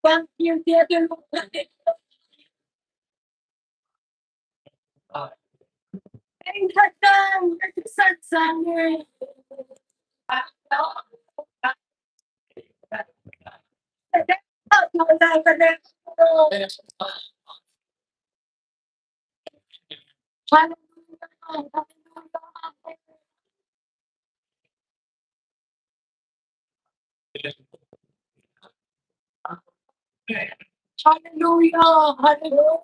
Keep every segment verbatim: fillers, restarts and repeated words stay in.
Thank you, dear Lord. Hallelujah, hallelujah.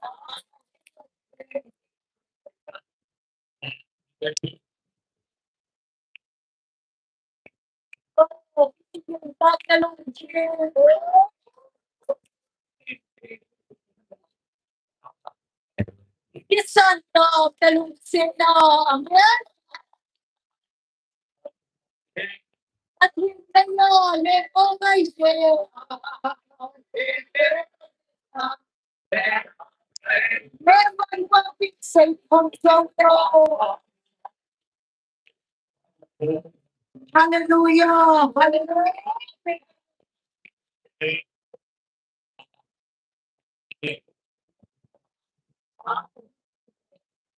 Amen. Hallelujah. Hallelujah.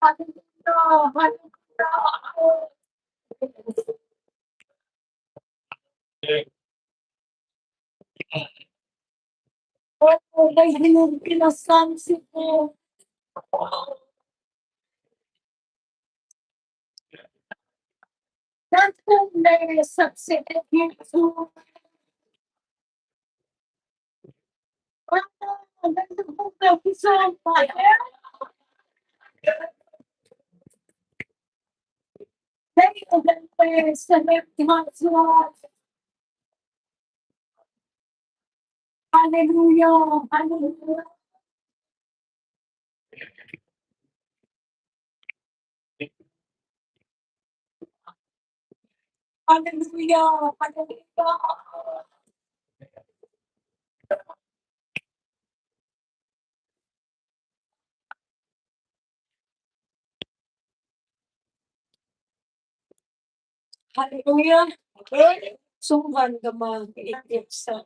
Hallelujah. Hallelujah. Oh, they have been a son to me. That's the name of something that you do. Oh, that's the book of his own fire. They have been a son of my God. Hallelujah. Hallelujah. Hallelujah. Hallelujah. Hallelujah. Sungvan gama, Amen. So,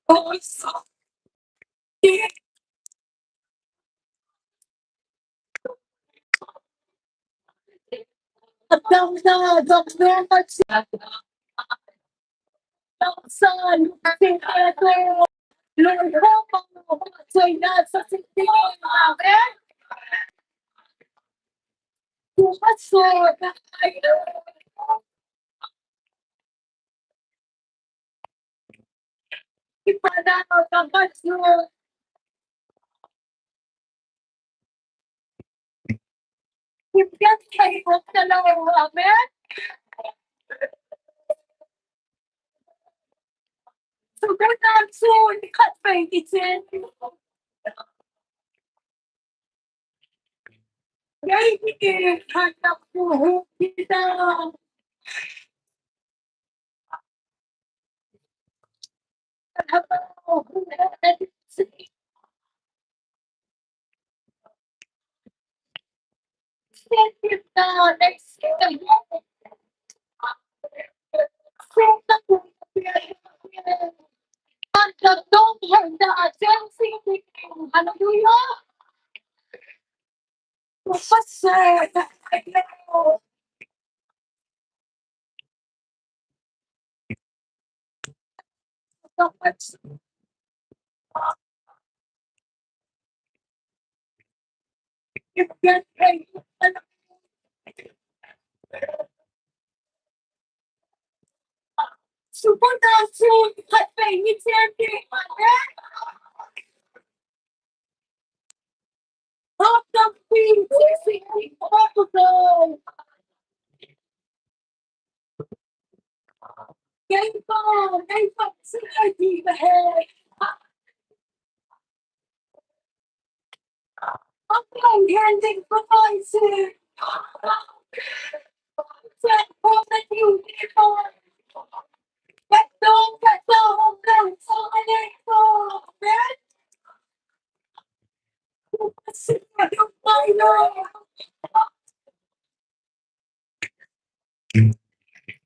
Hallelujah.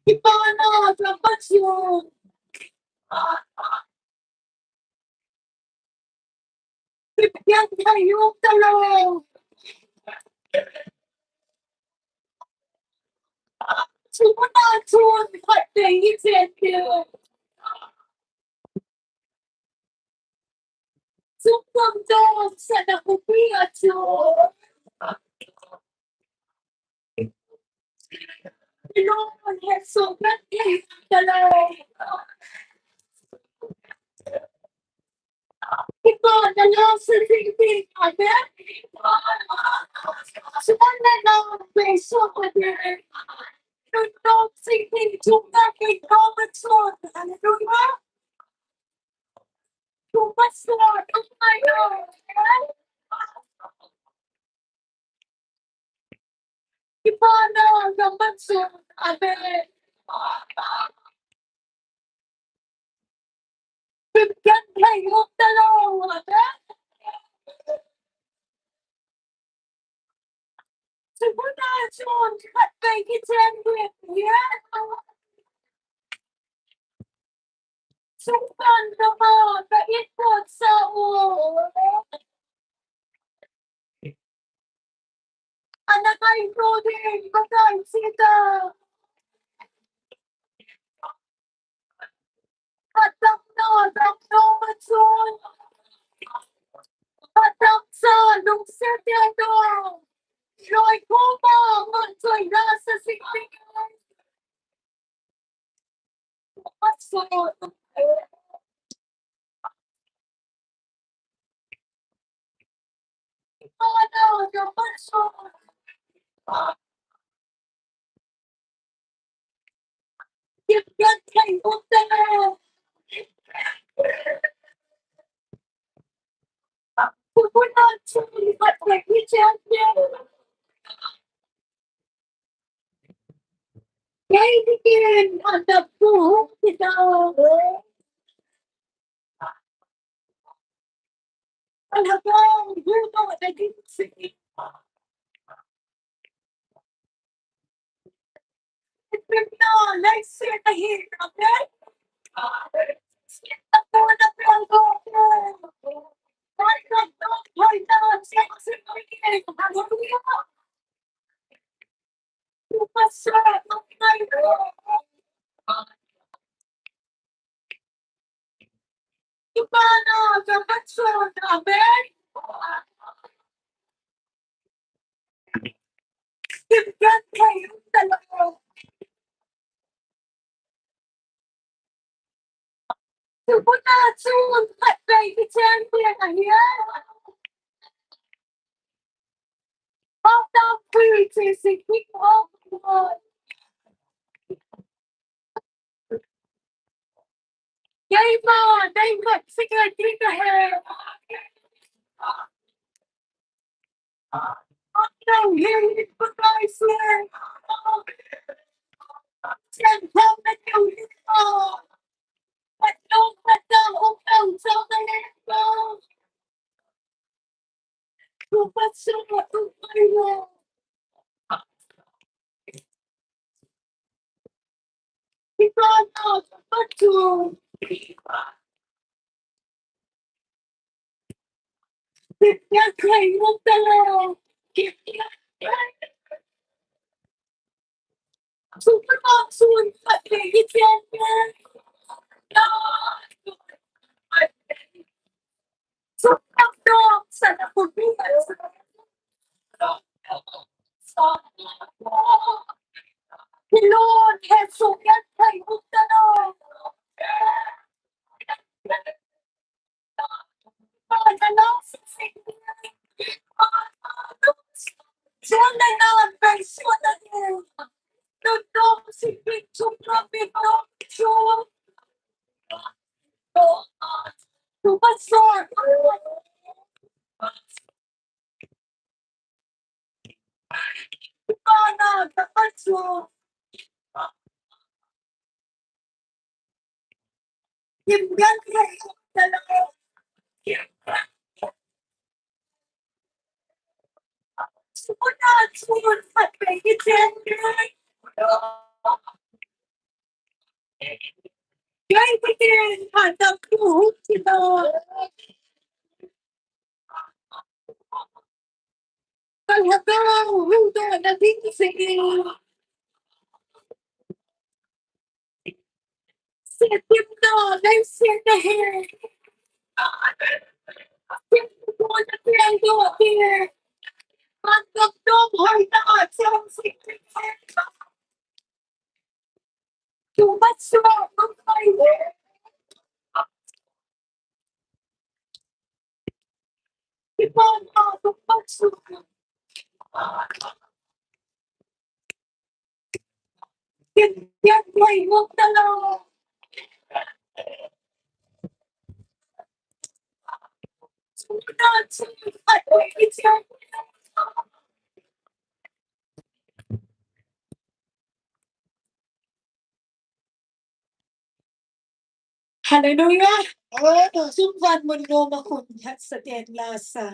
Kipana, kapatsu. Kipyan kayu talo. Chuna chun khat te hi chen te. Chungkam dong sana kupi a chu. Lord has so much things to learn. Ipa na lo sa singping amen. Suman na lo pe so amen. Nung nung singping chungkam ikaw matsun. Hallelujah. Chungkam sa, chungkam sa. Ipana namatsu, amen. Bibigyan kayo ng dalawa, amen. Sumunod, sumunod, kay Kitchen, yeah. Sungkan naman, kaipon sa ulo. Anak ay Rodin, magay sita. Patang na, tang na, matsun. Patang sa, nung sete, no. Loy kuma, matsun na sa singping. Kaibigan, anak ko, kita. Talagang gulo na din si Ito na, let's say na hirap, eh? Ako na pero ako. Ay, nagtapay na, sexy, hallelujah. Amen. Kaipaten hatah a kahung kit a, kalhagao hungdoh nading jeh in, Setthemna neisah nahi. Setthemna neisah nahi. Mantam tom hoina chang sing. Too much smoke, my way. Hallelujah. Oh, sum van mun nom a khun hat sa ten la sa.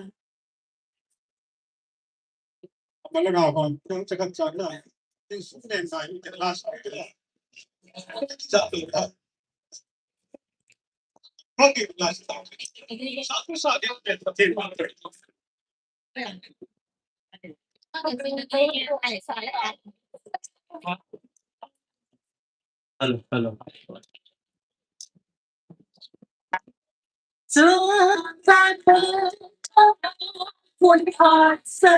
Hello, hello. Hallelujah.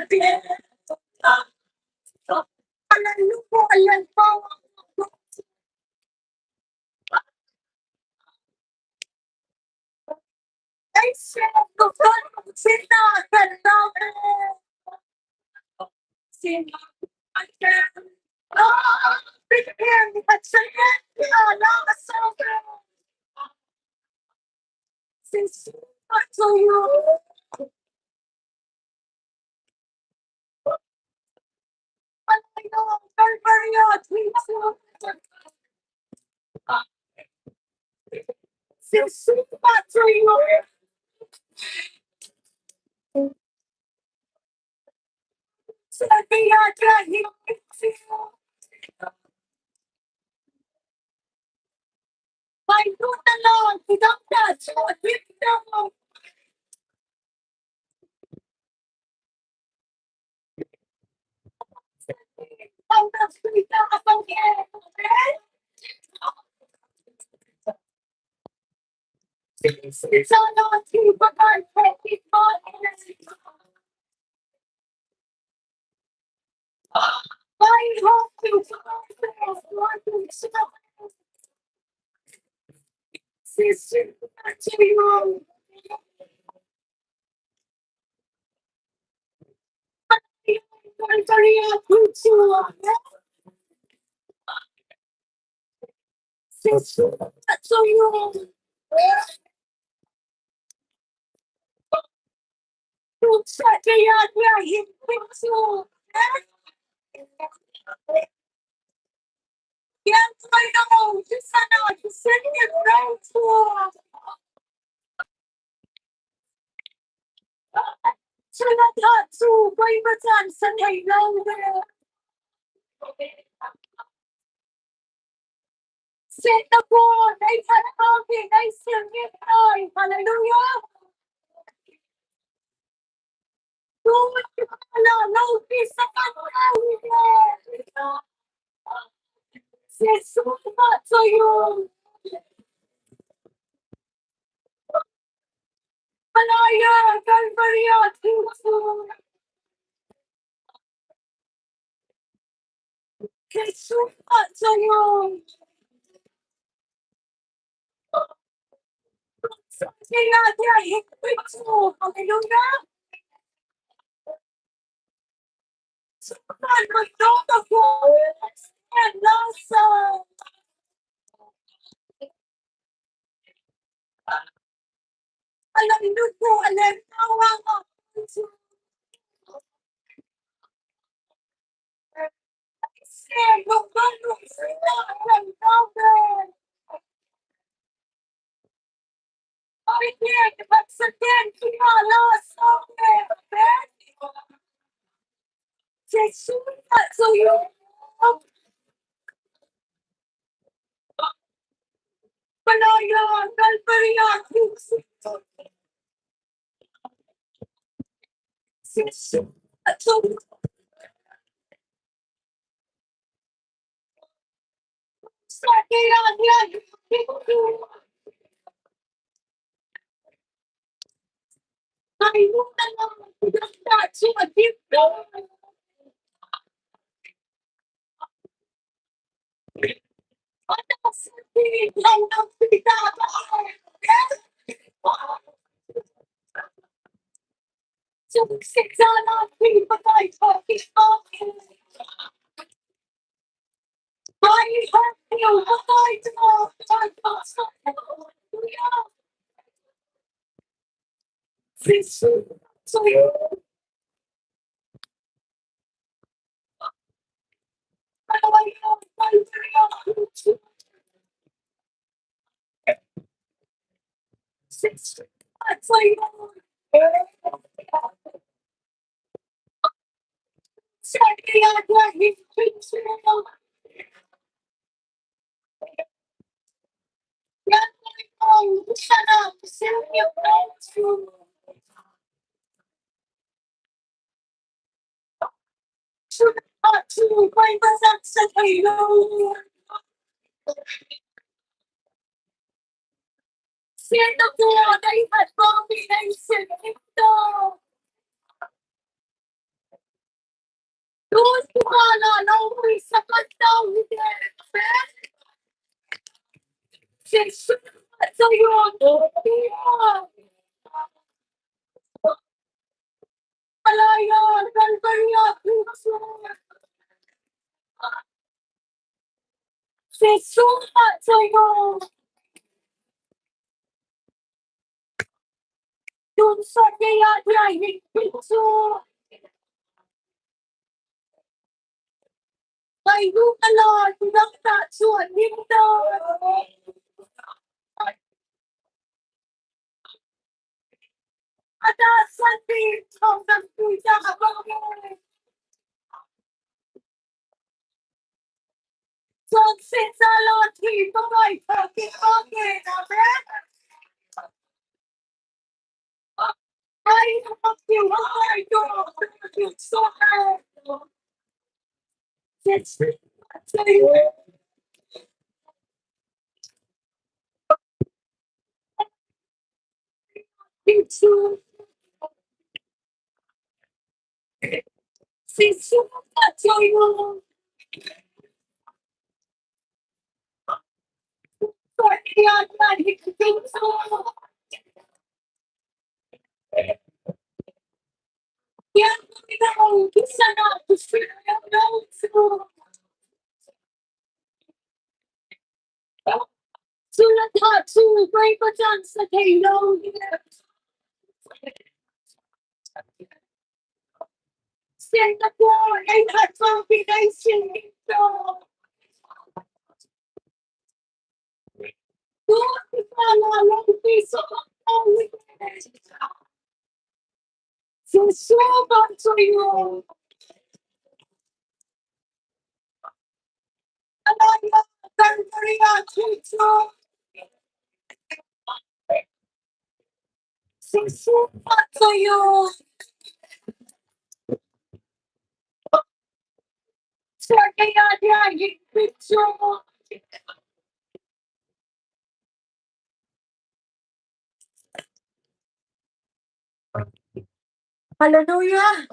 Hallelujah.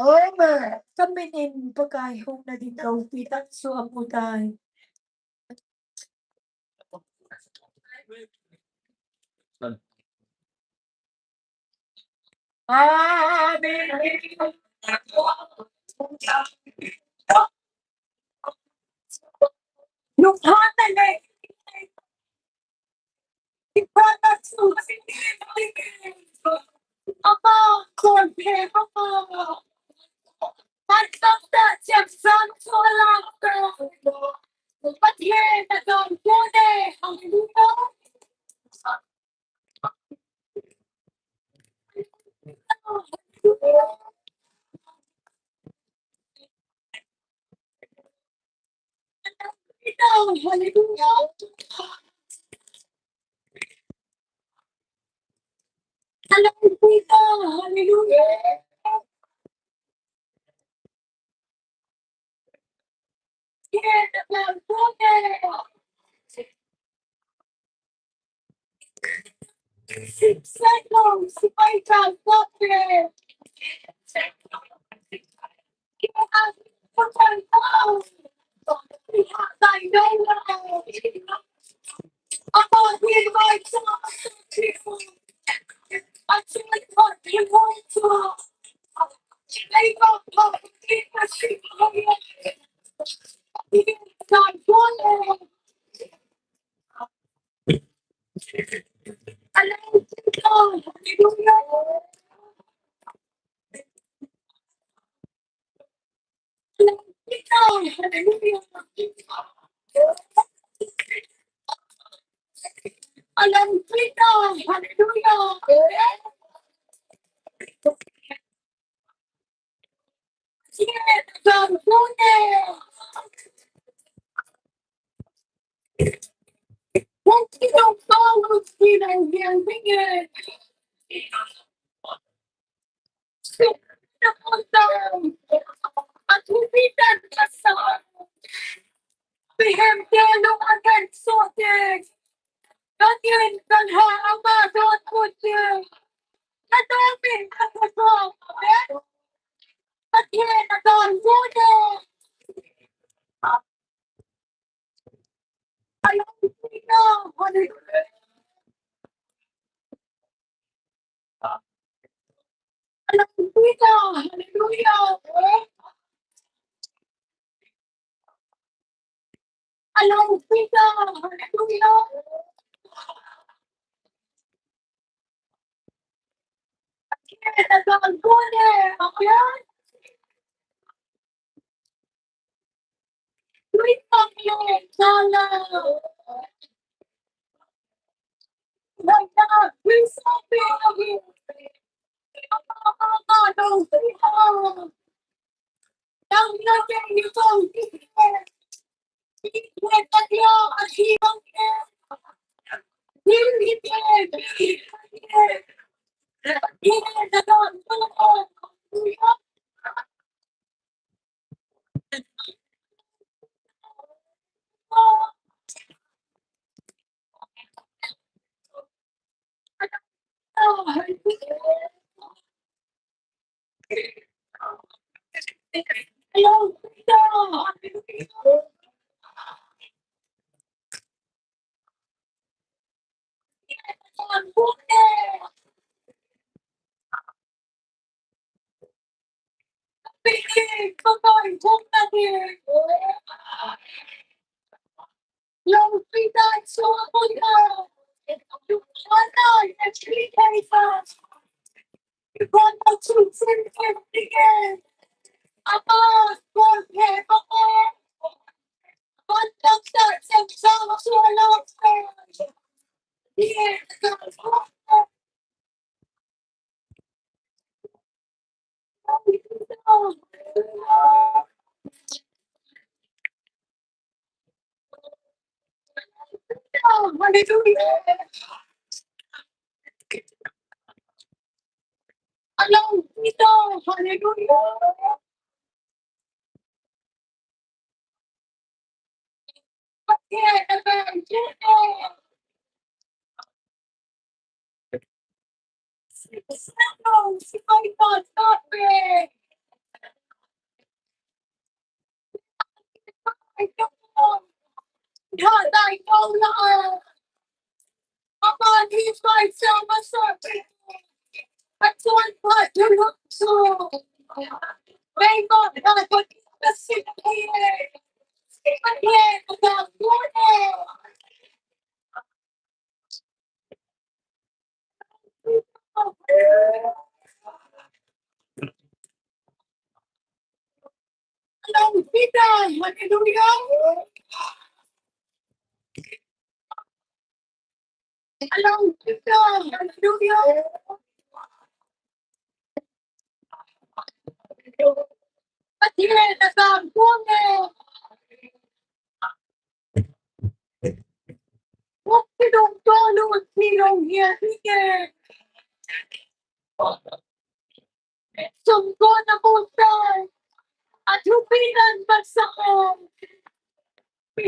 Amen. Kami nin Pakai hung na din kau pitang su amutai.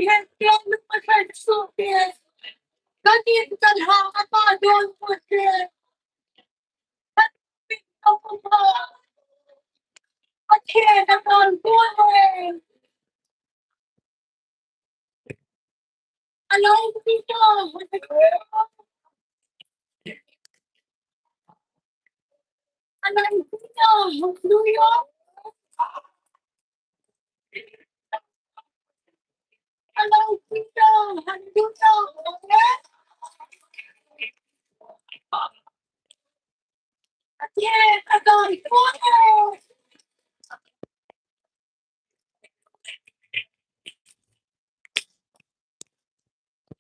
Pathen, Pathen, Pathen, Pathen, Pathen, Pathen, Pathen, Pathen, Hallelujah. Hallelujah. Hallelujah.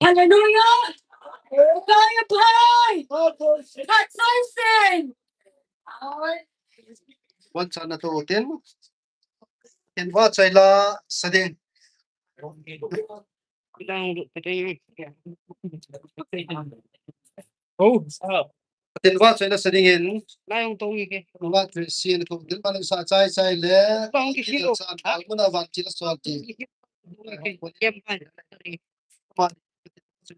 Hallelujah. Kaya pai. Kat sai sen. Wan sana to tin. Ken vachoi la sa ding. Oh, sao? Ken vachoi la sa ding in. Lai ong tong ike. Vachoi si na to tin pa sa chai chai le. Tong ki silo. Sa al muna van ki la so ki. Kem pa.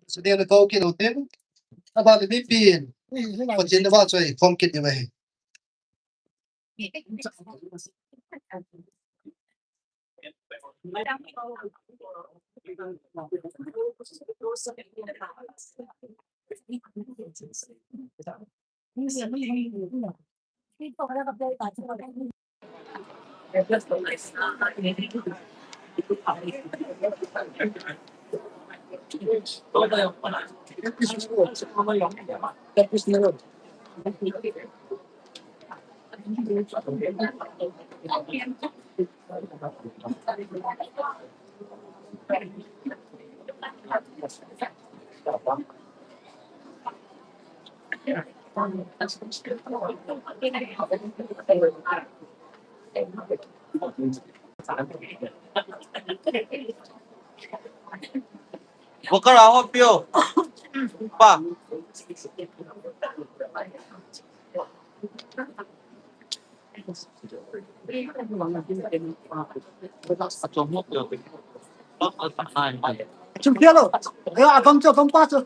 Sa ding na to ki lo tin. Aba le mi pin. Pathen na vachoi khom kit ni mai. Worker a hot pio. Pa. Chung pia lo. Ayo, abang chu, abang pa chu.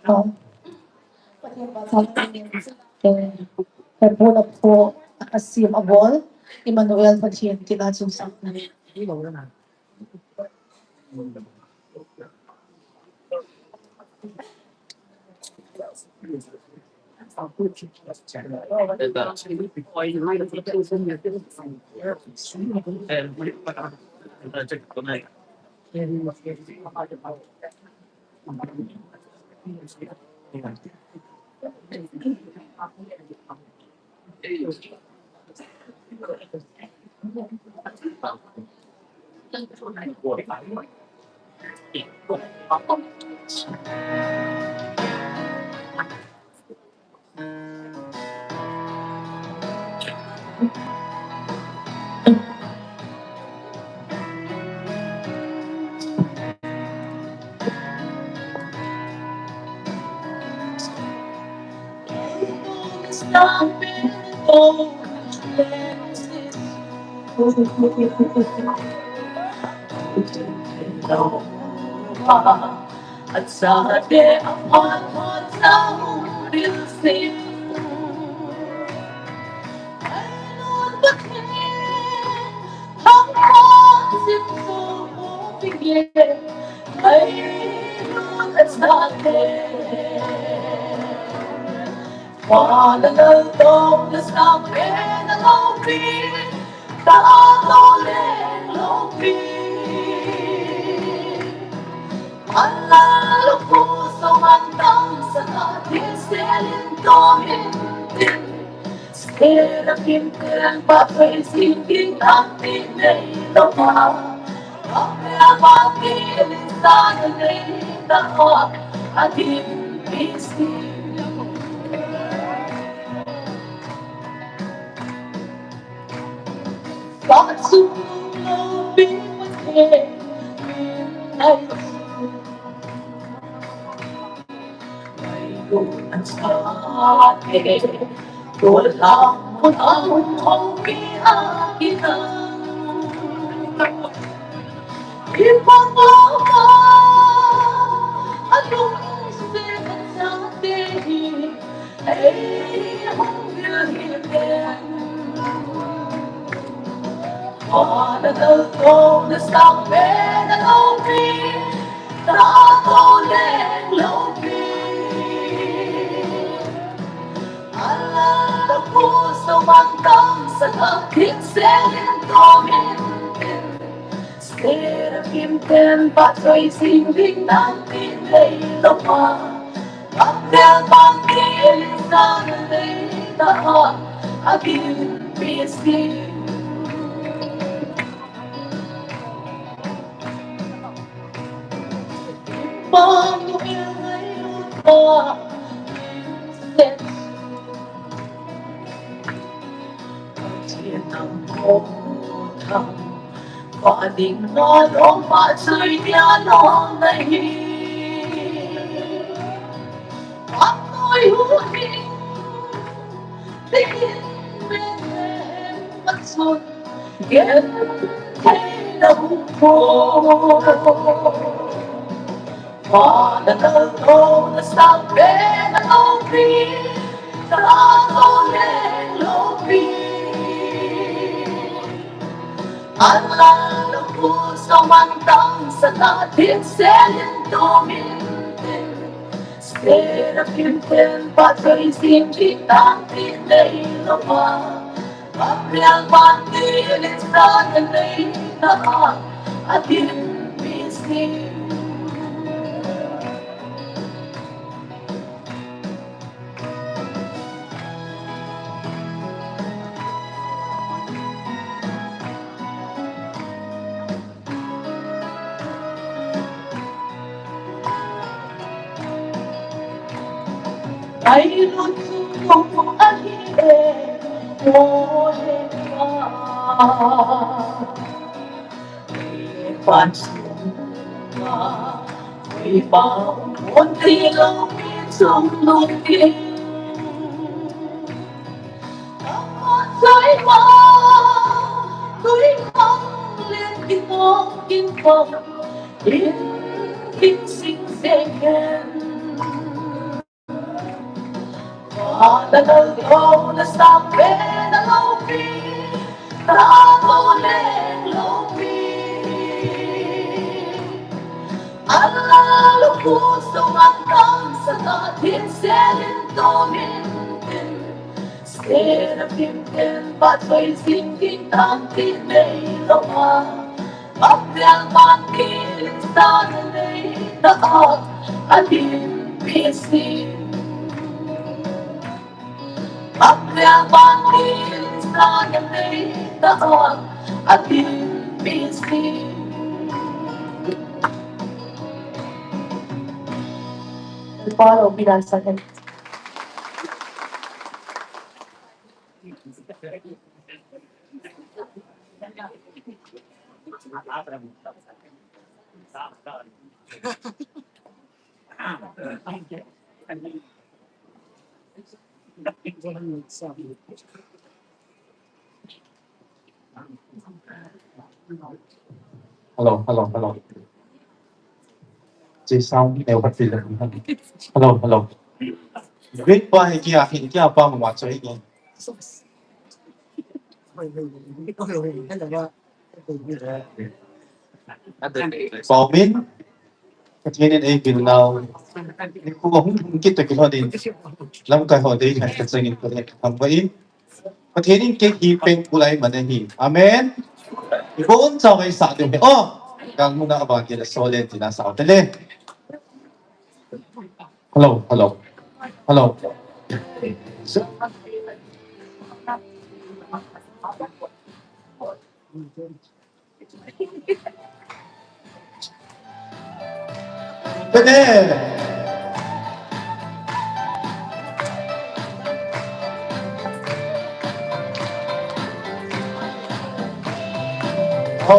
Ha. Pathen vachoi, eh, Pathen vachoi, asim abol, Emmanuel Pathen tina chun sang. Seraphim ten pachoi jing ding nangtin nei lou a, Gabriel bang thil ijat nei ta a, adin pi sing. Immanuel ngailut a, Pathen nang ho thang, va ding na lom pachoi dia lom nahi. Patoi hu hi, tingin me machun, gen thei na hu ho. Father, the Lord, the Son, and the Holy Spirit, the Holy Spirit. Alalo kuso mantang sa tatin selin tumin. Seraphim ten pachoi jing ding nangtin nei lou a, Gabriel bang thil ijat nei ta a, adin pi sing. Ai lung sung ahi e, o he pa. Pan sung a, oi pa, on ti lo mi sung lung ti. Tui mong len kin mong kin mong, in kin sing seng hen. Father, the Lord, the Son, and the Holy Spirit, the Holy Spirit. Alalo kuso mantang sa tatin selin tumin. Seraphim ten pachoi jing ding nangtin nei lou a, Gabriel bang thil ijat nei ta a, adin pi sing. Gabriel bang thil ijat nei ta a, adin pi sing. Follow me, dancer. Hello, hello, hello. Ji sound neo phat ti le. Hello, hello. Great pa hi kia, hi kia pa ma choi ni. Paumin, Pathen in eibil nau. Nikho hung hung kit toh kilhon in, lamkai ho dei khat ka chang in Pathen ka thangvah in. Pathen in kei hi peng bulai man ahi. Amen. Ibon chau ngai sa ding. Oh, kang muna aba kila solen tina sa tele. Hello, hello. Hello. Amen. Hei,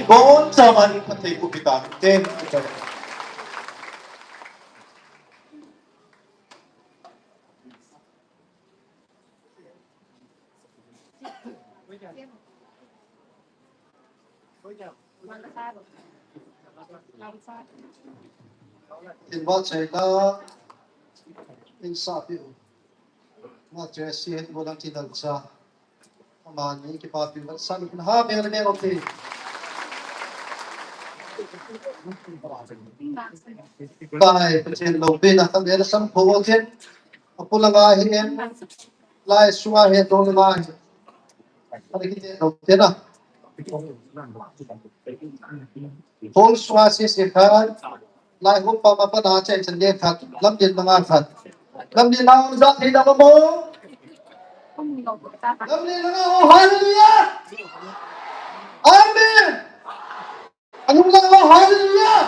bon, sa mani patay ko kita. Ten, kita. Tin ba chai la, tin sa pi u. Ma chai si het bo lang tin dang sa. Amani kipapi vat san ha, beng le beng, okay. Pai, Pathen loupina, khat le sam pho, okay. Apu langa hi em, lai sunga hi, dong langa hi. Ani kiti loupina. Hall sunga sese khat, lai hall pa ma pa na chai chan le khat, lamlen manga khat. Lamlen na za thei da ma mo. Lamlen na, oh, hallelujah. Amen. Anu na, oh, hallelujah.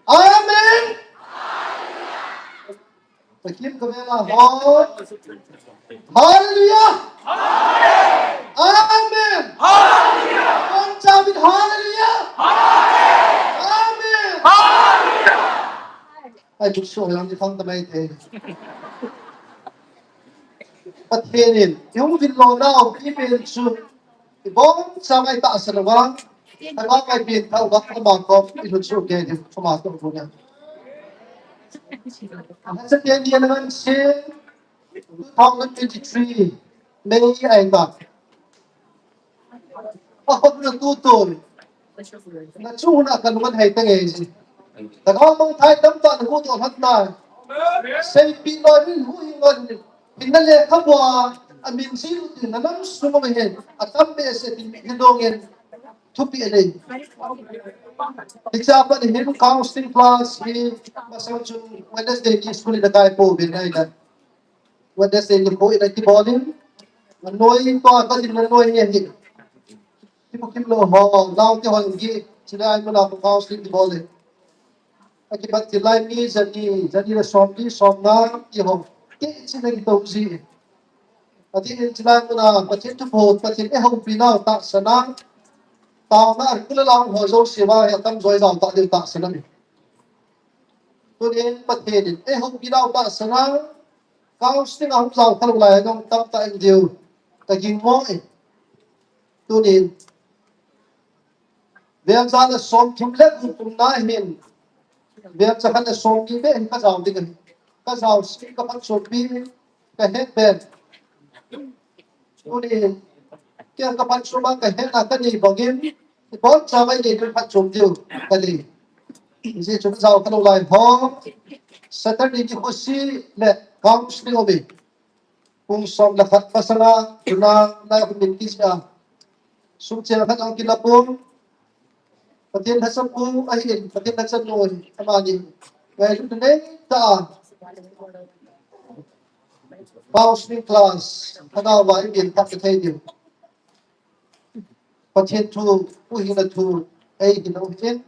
Amen. Takim ka vela ho. Hallelujah. Amen. Hallelujah. Kon chavin hallelujah. Amen. Ai, tu so yang ni khang tamai te. Pathen in, yung vin lo na, o ki pen su. Ibon sa ngai ta sa lawang. Tama ngai pin tha uva kama ko ilu chu ke di kama to bu na. Sa tian dia ngan si two thousand twenty-three May ai ta. A hop na tu to. Na chu na kan man hai ta ngai si. Ta ka mong thai tam ta na ku to hat na. Sei pi lo min hu hi ngan. Hinna le kha bua, a min si lu tin na nam sung ma hen, a tam be se tin hi dong en, thupi a nei. Hi cha pa ni hin counseling class hi, ma sang chun Wednesday ni school ni da kai po bin nai da. Wednesday ni po ina ki bol in, a noi to a ka din na noi hi hi. Ki bu kim lo ho, lau ki ho ngi, chilai mo la counseling ki bol in. A kipat ti lai mi jani, jani le som li, som nga, ti ho. Ke chi na ki to ji. Ati in chilai muna, Pathen thuphon, Pathen eihoupi nau tahsan a, taona a kula lang ho jouse va hi atamjo ijao tah diu tahsan ahi. Tunin Pathen in eihoupi nau tahsan a, counseling a hung jao khalou lai a jong tamtah in diu, kaging mo e. Tunin, Veng ja le somthum le gup umna hin, veng ja khat le somni beh hin kajao ding ahi. Kajao sih, kaphatchompi, kahet beh. Tuni, kei kaphatchom a kahet a kanei bangin, iboncha mai nei kaphatchom diu, kanei. Hijeh chun kajao khalou lai ho, Saturday nikho sih le counseling aum e. Pung som le khat masanga, tuna lai khu min kijih a. Sum cheng khat ang kila pum. Pathen lhacha pu ahin, Pathen lhacha nu ahin, amani. Ngailut nei tah a. Counseling class, lhagao va i gen phat thei diu. Pathen thu, huhhingna thu, eihil u hin.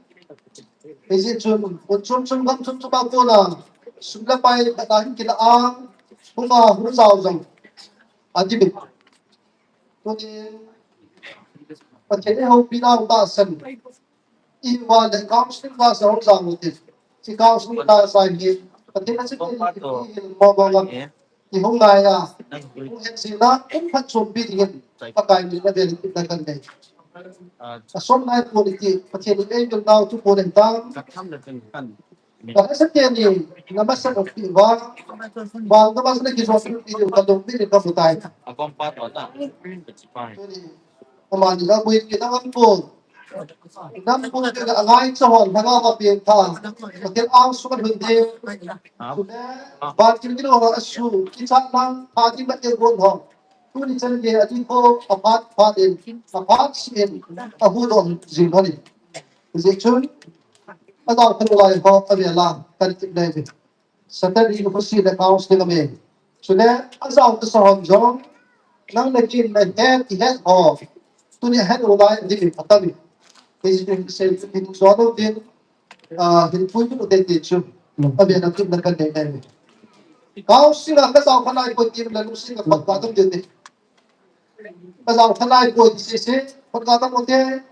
Hijeh chun, mun chom chom gam chom chom a kona, sum le pai khat a hin kila a, hung a, hung jao jong, adim e. Tunin, Pathen eihoupi nau tahsan. Iva le counseling class a hung jao u tin. Hiche counseling class a hin, Pathen a chun i, i, i, mo, mo, mo. I hung ngai a, hung het jing a, hung phatchompi dingin, Pakai min a vel in na kan nei. A som nai pon iti, Pathen in eimil nau thu pon in tang. Ka hesa teni, na masa of pi va, va na masa na kijo pi pi ka dong pi ka butai. Tuni, amani la bui ki na wan pon. Nam pu te a ngai cha hon, lhagao va pen tha. Pathen angsunga lhun ding. Tule, ban kin kin ho asu, kichat lang, pha ding mat ding gon ho. Tuni chan gei a ding ho, aphat, phat in, aphat sih in, ahuhdoh jing lhon in. Hijeh chun, ajao khalou lai ho, avel a, kan tip ding ahi. Saturday nikho sih le counseling aum e. Chule, ajao kasa hon jong, nang le kei in nahet, ihet ho. Tuni het u lai, ding in atam e. Hijeh chun, sei, hin jo lou ding, ah, hin pui lou ding ti chu. Avel a tun na kan nei nei. Counseling a kajao khalai koi ti le lungset a phatka tam ding te. Kajao khalai koi ti sese, phatka tam ding te.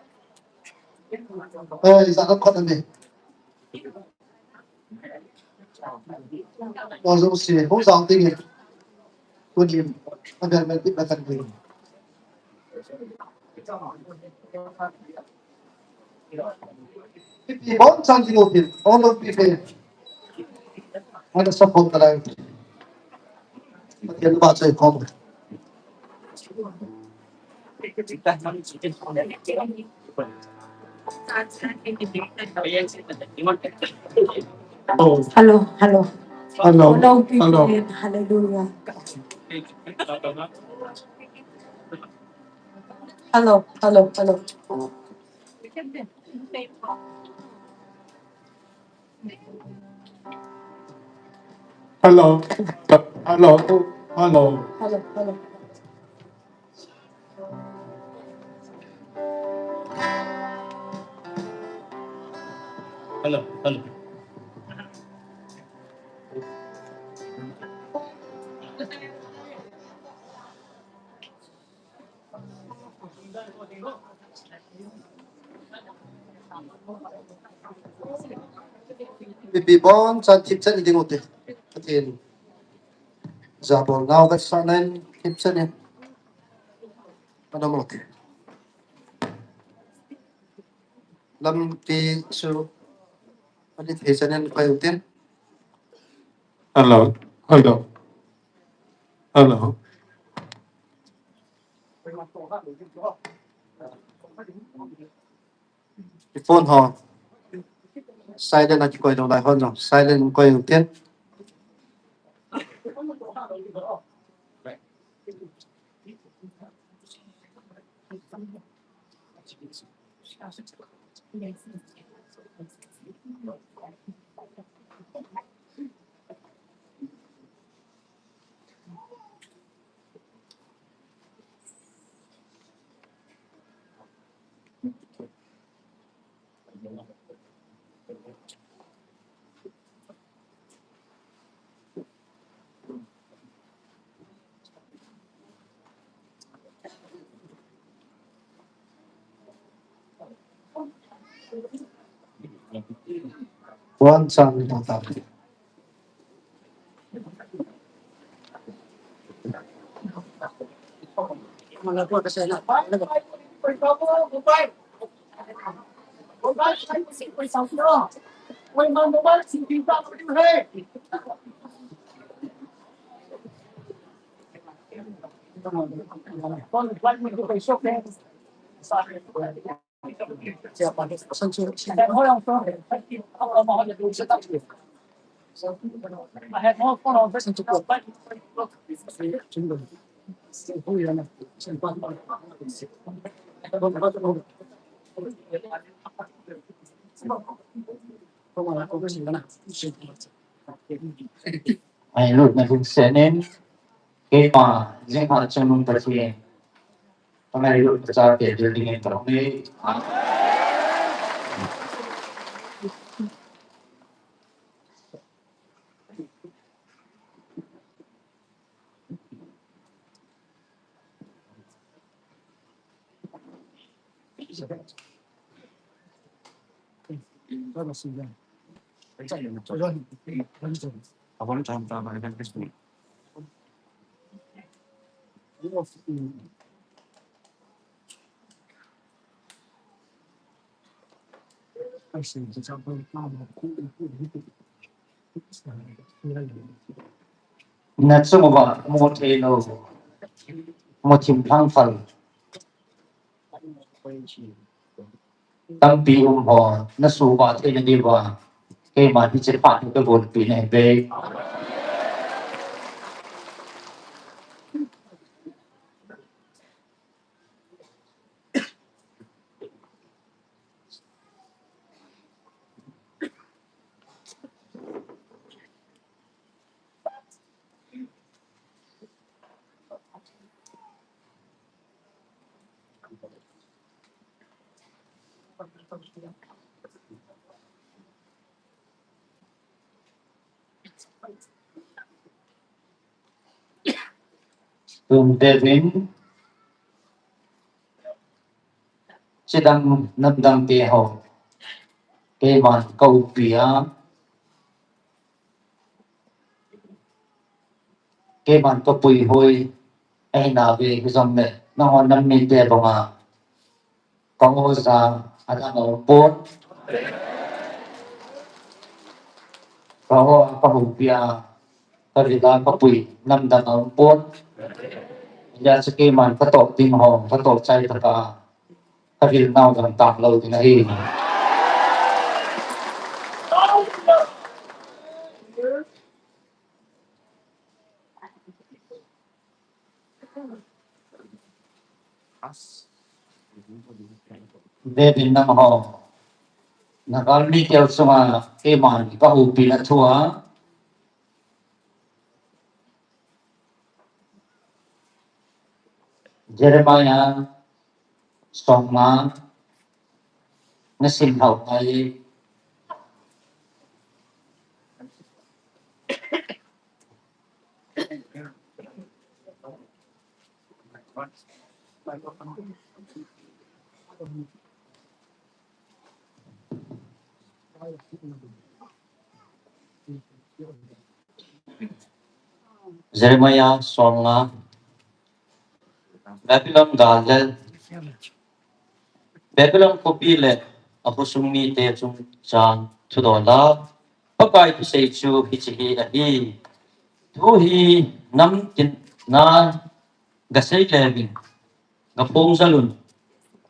Eh, ijat a phat aum e. Aw, jouse, hung jao ding e. Tunin, avel vel tip na kan nei. Ipi bon chan ding u tin, all of you. Ana support ka lai. Pathen ba choi khom. Hello, hello. Hello, hello. Hallelujah. Hello, hello, hello. Hello. Hello. Hello. Hello, hello. Hello, hello. Mipi bon chan thipchan i ding u te. Pathen jabol nau vetsahnan thipchan in. Ana mo te. Lampi chu ani thei chan in pai u tin. Hello, hello, hello. Phone ho silent a kikoi lou lai hon jong silent koi u tin. One time, one time. Ai, lut na vin senin, keima, jing ha chungnung Pathen. Kama lut cha ke building in tong ni. Na chung uva mu thei lou, mu thim lhang phal tampi um ho, na suhvah theina diuva, keima hiche phat hi ka bolpeh nahi ve. Tun tevin, chidang namdang te ho, keiman ka upi a, keiman ka puihoi ahi nave, hijongle nangho nam mite banga ka oja adang aumpon. Ka o a ka houpi a, ka vil a ka pui namdang aumpon. Hijeh chun keiman ka toh ding ho, ka toh chai tah a, ka vil nau dang tanglou ding ahi. Vevin nangho, na galmi kel chunga keiman ka houpi na thua, Jeremiah, som nga, na sim hou ngai. Jeremiah som nga, Babylon gal le Babylon khopi le akhosung mite chungchang thudol a Pakai thusei chu hiche hi ahi. Thu hi namtin na gasei le vin, gaphong jal un,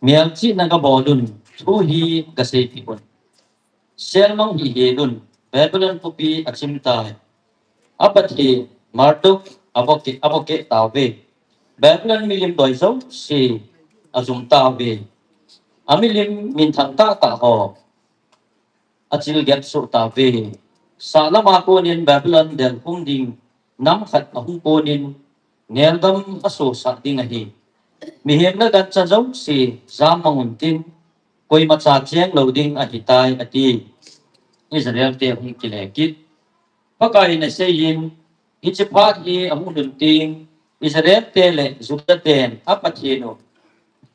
melchihna gabol un, thu hi gasei peh un. Selmang hih hel un, Babylon khopi achim tai. A Pathen Marduk avoh keh, avoh keh tauve. Babylon milim doi jouse ajum tauve. Amilim minthang tahtah ho achil gep soh tauve. Sahlam a konin Babylon del hung ding nam khat ahung konin, nel gam asosah ding ahi. Mihem le gancha jouse jammang untin, koima cha cheng lou ding ahitai, ati. Israel te hung kile kit. Pakai in aseiyin, hiche phat hi ahung lhun teng, Israel te le Juda ten a Pathen u,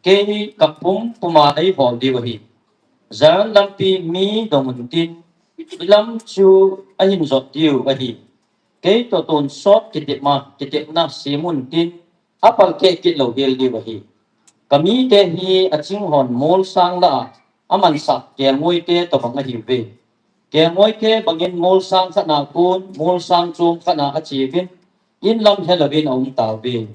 kei kapum puma eihol diu ahi. Zion lampi mi dong untin, ilam chu ahin jot diu ahi. Kei toh tonsot kitepna, kitepna simun tin apalkeh kit lou hel diu ahi. Kamite hi achinghon molsang lah a amansah kelngoite tobang ahiuve. Kelngoite bangin molsang khatna kon, molsang chom khatna acheuvin, inlam helouvin aumtauve.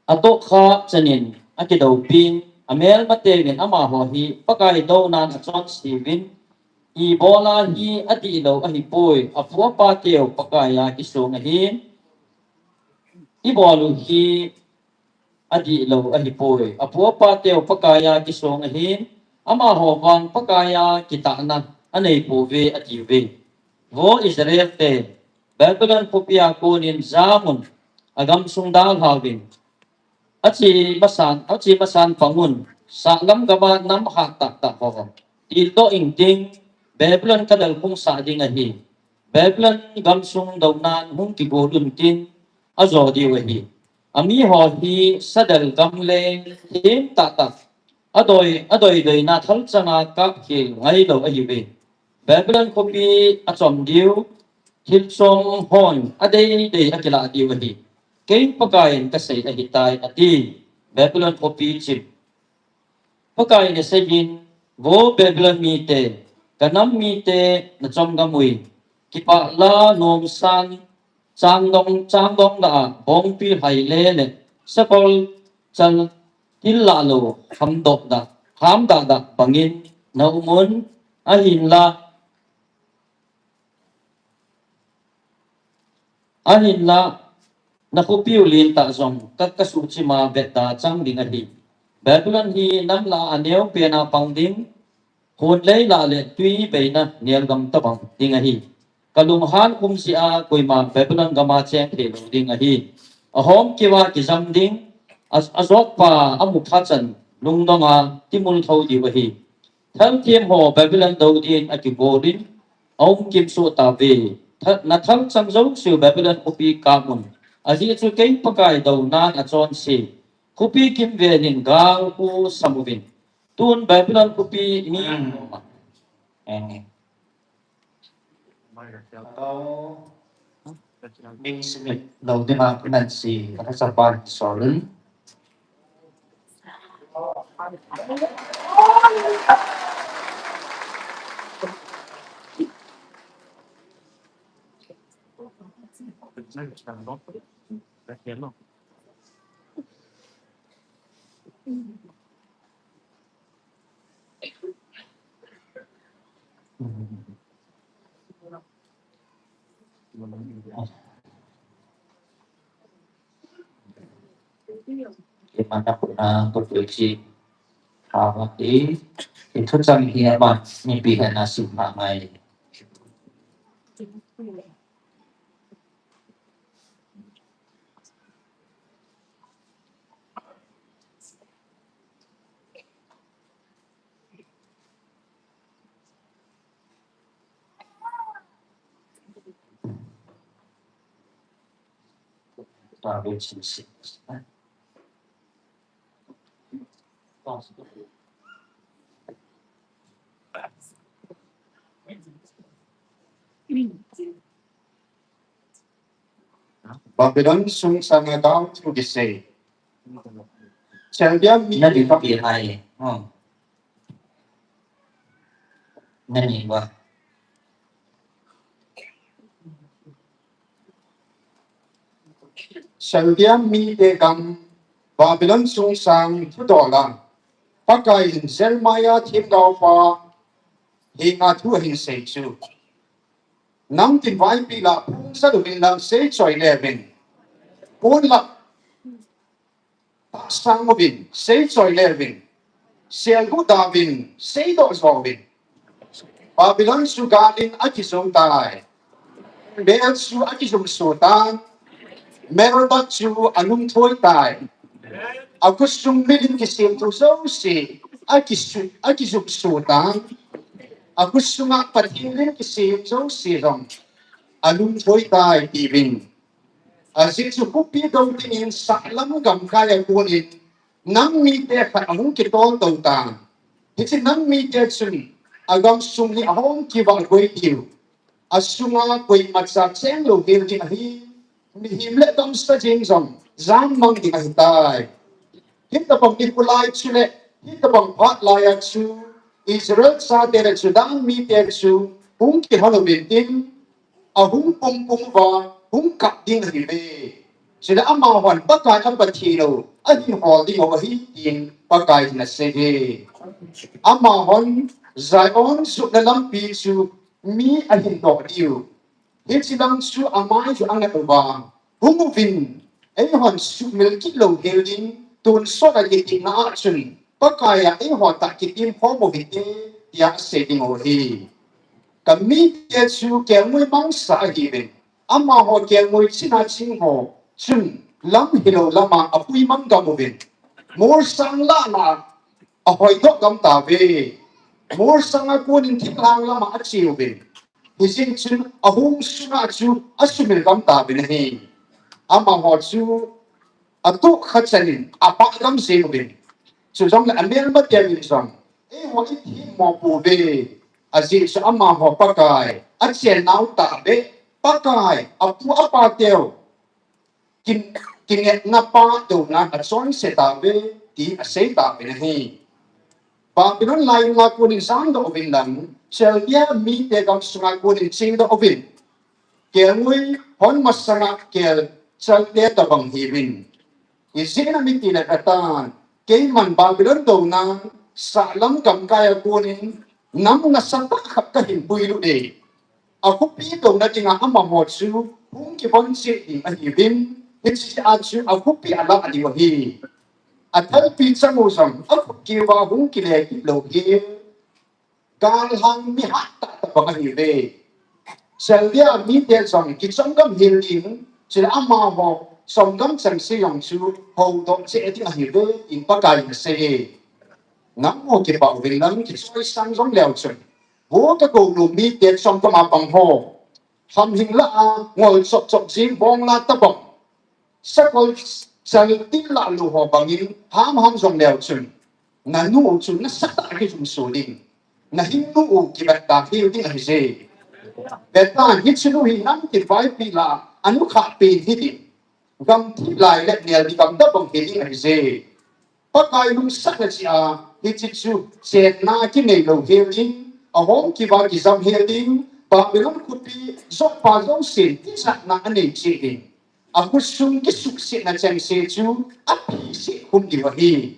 Atohkhah chanin akidoupin, amelmateuvin amaho hi Pakai dounan achonseuvin, ibola hi adihlou ahipoi, apu apateu Pakaiya kisong ahin, ibol u hi adihlou ahipoi, apu apateu Pakaiya kisong ahin, amaho vang Pakaiya kitahna aneipouve atiuve. Vo Israelte, Babylon khopia konin jamun agamsung dalhauvin, ache masan, ache masan pangun, sahlam gama nam hatah tah ho tildoh intin, Babylon kadalkhung sah ding ahi. Babylon gamsung dounan hung kigol untin, ajo diu ahi. Amiho hi sadal gam leng hemtah tah, adoi, adoidoina thalchanga kapkhel ngailou ahiuve. Babylon khopi achom diu, thilchom hon adeidei akilah diu ahi. Kei Pakaiyin kasei ahitai ati. Babylon khopi chim. Pakaiyin aseiyin, Vo Babylon mite, kanam mite nachom gam ui. Kipah la nomsan, changdong, changdong lah a bongpi haile le sakol chal til lah lou hamdoh dah, hamdah dah bangin naum un, ahinla, ahinla, nakhopiu lentah jong ka, kasuhchima vetda chang ding ahi. Babylon hi nam lah a aneopen a pang ding, khonlei lah le twi beina nelgam tobang ding ahi. Kalunghan um jeh a koima Babylon gama cheng theilou ding ahi. Ahomkeuva kijam ding, a, ajotpa amukha chan lungdonga timul thou diu ahi. Thalthem ho Babylon dou din akigolin aumkimsoh tauve. Tha, nathalchang jouseu Babylon khopi kap un. Ajeh chu kei Pakai dounan achonse khopi kimvelin gal khu sam uvin. Tun Babylon khopi mi, eh, Min Smith, lou dima nansi, kata sapan solun. Imana puna kutuji hawa ti itu chang hi ama ni pi hena sim ma ngai. Babylon sung sanga dau thu kisei. Chaldean mi na ding pi hai. Oh. Nani ba. Chaldean mite gam Babylon sungsang thudola Pakaiyin Jeremiah themgaopa henga thu ahin sei chu. Namtin vaipi lah phung sat uvin lang seichoi leuvin. Pon lah tahsang uvin, seichoi leuvin, selgu dauvin, seidoh jo uvin. Babylon chu galin akijou tai. Bel chu akijumso tan. Merodach chu alungthoi tai. Akhosung milim kisemthu jouse akisu, akijumso tan. Akhosunga Pathen lim kisem jouse jong alungthoi tai tiuvin. Ajeh chu khopi dou dingin sahlam gamkai a konin nang mite khat ahung kitol tou tan. Hiche nang mite chun agam sung hi ahom kivah goi diu, asunga koima cha cheng lou hel ding ahi, mihem le gamsa jeng jong jam mang ding ahitai. Hitabang nikho lai chule hitabang phat lai a chu Israel chate le Juda mite chu hung kilhon uvin tin, ahung pumpum uva hung kap ding ahiuve. Chule amahon Pakai a Pathen u ahin hol ding u ahi tin Pakai in asei e. Amahon Zion jotna lampi chu mi ahin doh diu. Hiche lang chu amai chu angat uva, hung uvin, eihon sumil kit lou hel ding, tonsot a kitepna a chun Pakai a eiho tah kitem khom u hite, tia asei ding u ahi. Ka mite chu kelngoi mangsa ahiuvin, amaho kelngoi china ching ho chun lam hilou lama apui mang gam uvin, molsang lah lah a ahoidoh gam tauve. Molsang a konin thinglhang lama ache uvin, hijeh chun ahung sunga chu asumil gam tauvin ahi. Amaho chu atoh kha chanin apah gam jeng uvin, chujongle amelma teuvin jong, eiho ithemmo pouve. Ajeh chu amaho Pakai achen nau tah beh, Pakai apu apa teu kin, kinepna pa douna achonse tauve, ti asei tauvin ahi. Babylon lainunga konin jangdoh uvin lang, Chaldea mite gamsunga konin chengdoh uvin, kelngoi hon masanga kel Chaldea tobang hiuvin. Ijeh inem itile katan, keiman Babylon douna sahlam gamkai a konin nam nasatah khat kahin puilut e. Akhopi douna dinga amaho chu hung kivon cheh ding ahiuvin, hichea chu akhopi alah diu ahi. Athalpi chang u jong akhut keuva hung kile kit lou hi, galhang mi hattah tobang ahiuve. Chaldea mite jong kichom gam hel ding, chule amaho chom gam chengse jong chu houdoh cheh ding ahiuve, tin Pakai in asei e. Nangho kipah uvin lang, kichoisang jongleu chun, vo kagoulou mite chom gam a pang ho, hamhing lah a ngol chop chop jing bong la tobang, sakol chalti lah lou ho bangin hamham jongleu chun, nanu u chu nasatah a kijumso ding, nahingnu u kivetda hel ding ahije. Vetan, hiche nu hi namtin vaipi lah a anukhah pen hiding, gamthip lai le neldi gamdang bang hiding ahije. Pakai lungsatna chea hiche chu chenna kinei lou hel ding, ahom keuva kijam hel ding, Babylon khopi jotpa jousen tijatna anei cheh ding, akhut sung kisuksetna chengse chu aphiset khum diu ahi.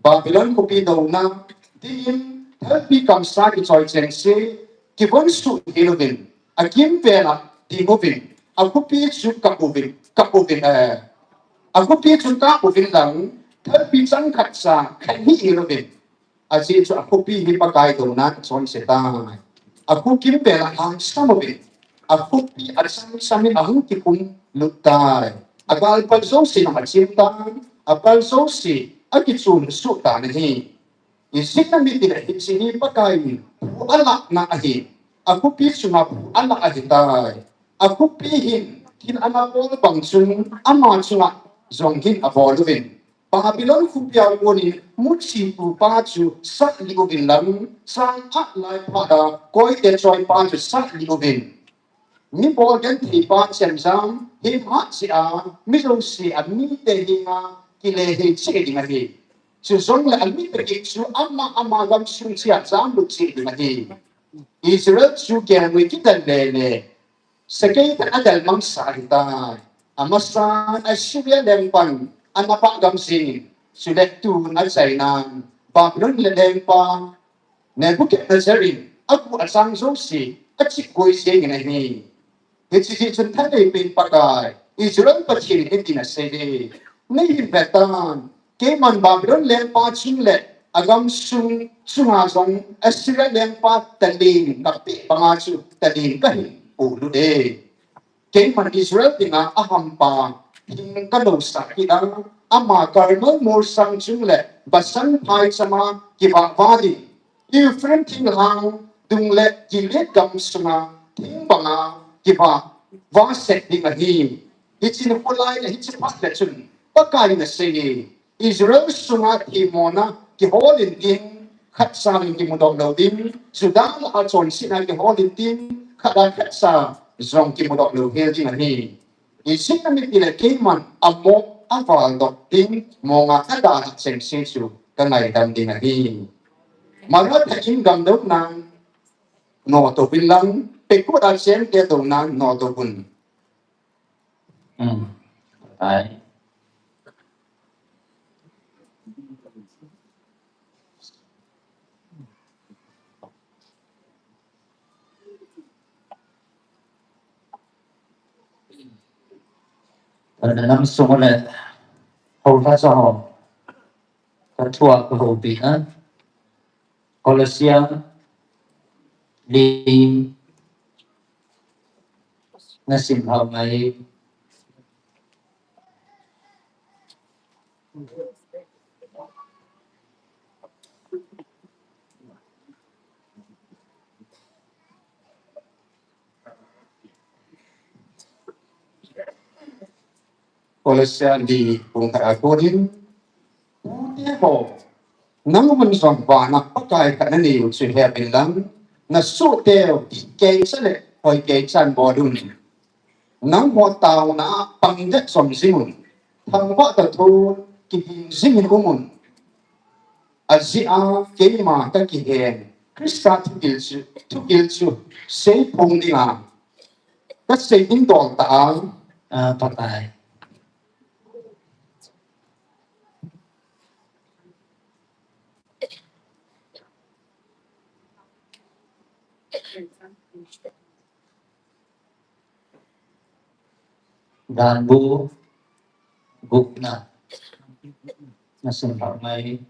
Babylon khopi douna dingin thalpi kamsa kichoi chengse kivon suh hel uvin, akimvel a ding uvin, akhopi chu kap uvin, kap uvin, eh, akhopi chu kap uvin lang, thalpi changkhat cha khen hih hel uvin. Ajeh chu akhopi hi Pakai douna achonse tai. Akho kimvel a hangsam uvin, akhopi achang chamin ahung kikhum lut tai. Agalpal jouse jong achim tan, apal jouse akichun suh tan ahi. Ijeh inem itile hiche hi Pakai in phu alahna ahi. Akhopi chunga phu alah ahitai. Akhopi hin thil ana bol bang chun ama chunga jong hin abol uvin, Babylon khopia konin muchipupa chu sahlih uvin lang, chang ahlai phat a koite choipa chu sahlih uvin, mi bol gentheipa chemjam hemhah cheh a, mi jouse amite henga kile hei cheh ding ahi. Chujongle ami pekit chu ama ama gamsung chea jamlut cheh ding ahi. Israel chu kelngoi kidel lele, sakei khat adel mangsa ahitai. Amasan Assyria lengpan ana pah gam jengin, chule tun achainan Babylon lengpa Nebuchadnezzar in agu achang jouse achih goi jengin ahi. Hiche jeh chun thanei pen Pakai Israel Pathen in hitin asei e, neihin vetan, keiman Babylon lengpa chung le agamsung chunga jong Assyria lengpa talen kapeh banga chu talen kahin polut e. Keiman Israel dinga ahampa hing kanousah kit a, ama Carmel molsang chung le Bashan phaichama kivah vah ding, Ephraim thinglhang dung le Gilead gamsunga thing banga kivah vah seh ding ahi. Hiche nikho lai le hiche phat le chun Pakai in asei e, Israel sunga themmona kiholin ding, khatcha in kimudoh lou ding, Judah lah a chonsetna kihol in tin, khat a khatcha jong kimudoh lou hel ding ahi. Ijeh inem itile keiman amoh a valdoh ding, mong a adalhah chengse chu kangaidam ding ahi. Marathon gamdouna noto uvin lang, pekut a chengse douna noto uvin. Hmm. Ai. Ka nam sung le, ho la sa ho. Ka thua ka ho pi na. Kolose li na sim hao mai. Kolose li bung khat a konin, tute ho, nangman jong vana Pakai khat nanei u chu heuvin lang, nasohte u, kei cha le hoi kei chan bol un. Nangho taona a pang deh jom jing un. Thangvah tah thu kiging jing in um un. Ajeh a keima kakihen Christa thugil chu, thugil chu seiphong dinga kasei ding dol tah a, a, Pakai. Danbu gupna. Na sim hao mai.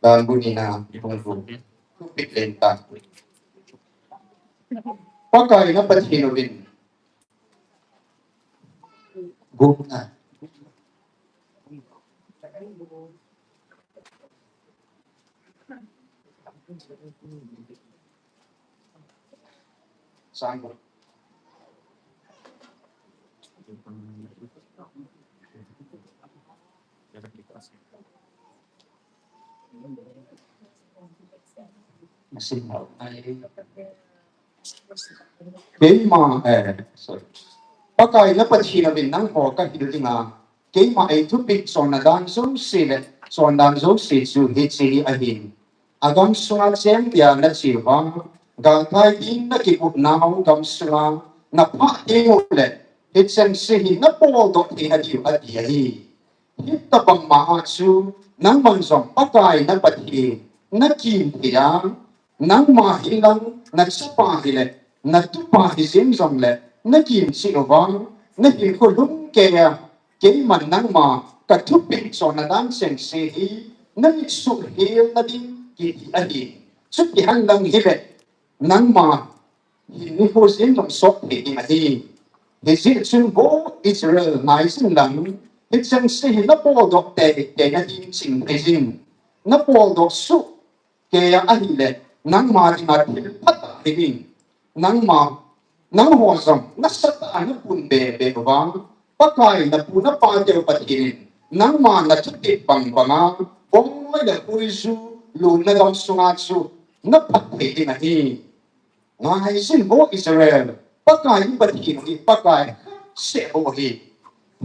Dan bu ni na, bung bu. Thupeh len ta. Pakai na Pathen uvin. Gupna. Sang. Keima, eh, sorry. Pakai na Pathen uvin nangho kahil dinga, keima eithupeh chonna dan jouse le chondan jouse chu hiche hi ahi. Agamsunga cheng dia nache uva, galkai ding nakigotnau gamsunga naphah teng uleh, hichengse hi napoldoh thei nadiu ati ahi. Hitobang ma a chu, nangman jong Pakai na Pathen nakim thei a, nangma hilang, nachapa hile, natupa hijeng jongle, nakim cheh uva, nahinkho lhung keiya, keiman nangma kathupeh chonna dan chengse hi, namit suhhel nading kiti ahi. Chuti henlang hile, nangma hinkho jeng jong sot thei ding ahi. Hijeh chun vo Israel ngaijin lang, hichengse hi napoldoh teitei nading ching thei jing. Napoldoh suh keiya ahile, nangma dinga thil phatah ahi ding. Nangma, nangho jong nasatah a napunbe be uva, Pakai napu napateu Pathen in, nangma nathupeh bang banga, bongnoi le huiju, lungna gamsunga chu, naphat thei ding ahi. Ngaijin vo Israel, Pakai i Pathen hi Pakai khat seh bou ahi.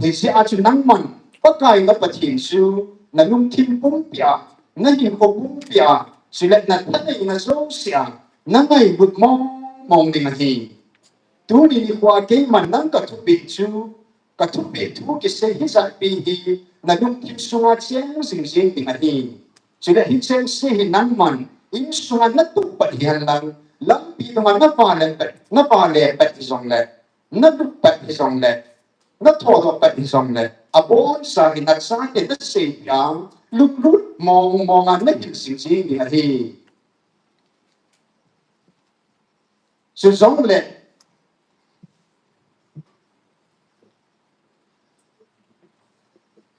Hijeh a chu nangman, Pakai na Pathen chu, nalungthim pumpia, nahinkho pumpia, chule nathaneina jousea, nangailut mong mong ding ahi. Tuni nikhoa keiman nang kathupeh chu, kathupeh thu kisei hijat pi hi, nalungthim sunga cheng jing jing ding ahi. Chule hichengse hi nangman, insunga natoh pat hihen lang, lampi dunga navale pat, navale pat hijongle, nalut pat hijongle, nathodoh pat hijongle, abonsa hi nachate naseipeh a, lunglut mong monga nahil jing jing ding ahi. Chujongle,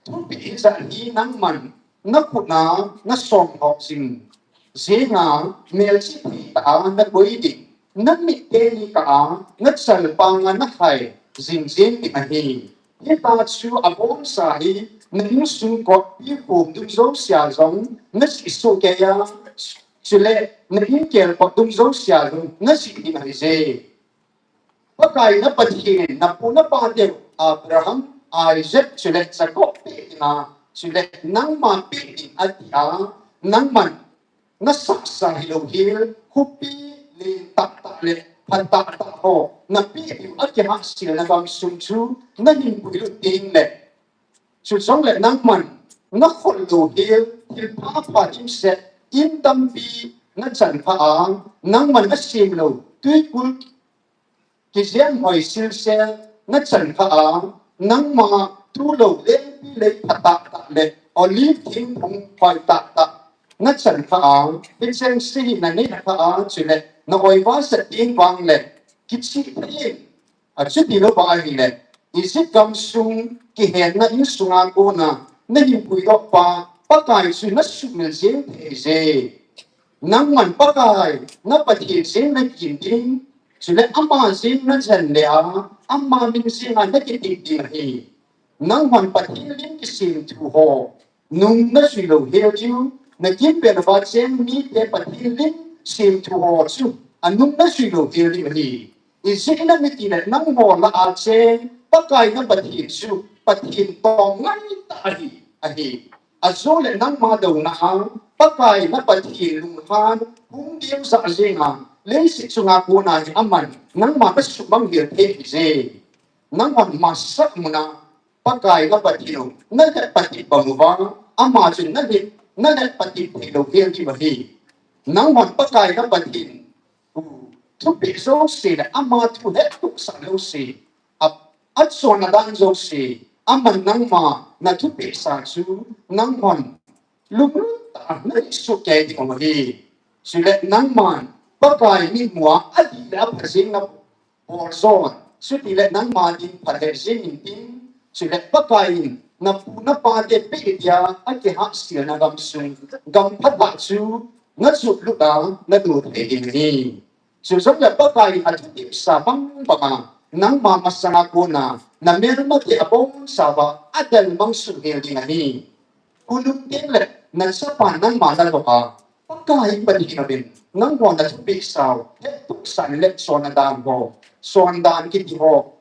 thupi hijat hi nangman, nakhut a, nasong hok jing, jing a, melchih thei tah a, nakoi ding, namit teni kah a, nachalpang a, nahai jing jing ding ahi. Hitia chu abonsa hi, na insung kot pi khum dung jousea jong, najih soh kei a, chule, na inkel kot dung jousea jong, najih ding ahije. Pakai na Pathen, napu napate u Abraham, Isaac, chule Jacob peh dinga, chule nangma peh ding atia, nangman nasahsa hilou hel, khopi len tahtah le pha tahtah ho, napeh diu akihahselna gamsung chu, nahin puilut ding le, chujongle nangman, nakhol lou hel, thil phapha dimset, in tampi nachan kha a, nangman nasem lou, twikul kijem hoi silsel nachan kha a, nangma tulou lengpi lei pha tahtah le olive thingphung hoi tahtah nachan kha a, hicheng se hi nanei kha a, chule na-oiva sa ding vang le kichih thei in, achuti louva ahile, Egypt gamsung kihenna insunga kona nahin puidoh pa Pakai chu nasuhmil jeng thei je. Nangman Pakai na Pathen jeng nakim ding, chule ama jeng najan le a, ama min jenga nakitep ding ahi. Nanghon Pathen lim kisemthu ho nung najui lou hel diu, nakimpel uva cheng mite Pathen lim semthu ho chu anung najui lou hel diu ahi. Ijeh inem itile nangho lah a cheng Pakai na Pathen chu Pathen tong ngaitah ahi, ahi. Ajole nangma douna a Pakai na Pathen lunghan hung ding jah jenga, leiset chunga kona hi aman nangma nasuhmang hel thei ahije. Nanghon masang muna Pakai na Pathen u nalhep patep bang uva, ama chun nalhep, nalhep patep thei lou hel diu ahi. Nanghon Pakai na Pathen u thupeh jouse le ama thu hettohsah jouse, a, achonna dan jouse, aman nangma nathupehsa chu nanghon lunglut tah a nahin soh kei ding ahi. Chule nangman Pakai mitmua adih le apha jeng na bol jon, chutile nangma ding pha lheh jeng intin, chule Pakai in napu napate peh dia akihahselna gamsung, gam phatah chu najot lut a nado thei ding ahi. Chujongle Pakai in athutepsa bang banga nangma masanga kona namelmate abonsa uva adalmang suhhel ding ahi. Khonung tengle nachapa nangma nadoh a, Pakai Pathen uvin nangho nathupehsau hettohsah le chonna dan ho, chondan kiti ho,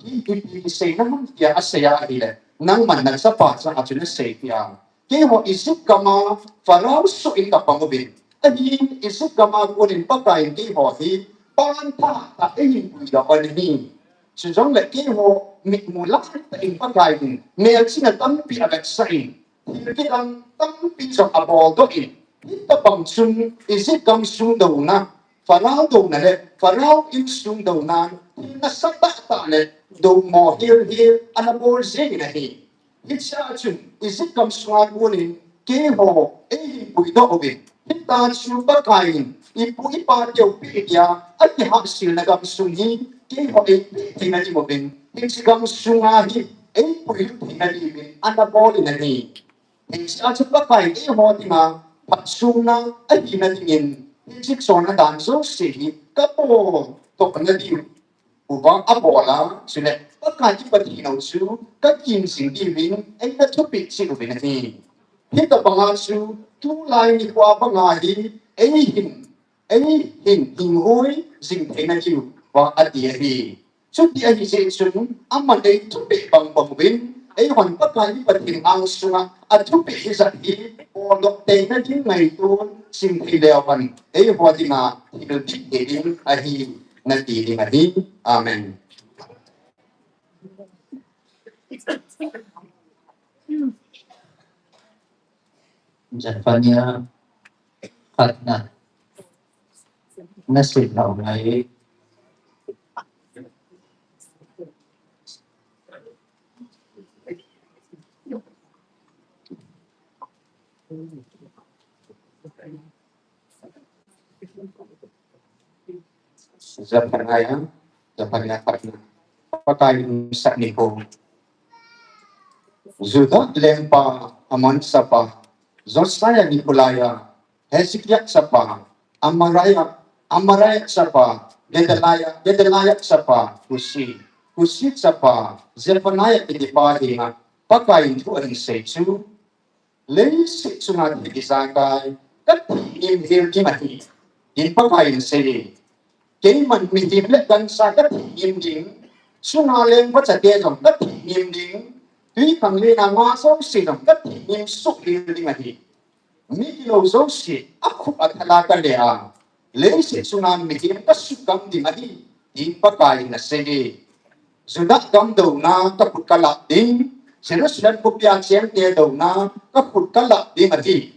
hi ipi kiseina ham tia asei a ahile, nangman nachapa chunga chu nasei tia, keiho Egypt gama Pharaoh soh in kapang uvin, ahin Egypt gama konin Pakai in keiho hi pan thahtah eihin puidoh u ahi. Chujongle keiho mitmu lantah in Pakai in melchihna tampi avetsah in, thil kidang tampi jong aboldoh in, hitobang chun Egypt gamsung douna, Pharaoh douna le Pharaoh insung douna, thil nasatah tah le doumo hel hel anabol jeng in ahi. Hichea chun Egypt gamsunga konin keiho eihin puidoh uvin, hitia chu Pakai in ipu ipateu peh dia akihahselna gamsung hi keiho eipeh theina ding uvin, hiche gamsunga hi eipuilut theina diuvin anabol in ahi. Hichea chu Pakai in eiho dinga phatchomna ahina dingin hiche chonna dan jouse hi kabol tohna diu uva abol a, chule Pakai i Pathen u chu kakim jing diuvin eina thupeh cheh uvin ahi. Hitobanga chu tulai nikhoa banga hi eihin, eihin hinghoi jing theina diuva ati ahi. Chuti ahijeh chun aman eithupeh bang bang uvin, eihon Pakai i Pathen angsunga athupeh hijat hi boldoh theina ding ngaito jing thei leu hen, eiho dinga thil dih hiding ahi, nati ding ahi. Amen. Zephaniah khatna. Nasim lou ngai. Zephaniah, Zephaniah khatna. Pakai lungset nikho. Judah lengpa, Amon chapa, Josiah nikho laiya, Hezekiah chapa, Amariah, Amariah chapa, Gedaliah, Gedaliah chapa, Kushi, Kushi chapa, Zephaniah kitipa henga, Pakaiyin thu ahin sei chu. Leiset chunga thil ijakai, kathi himhim ding ahi, tin Pakaiyin asei. Keiman mihem le gancha kathi him ding, chunga leng vachate jong kathi him ding, twikhanglen a nga jouse jong kathi him suhhim ding ahi. Migilou jouse akhup athal a kale a, leiset chunga mihem kasuhgam ding ahi, tin Pakaiyin asei. Judah gam douna kakhut kalah ding, Jerusalem khopia chengte douna kakhut kalah ding ahi.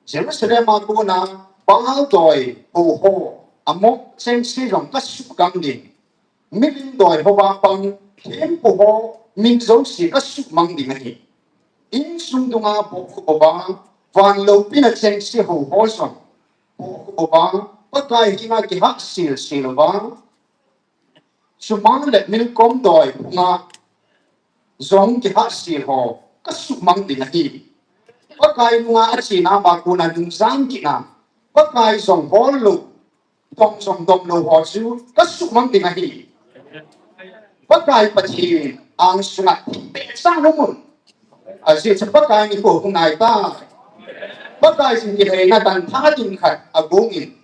Jerusalem a kona Baal doi houho, Amok chengse jong kasuhgam ding. Milim doi houva pang thempu ho min jouse kasuhmang ding ahi. Insung dunga bohkhup uva, van loupina chengse houho jong bohkhup uva, Pakai henga kihahsel sel uva, sumang le milkom doi phunga jong kihahsel ho kasuhmang ding ahi. Pakai nunga achena a kona nungjang kitna, Pakai jong hollou, dom jong domlou ho chu kasuhmang ding ahi. Pakai Pathen angsunga thipbeh chang hung un. Ajeh chu Pakai nikho hung nai tai. Pakaiyin kilhaina dantha ding khat agong in,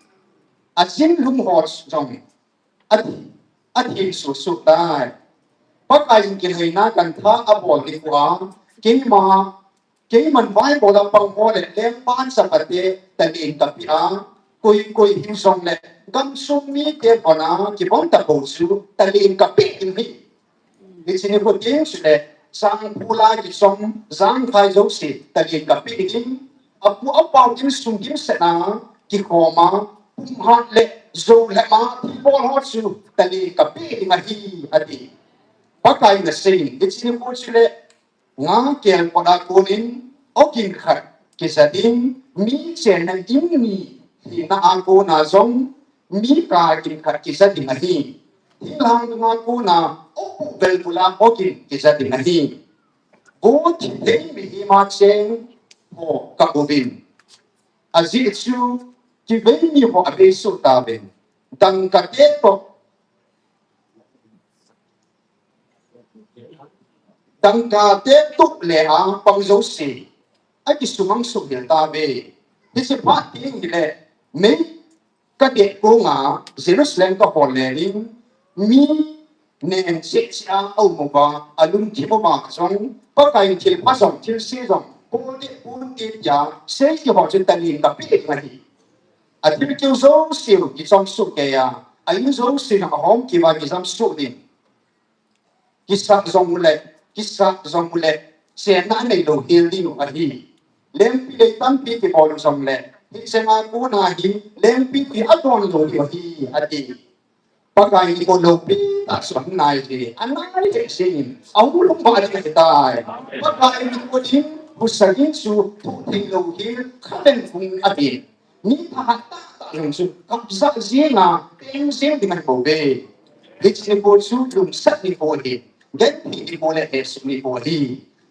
ajin lum ho jong athi, athi suhsuh tai. Pakaiyin kilhaina dantha abol nikho a, keima, keiman vaibol a pang ho le lengpa chapate talent kapeh a, koi koi hijongle gamsung mite hon a kibon tabou chu talent kapeh ding ahi. Hiche nikho teng chule, sangphul a kichom, jangkhai jouse talent kapeh ding, apu apau insung dimset a kikhom a, pumhat le jou le ma thilbol ho chu talent kapeh ding ahi, ati. Pakaiyin asei, hiche nikho chule, nga kelkot a konin, ogin khat kija ding, mi chenna in ni hina a kona jong, mi kagin khat kija ding ahi. Thilhang dunga kona, obuh velvul a ogin kija ding ahi. Vo thithei mihem a cheng ho kauvin. Ajeh chu kivei mi ho avei soh tauvin. Dangkate toh, dangkate toh le a pang jouse akisumang suhhel tauve. Hiche phat teng hile, mei kadeh konga Jerusalem kahol lel in, mi nen cheh cheh a aum uva, alungthim uva jong, Pakai thilpha jong, thilse jong, poldeh ponte tia, sei kiho chun talent kapeh ding ahi. Athil keu jouse u kichom soh kei a, a in jouse jong ahom kit uva kijam soh ding. Kisah jong u le, kisah jong u le, chenna aneilou hel ding u ahi. Lengpilei tampi kibol u jongle, hicheng a kona hi, lengpilei adon lou ding u ahi, ati. Pakai nikho loupi tah chu ahung nai e, anai lheh jeng in, ahung lhung vah ding ahitai. Pakai nikho ding, husa ding chu, thoh theilou hel, khaven hung ahi. Mi thahat tahtah jong chu, kapjah jeng a, peng jeng ding ahi bouve. Hiche nikho chu, lungset nikho ahi. Genthei nikho le, hehsut nikho ahi.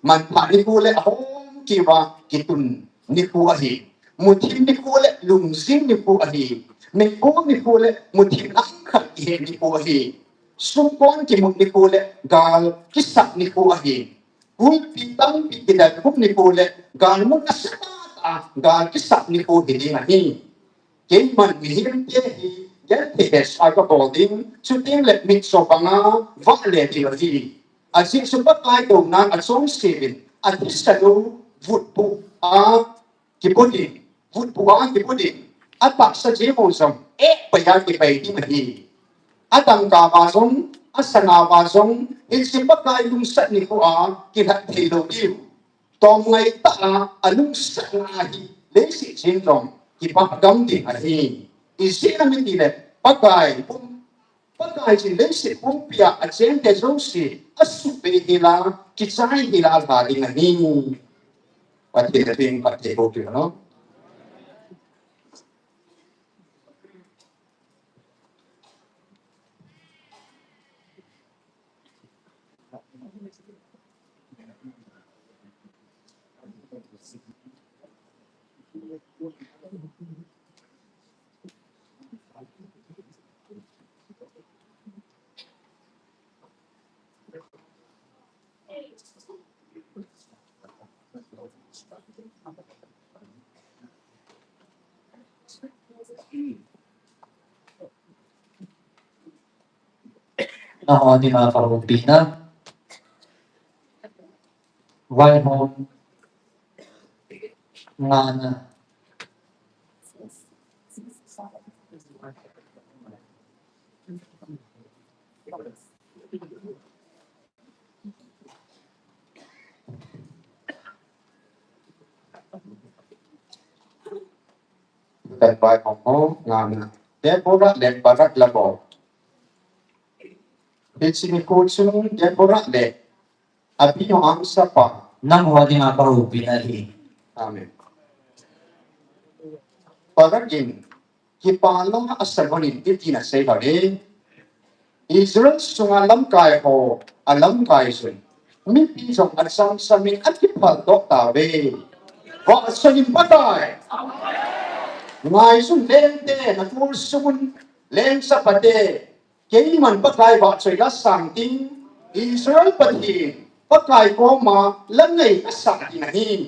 Manthah nikho le, ahom kit uva, kitun nikho ahi. Muthim nikho le lungjing nikho ahi. Meibol nikho le muthim langkhat kihe nikho ahi. Sumkon kimut nikho le gal kisat nikho ahi. Kulpi tampi kidalkhum nikho le galmut nasatah a gal kisat nikho hiding ahi. Keiman mihemte hi genthei hehsa kabol ding, chuteng le mitcho banga vahle ding ahi. Ajeh chu Pakai douna achonse uvin, athisa lou vutbuh a kipu ding, vutbuh a kipu ding, atahsa jeng u jong, eh, pai a kipai ding ahi. Adangka uva jong, asanga uva jong, hiche Pakai lungset nikho a kilhat theilou diu. Tomngai tah a, alungset na hi, leiset cheng jong, kipah gam ding ahi. Ijeh inem itile, Pakai pum Pakai chun leiset pumpia achengte jouse asuhbei hela, kichai hela alha ding ahi. Pathen in phatthei boh peh hen. Nangho dinga kahoupina. Vaihom ngana. Tat bai hong ho, ngana. Deborah le Barak la bol. Hiche nikho chun Deborah le Abinoam chapa. Nangho dinga kahoupina ahi. Amen. Barak in, kipana asah lhonin hitin asei lhon e. Israel sunga lamkai ho, alamkai chun mipi jong achamcham in akiphal doh tauve. Vahchoiyin Pakai. Ngai chun lengte, nakhul sungun leng chapate, keiman Pakai vahchoi la sang ding, Israel Pathen, Pakai koma la ngai la sang ding ahi.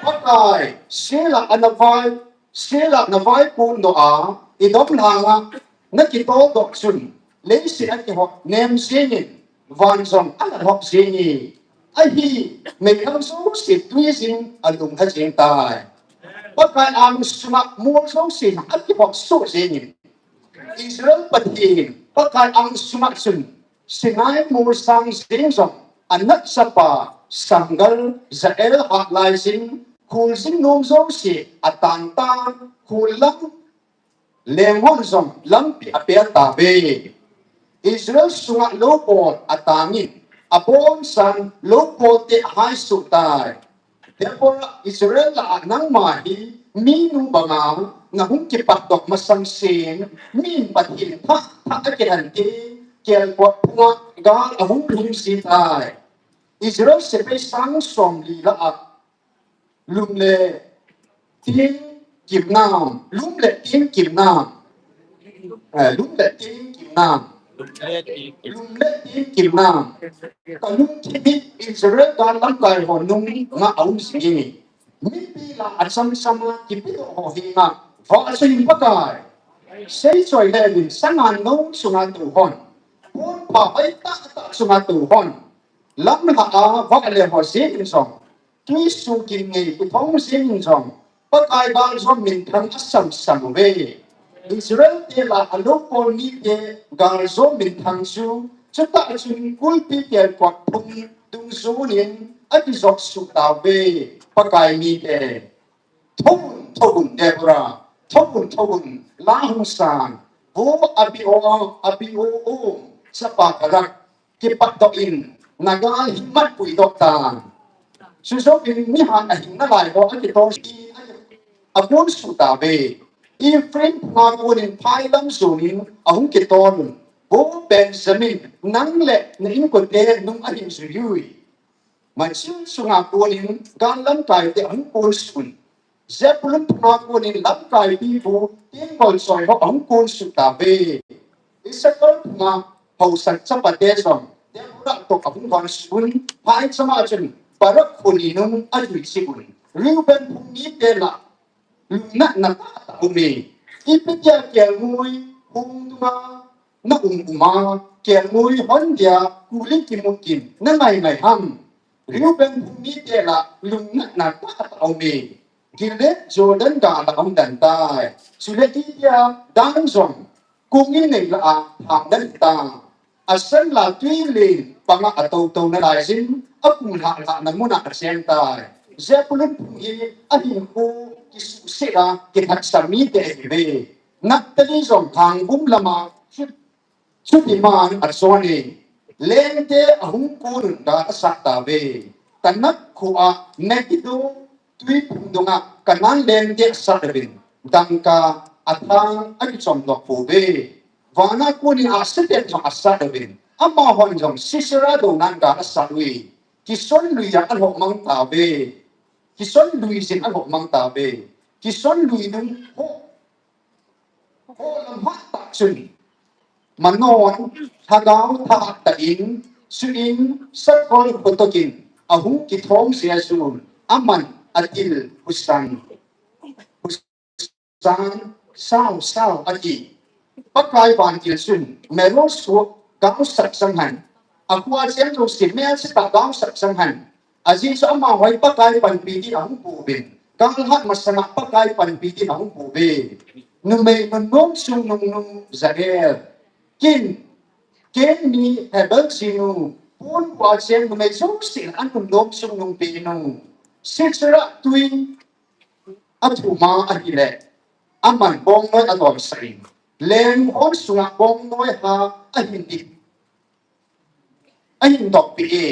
Pakai, sela ana vai, sela na vaipun doh a, idom lhanga, nakitol doh chun, leiset akihot nem jengin, van jong ana lhop jeng e. Ahi, meithal jouse tui jin alung lha jeng tai. Pakai ang sunga mol jouse akihot soh jengin. Israel Pathen, Pakai ang sunga chun, Sinai mol sang jeng jong, anat chapa, Sangam, Jael hat lai jin, khul jing nom jouse, atang tang, khul lang, lenghon jong, lampi apel tauve. Israel sunga lou bol atangin, abon sang lou bol te ahai suh tai. Deborah, Israel lah a nangma hi minu banga nahung kipat doh masang sen, min Pathen thah thah akihen te, kelkot phunga gal ahung lhung ji tai. Israel sepai sang somli lah a lum le tin kimnam, lum le tin kimnam. Eh, lum le tin kimnam. Lum le tin kimnam. Kalungthim in Israel gal lamkai ho nunga aum jing e. Mipi lah a achamcham a kipedoh ho henga vahchoiyin Pakai. Seichoi le vin sangan no chunga tou hon, ponpha hoitah tah chunga tou hon, lamlha a vahle ho jeng in jong, tui sukin ngei kithong jeng in jong, Pakai galjom minthang asam sam uve. Israel te lah a lou bol mite galjom minthang chu, chutah chun kulpi kelkot phung dungjuiyin akijot suh tauve. Pakai mite, thouvun, thouvun Deborah, thouvun, thouvun, la hung sang, vo Abio, Abio, o, chapa Barak, kipat doh in, nagal hi matpui doh tan. Chujouvin mihem ahin nalai ho akitol in, akon suh tauve. Ephraim phunga konin phai lam jonin ahung kitol un. Vo Benjamin, nang le na inkote nung ahin jui uvin. Machil sunga konin gal lamkai te ahung kon suh un. Zebulun phunga konin lamkai pipu, tenggol choi ho ahung kon suh tauve. Issachar phunga haosa chapate jong, Deborah toh ahung vang suh un, phai chama chun Barak khoni nung ajui cheh un. Reuben phung mite lah, lungnatna tahtah aume. Ipi tia kelngoi hung dunga na um um a, kelngoi hon dia kuli kimu kin na ngai ngai ham. Reuben phung mite lah lungnatna tahtah aume. Gilead Jordan gal a um den tai. Chule itia Dan jong kong in nei lah a thang den tai. Asan lah tui len panga atou tou nalai jin, akung lhah lhah na muna achen tai. Zebulun phung hi ahinkho kisuhset a kithat sam mite ahiuve. Naphtali jong Thangvum lama Chuti man achon in, lengte ahung kon un gal asah tauve. Tanak khoa Megiddo tui phung dunga Canaan lengte asat uvin, dangka athang akichom doh pouve. Vana konin Asher te jong asat uvin, Amahon jong Sisera douna in gal asat uve. Kison lui a alhoh mang tauve. Kison lui jin alhoh mang tauve. Kison lui nung ho, ho lam hat tah chun Manoah in lhagao thahat tah in, suh in, sakol khotoh in, ahung kithom jeh chun, aman atil husang, husang, sao, sao, ati. Pakai vantil chun, Meronoth gaosap sang hen, akhoa cheng jouse melsetah gaosap sang hen, ajeh chu amaho hi Pakai panpi din ahung pouvin. Gal hat masanga Pakai panpi din ahung pouve. Numei nunnom chungnung nu Jael. Kain, Kain mi Habel jinu. Ponbua cheng numei jouse anunnom chungnung penu. Sisera tui athum a ahile, aman bongnoi adonsah in, leng hon sunga bongnoi ha ahin dip, ahin doppi e.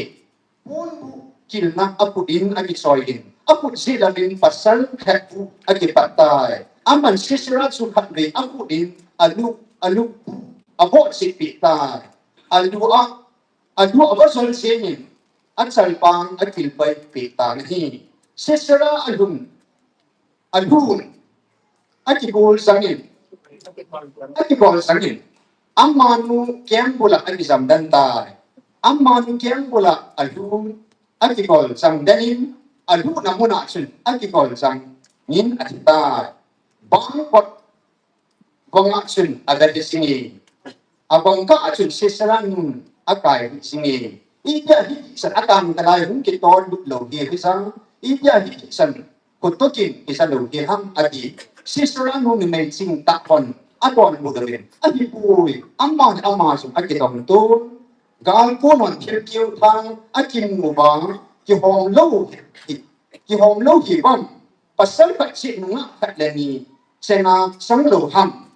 Ponbu kilna akhut in akichoi in, akhut jeh lamin pasal khat bu akipat tai. Aman Sisera chu khatvei akhut in alu, alu bu abohchih peh tai. Alu a, alu a avajol jeng in, achalpang akilpai peh tan ahi. Sisera alhun, alhun, akigol jangin, akigol jangin, amanu keng bula akijam den tai. Amanu keng bula alhun, akigol jang den in, alhunna muna chun akigol jangin athi tai. Bang kot gong a chun avet jingin, agong kah a chun Sisera nun akai jingin. Itia hi san atang kalai hung kitol lut lou hi hijang, itia hi san khotoh in kisa lou hi ham ati. Sisera nu numei ching tah hon adonbut uvin, ahipoi, ama, ama jong akidong tun. Gal kon hon thil keu thang akimu uva, kihom lou hi, kihom lou hi vang. Pasal khat cheh nungah khat le ni chenga sang lou ham.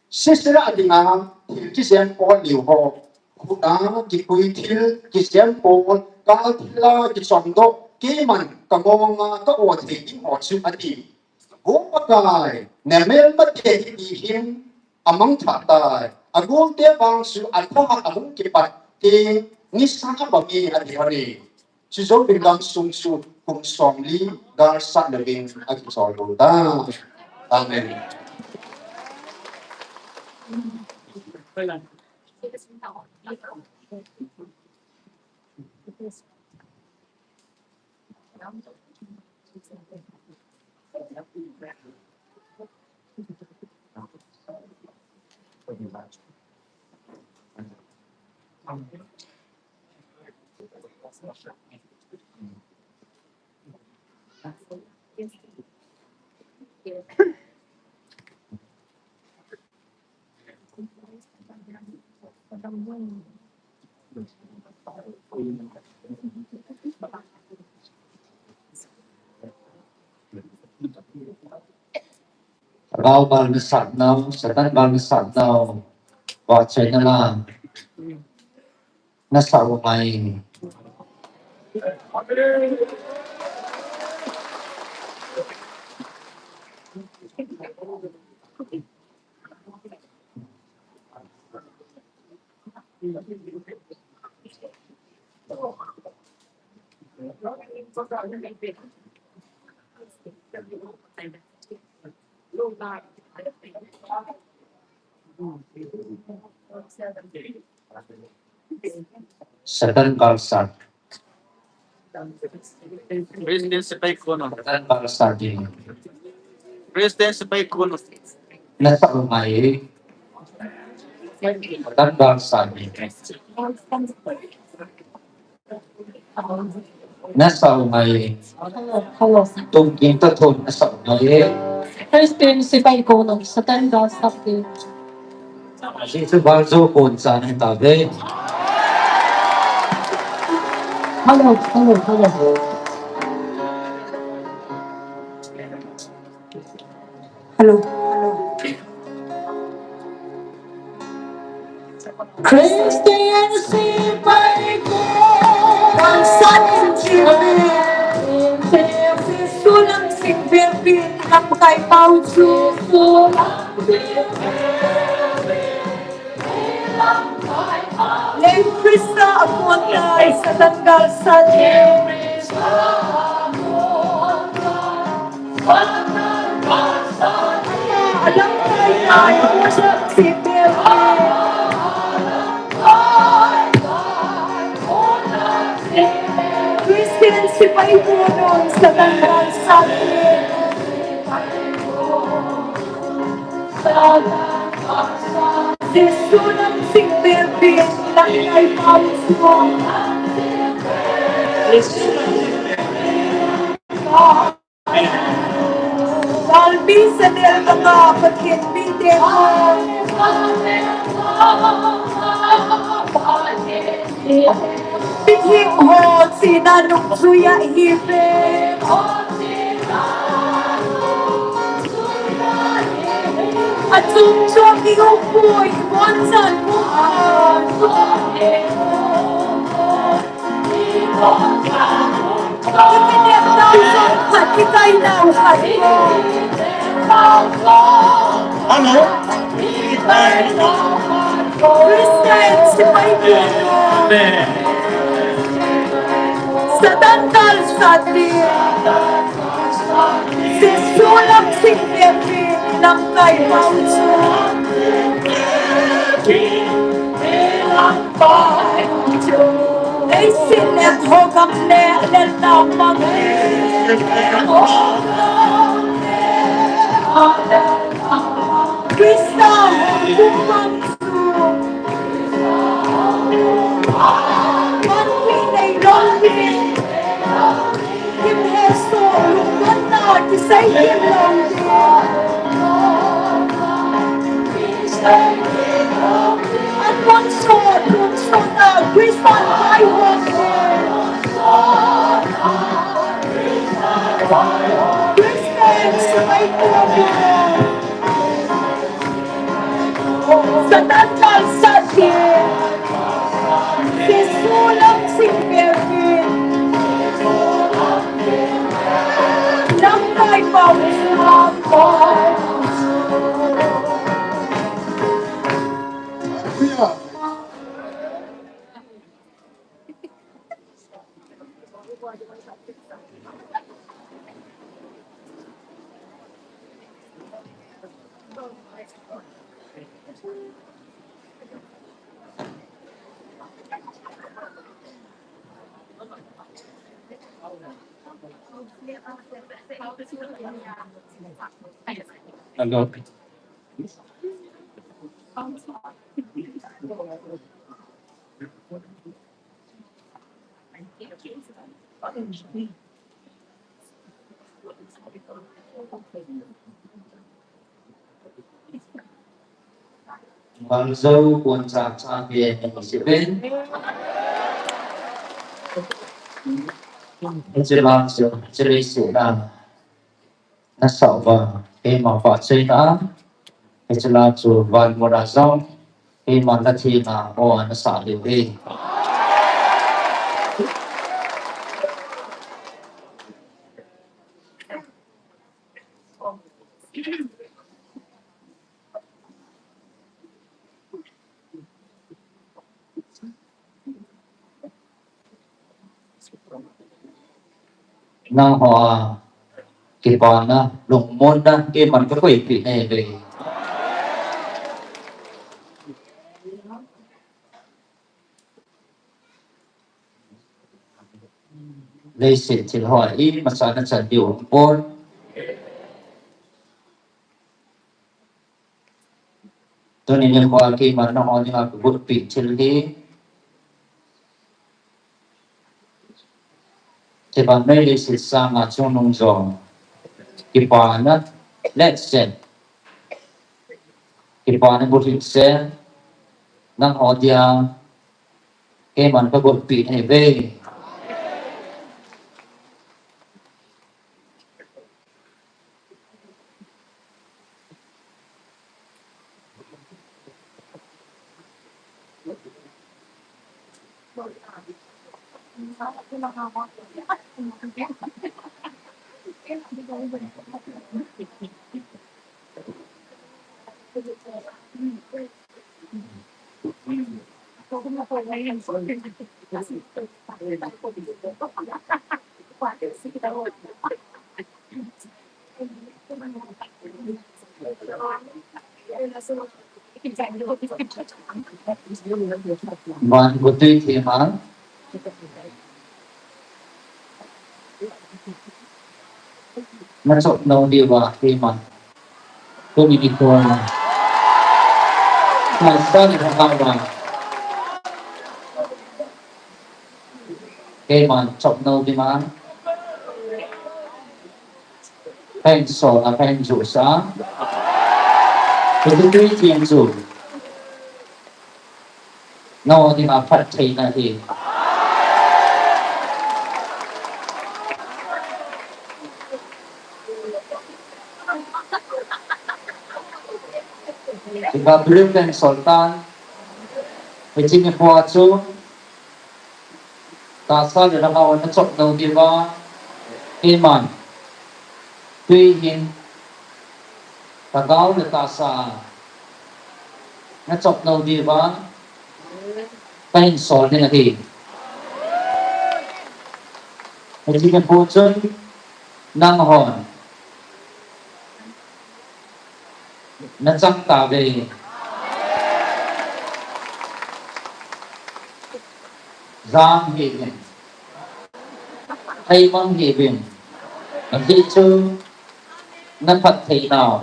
Sisera dinga thil kisem pol liu ho, khut a kikhui thil kisem pol, gal thil a kichom doh, keiman kamonga ka-o thei ding ho chu ati. Vo Pakai, namelmate hi ti hin amangthah tai. Agolte vang chu athahat ahung kipat te, nisa abang e ati hon e. Chujouvin gamsung chu kum somli galsat louvin akichol bou tai. Amen. Lhagao gal nasat nau, Satan gal nasat nau, vahchoi nalai. Nasah u ngai. Satan gal sat. President sepai kono. Satan gal sat din. President sepai kono. Nasah u ngai. Satan gal sat din. Nasah u ngai. Hello, hello. Tum kin ta thon nasah u ngai. President sepai kono, Satan gal sat din. Jesu gal jo kon chan tave. Hello, hello, hello. Hello, hello. Christian sepai kono, Christian sepai kono, sulang sing berpin, lamkai pau chu sulang sing berpin, lamkai pau. Krista apontai, Satan galsat. Alamkai na, Christian sepai punon, Satan galsat. Jesu nang sing pepin, nang kai pau suang. Jesu nang sing pepin. Galpi sanel manga Pathen mite ho. Pathen ho, sina nung suya hi ve. Achung chua ki u pui, bon chan pui. Ki kinem nau song khat, ki kai nau khat. Ano? Christian, sepai punon. Amen. Satan galsat in. Jesu nang sing pepin, nang kai pau suang. Ei sin le ho gam le le na mang. Krista ho kum mang su. Mang pi nei long pi. Kim he so lungdonna kisei him lou. An mon so, lung so na Christian kai hon. Christian sepai punon. Satan galsat in. Jesu nang sing pepin. Nang kai pau suang. Hello. Bangzo pon cha cha ke ni sipen. Chila chila chila na. Nasa uva, keima vahchoina, hiche la chu van muna jong, keima na thina, o nasa diu hi. Nangho a kipana, lungmonna, keiman kakoipeh nahi ve. Leiset thil ho a imacha nachan diu umpon. Tuni nikho a keiman nangho dinga kabolpeh thil hi, hiche vannoi leiset sanga chungnung jong kipana lhahsel, kipana bulhit sel, nangho dia keiman kabolpeh nahi ve. Van gotui thei ma. Nachop nau diuva, keiman. Tuni nikho. Tahsa le thagau va. Keiman chop nau ding ma. Kahin sol a, kahin joh sa. Kei tui tiang chu. Nangho dinga phattheina ahi. Tua Bible kahin sol tan. Hiche nikho chu. Tahsa le thagau a nachop nau diuva, keiman. Tui hin, thagau le tahsa a nachop nau diuva, kahin sol ding ahi. Hiche nikho chun, nanghon. Nachang tauve. Jam hih uvin. Aimang hih uvin. Ajeh chu naphatthei nau.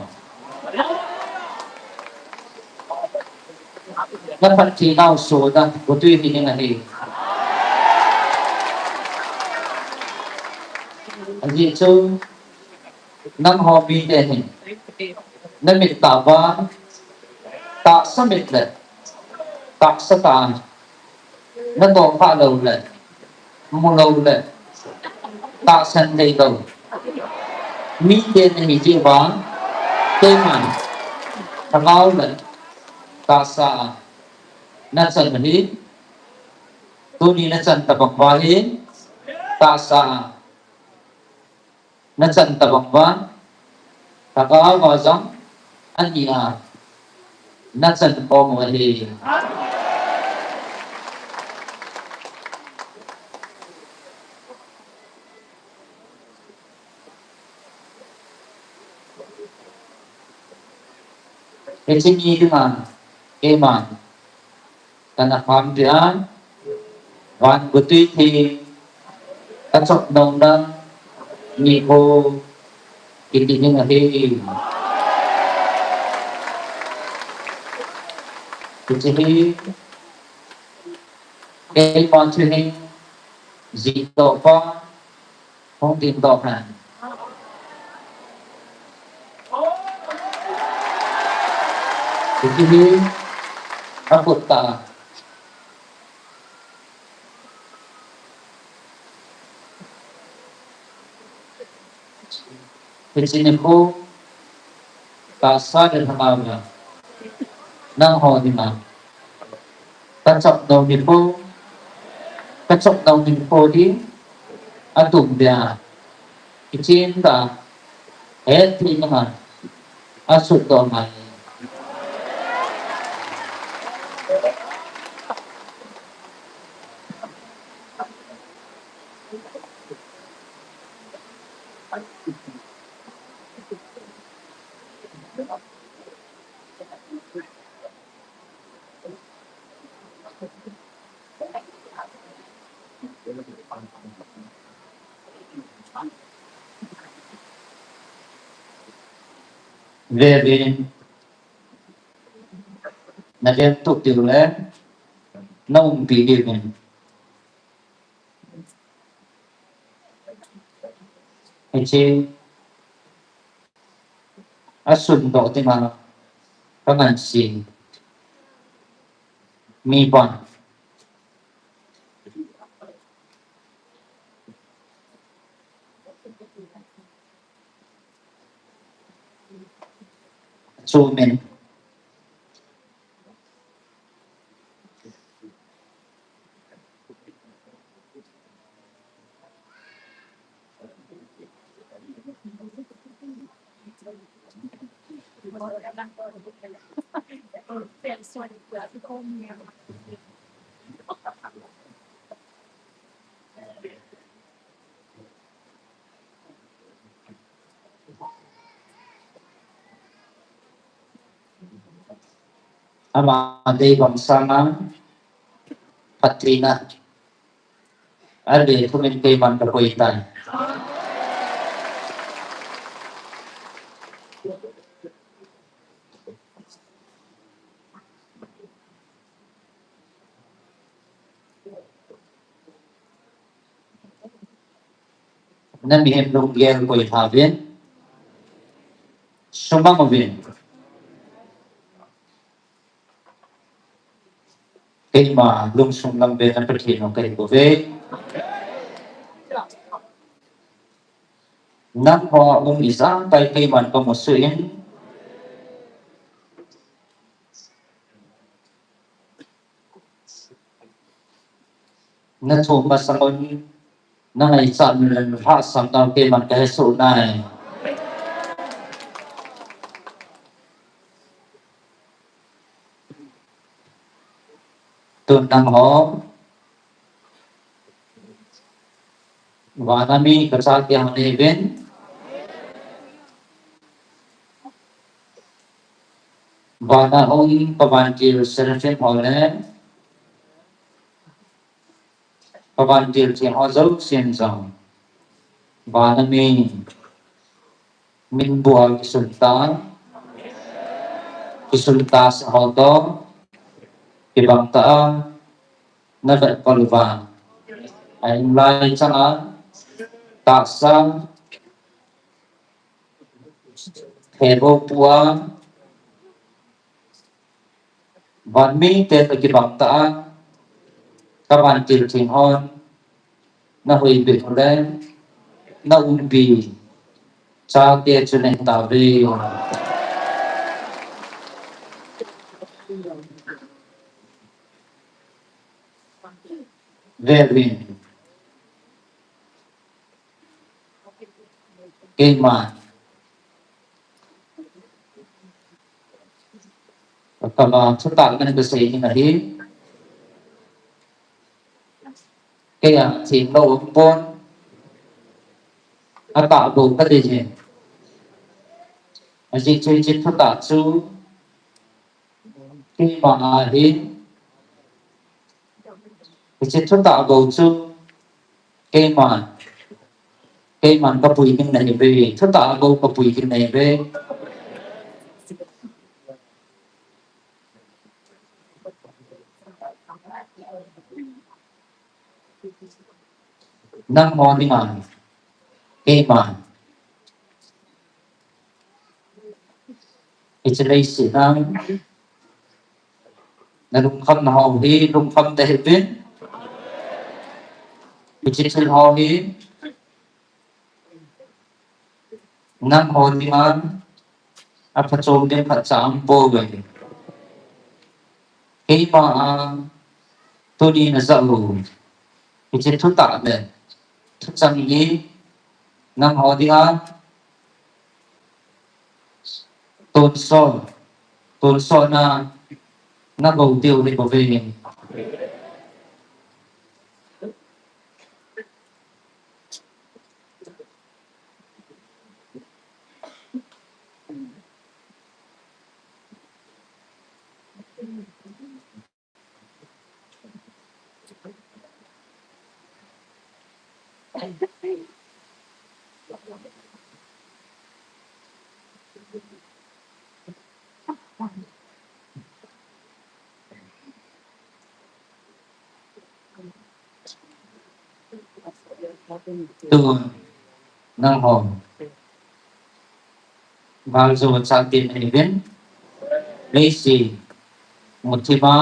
Naphatthei nau sona gotui hi ding ahi. Ajeh chu Nangho mite hin, namit tah uva, tahsa mit le, tahsa tah, natoh kha lou le, mu lou le, tahsan thei lou mite nahi jeh uva, keiman, thagau le, tahsa, nachan ahi, tuni nachan tabang uva hi, tahsa, nachan tabang uva, thagau uva jong, ani a, nachan khom u ahi. Hiche ni dinga, keiman, kana kham dia, van gotui thei, kachop nau na, nikho, kiti ding ahi. Hiche hi, keima chu hi, jih doh pa, Hung ding doh hen. Hiche hi, akut ta. Hiche nikho, tahsa le thagau a, nangho dinga. Kachop nau nikho, kachop nau nikho hi, atum dia, kichem ta, hetthei nunga, asut doh ngai. Ve uvin, na ven tup diu le, na umpi diu vin. Hiche, asun doh dinga, ka ngansi. Mi bon. Chu min. Ama dei bang sanga phattheina ale thumin keiman kakoi tai. Namihem lunggel koi thauvin, sumang uvin. Keima lungsung lam vena Pathen u kahi bouve. Nangho um ijat tai keiman kamusuh in. Nathu masang un nangaichat un lhahsam nau keiman kahesoh nai. Tun nangho vana mi kachate hung neiuvin. Vana um kavantil Seraphim ho le kavantil theng ho jousen jong vana mi minbua kisunta, kisunta sa ho toh kibang tah a navet pal uva, ahinglai changa tahsa thebo pua, vanmite toh kibang tah a kavantil theng hon nahuipi u le naumpi chate chu nahi tauve. Veuvin. Keiman kakam a thutah ngan kasei ding ahi. Kei a theng lou umpon, atah bou kadei e. Ajeh chu hiche thutah chu keima ahi. Hiche thutah bou chu keima, keiman kapui ding nahiuve. Thutah bou kapui ding nahiuve. Nangho dinga keiman hiche leiset a nalungkhamna ho hi lungkham tahih uvin. Hiche thil ho hi nangho dinga aphachom ding khatcha aumpouve. Keima a tuni najah u hiche thutah le thuchang hi nangho dinga tonsot, tonsotna nabol diu ahi bouve. Tun nangho valjou chate nahiuvin, leiset muthim a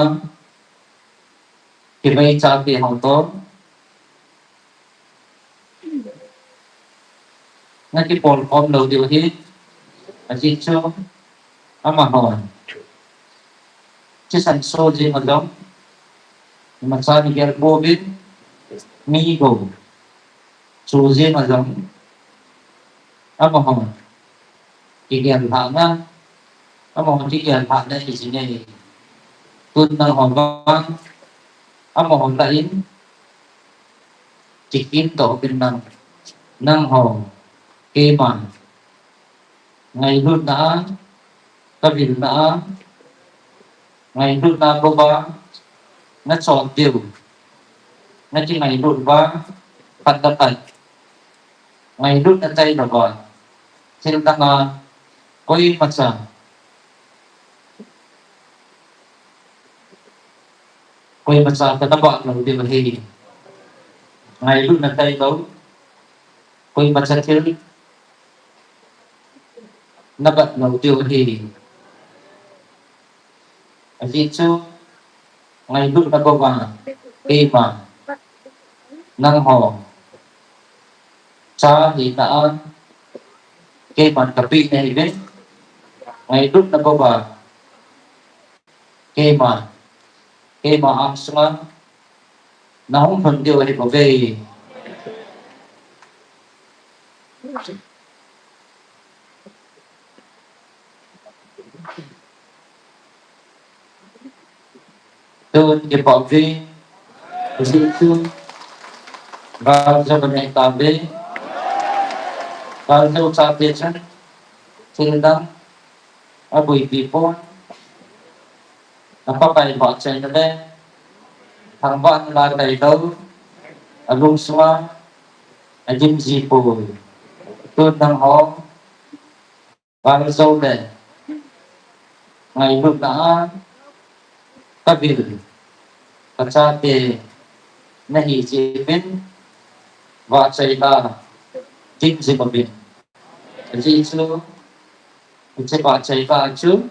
kivei chate ho toh nakipolkhom lou diu ahi. Ajeh chu amahon thisan so jeng a jong imacha kigel pouvin, mi gou chu jeng a jong amahon kigel lhahna, amahon kigel lhahna hi jing e. Tun nangho vang amahon lah in kikin toh uvin lang, nangho keiman ngailutna a, kavilna a, Ngailutna bou a, nachon diu. Nakingailutna, phat le phat. Ngailutna tailou a, thil dang a, koimacha. Koimacha toh nabah lou diu ahi. Ngailutna tailou. Koimacha thil nabah lou diu ahi. Ajeh chu, ngailutna bou a, keima, nangho cha hina a, keiman kapeh nahiuvin, ngailutna bou a, keima, keima angsunga, nahung lhun diu ahi bouve. Tun kipah uve, Jesu, gal jou anei tauve, gal jou chate chun, thil dang, aboipi pon, a Pakai vahchoina le, thangvahna la tailou, alungsunga, adim ji poi. Tun nangho, gal jou le, ngailutna a, kavil, kachate, nahi jeh uvin, vahchoi la, dim jing uvin. Ajeh chu, hiche vahchoi la chu,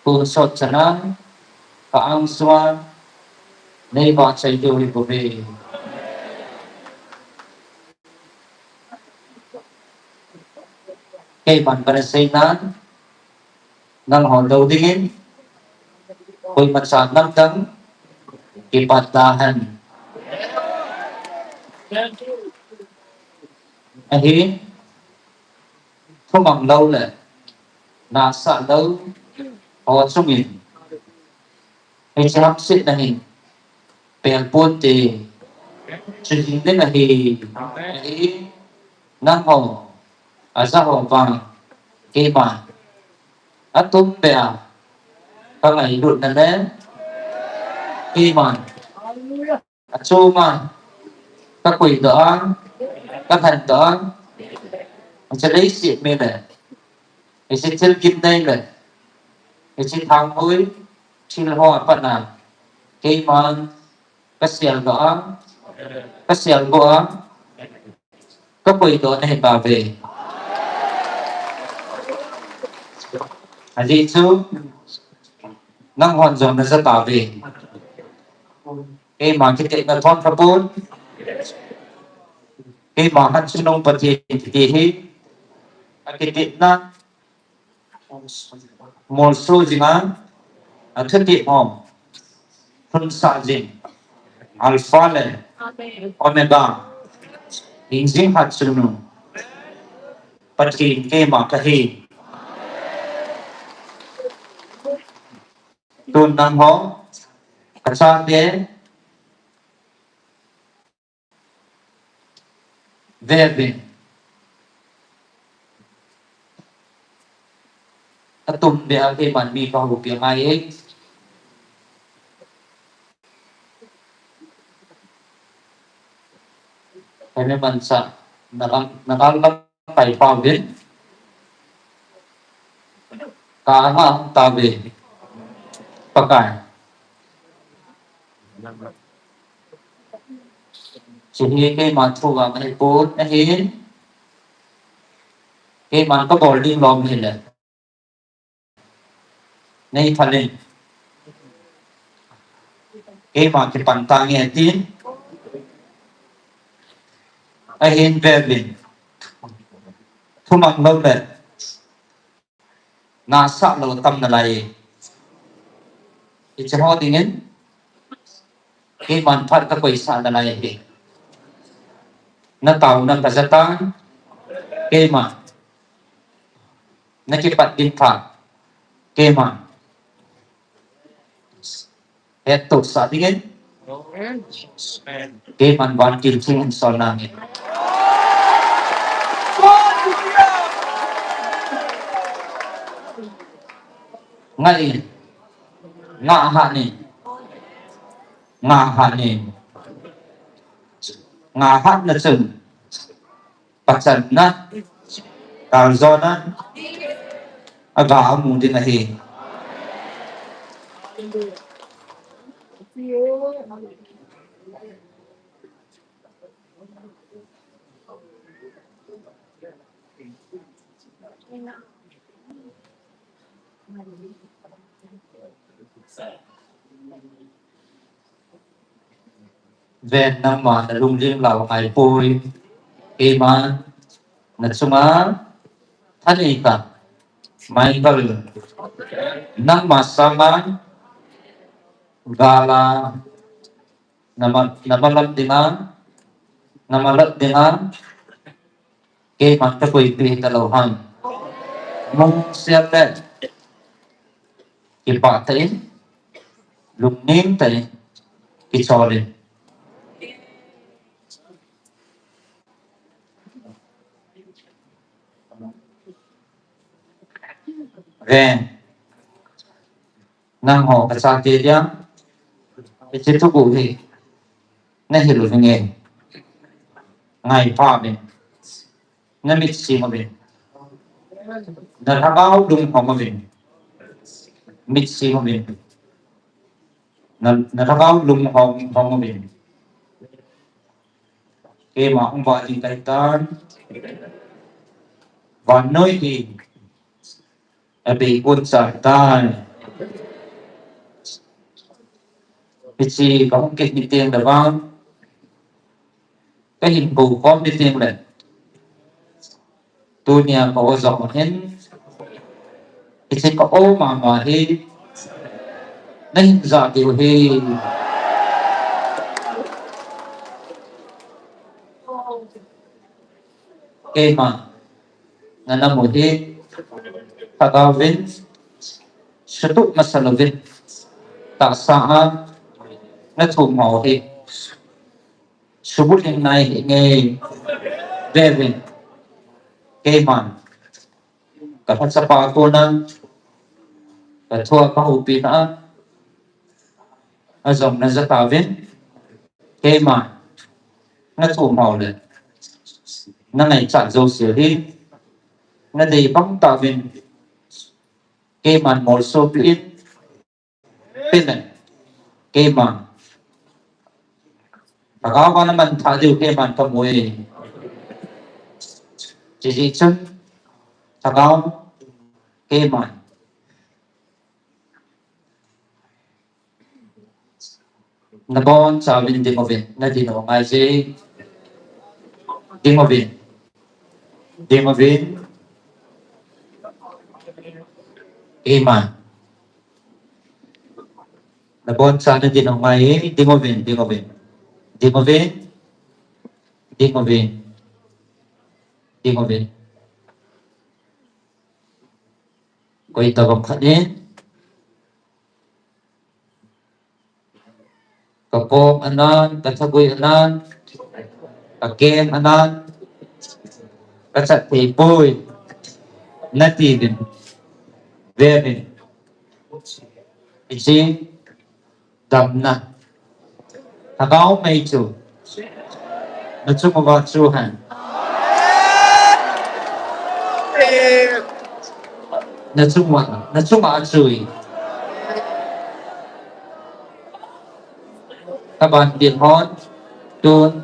tonsot chan a, ka angsunga, nei vahchoi diu ahi bouve. Keiman kana seina, nangho lou dingin, koimacha namdang, kipat tahen. Ahin, thumang lou le, nahsah lou, ho chungin, hiche hamsetna hin, pel ponte, chu jing ding ahi, ahin, nangho, ajaho vang, keima, atumbeh a, kangailutna le, keima, achom a, kakoidoh a, kalhendoh a, hiche leiset mi le, hiche thil gimnei le, hiche thanghoi, thil ho a pat a, keiman, kaseldoh a, kaselgoh a, kakoidoh nahi tauve. Ajeh chu, nanghon jong naja tauve. Keima kitepna thon kapon. Keima Hatchungnung Pathen kiti hi, akitepna, molso jinga, athutep ho, lhunsah jing, Alpha le Omega, hingjing Hatchungnung Pathen keima kahi. Tun nangho, kachate, veve. Atumbeh a keiman mi kahoupi angai e. Kami mansa, nagal, nagal lam pai pau din. Ka anga hung tauve. Pakai. Hiche hi keima thu vang ahipon ahin. Keiman kabol ding lom hile. Nei phalin. Keima kipan tange tin. Ahin vevin. Thumang lou le. Nahsah lou tam nalai. Hiche ho dingin. Keiman phat kakoisah nalai hi. Nataona kaja tan. Keima. Nakipat ding phat. Keima. Hettohsah dingin. Keiman vantil theng hin sol nange. Ngai in. Ngah hah in. Ngah hah in. Ngah hah na chun pachatna, kaljona, aga mu ding ahi. Ven, nangma nalunglim lou ngai poi. Keiman nachunga thanei ka Michael, nangma sanga gala nama, namalam dinga, namalam dinga, keiman kapuipi talou ham. Mong siam le kipah tah in, lungnem tah in, kichol in. Ven. Nangho kachate dia, hiche thuguh hi nahil uvin nge. Ngai pha uvin. Namit sing uvin. Nalhagao lunghong uvin. Mit sing uvin. Na, nalhagao lunghong, hong uvin. Keima hung vah ding kahitan. Vannoi hi abei gon chan tai. Hiche kahung kit ni teng le vang, kahin kou khom ni teng le, tunia ka-o jong hin, hiche ka-o mama hi nahin jah diu ahi. Keima nanam u hi, lhagao vin sutup masa louvin, tahsa a nathum ho hi subulhing nai hih nge. Vevin, keiman kalhachapa kona kathua kahoupi na a, ajong naja tauvin, keiman nathum ho le nangaichat jouse hi nadei bang tauvin, keiman molsopi in, pin le keiman lhagao a namanthah diu keiman kamu e. Hijeh chun lhagao, keiman nabonchauvin ding uvin, nadin u ngai e. Ding uvin. Ding uvin. Keiman nabonchauvin ding u ngai e. Ding uvin, ding uvin. Ding uvin. Ding uvin. Ding uvin. Koi tabang khat in. Kakong anan, kathagui anan, kakeng anan, kachat thei poi, nati uvin, vevin. Hiche damna, lhagao mei chu nachung uva chu hen. Nachung uva, nachung uva chu. Kaban bil hon tun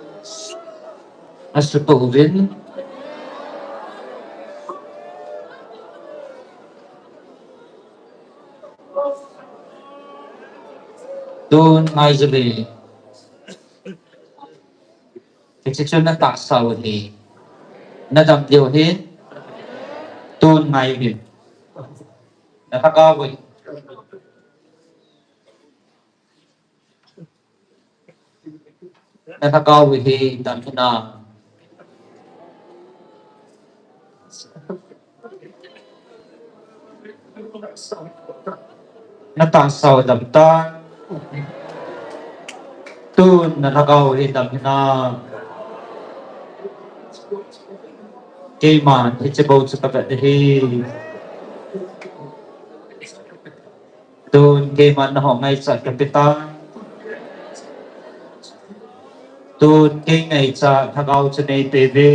asutoh uvin. Tun ngai jing uve. Hiche chu natahsa u ahi. Nadam diu ahi. Tun ngai uvin. Nalhagao u ahi. Nalhagao u hi dam hinam? Natahsa u dam tan. Tun nalhagao u hi dam hinam? Keiman hiche bou chu kavet ahi. Tun keiman nahung ngaichat kape tai. Tun kei ngaichat lhagao chu neipe ve.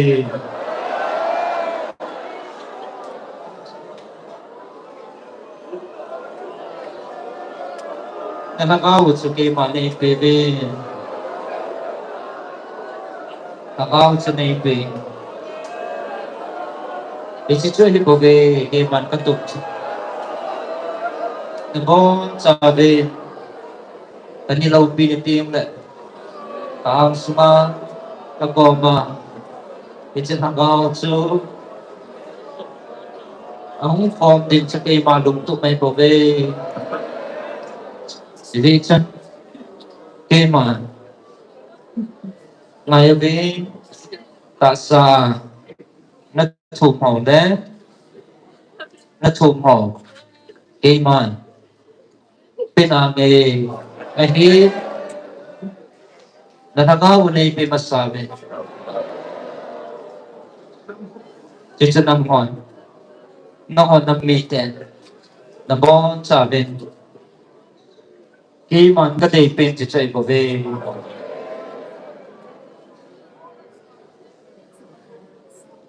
Nalhagao chu keiman neipe ve. Lhagao chu neipe. Hiche chu ahibouve, keiman katup chu. Nabonchauvin, kanei loupi ni teng le, ka angsunga, kakoma, hiche lhagao chu ahung khom ding chu keima lungtup ahibouve. Hijeh chun, keiman ngai uve, tahsa, nathum ho le, nathum ho, keiman pe nange, ahi, nalhagao neipe masa uve. Hichu nanghon, nanghon nam miten, nabonchauvin, keiman kadeipen hichu ahibouve.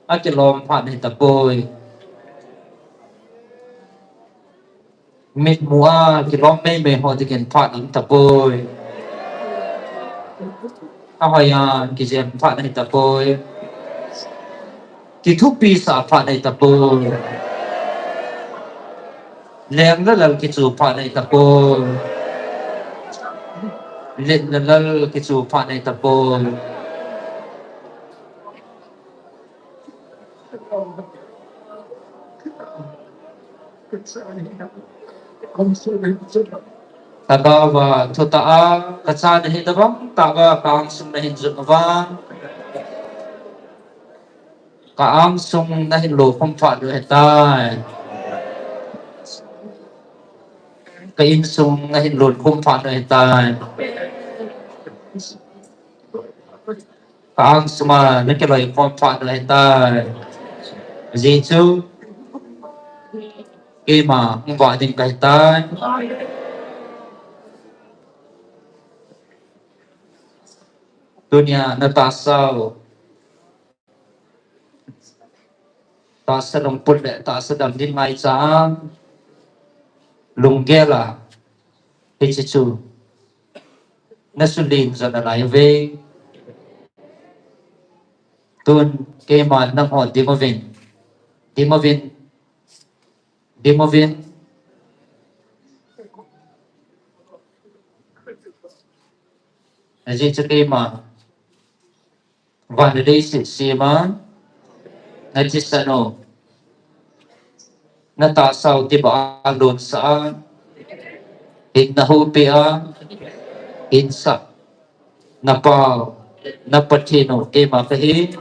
Akilom phat nahitapoi. Mitmu a kilom meimei ho dingin phat nahitapoi. Ahoiya kijem phat nahitapoi. Kithupisah phat nahitapoi. Leng le lal kichu phat nahitapoi. Let le lal kichu phat nahitapoi. Lhagao va thutah a kacha nahi tobang tah a ka angsung nahin jot uva, ka angsung nahin lokhum phat u ahitai. Ka insung nahin lokhum phat u ahitai. Ka angsunga nakiloikhom phat u ahitai. Ajeh chu keima hung vah ding kahitai. Tunia natahsau, tahsa lungput le tahsa damdin ngaicha a, lunggel a, hiche chu nasulen jo nalai uve. Tun keiman nangho ding uvin, ding uvin, ding uvin. Ajeh chu keima van le leiset sema nathisan u, natahsau tibah a lonsah a, hinna houpi a, hinsah napau, na Pathen u keima kahi.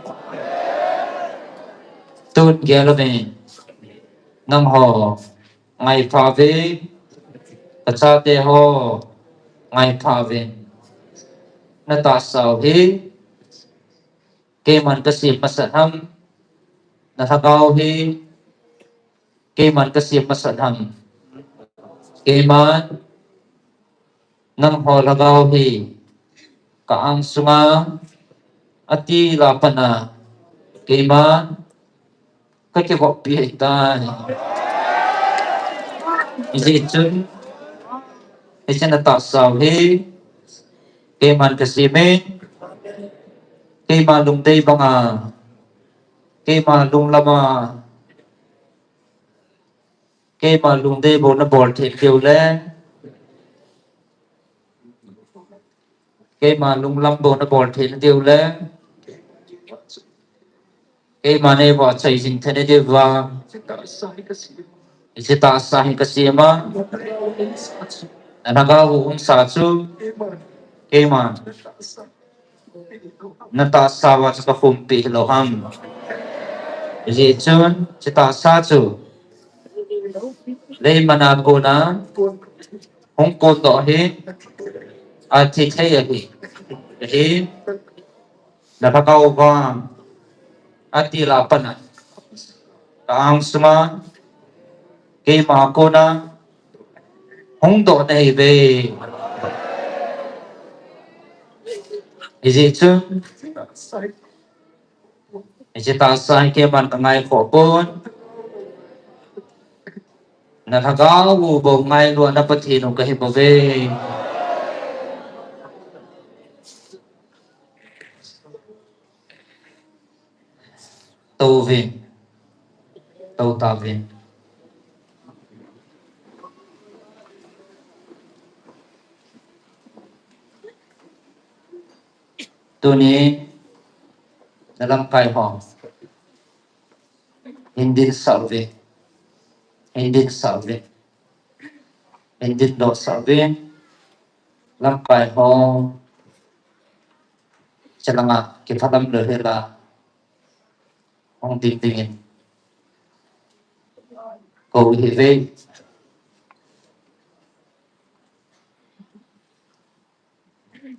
Tun gel uvin, nangho ngaipha uvin, kachate ho ngaipha uvin. Natahsau hi keiman kasem masat ham, nalhagao hi keiman kasem masat ham? Keiman, nangho lhagao hi ka angsunga atil a pat a keiman kakivoppi ahitai. Hijeh chun hiche natahsau hi keiman kasemin, keima lungdei banga, keima lunglama, keima lungdei bou nabol thei diu le, keima lunglam bou nabol thei diu le, keima neivohchoi jing thei diuva hiche tahsa hi kasema, nalhagao u umsa chu keima natahsauva chu kakhumpi hilou ham? Hijeh chun hiche tahsa chu leimana kona hung kondoh hi athi thei ahi. Ahi, nalhagao vang atil a pat a ka angsunga keima kona Hung doh nahi ve. Ijeh chu, ijeh tah sa hi keiman ka ngaikhoh pon. Na lhagao u bou ngailua na Pathen u kahi bouve. Tou vin. Tou tau vin. Tuni, na lamkai ho. Hin ding sah uve. Hin ding sah uve. Hin ding doh sah uve. Lamkai ho. Chalanga, kiphalam lou hela. Hung ding dingin. Kou hi ve.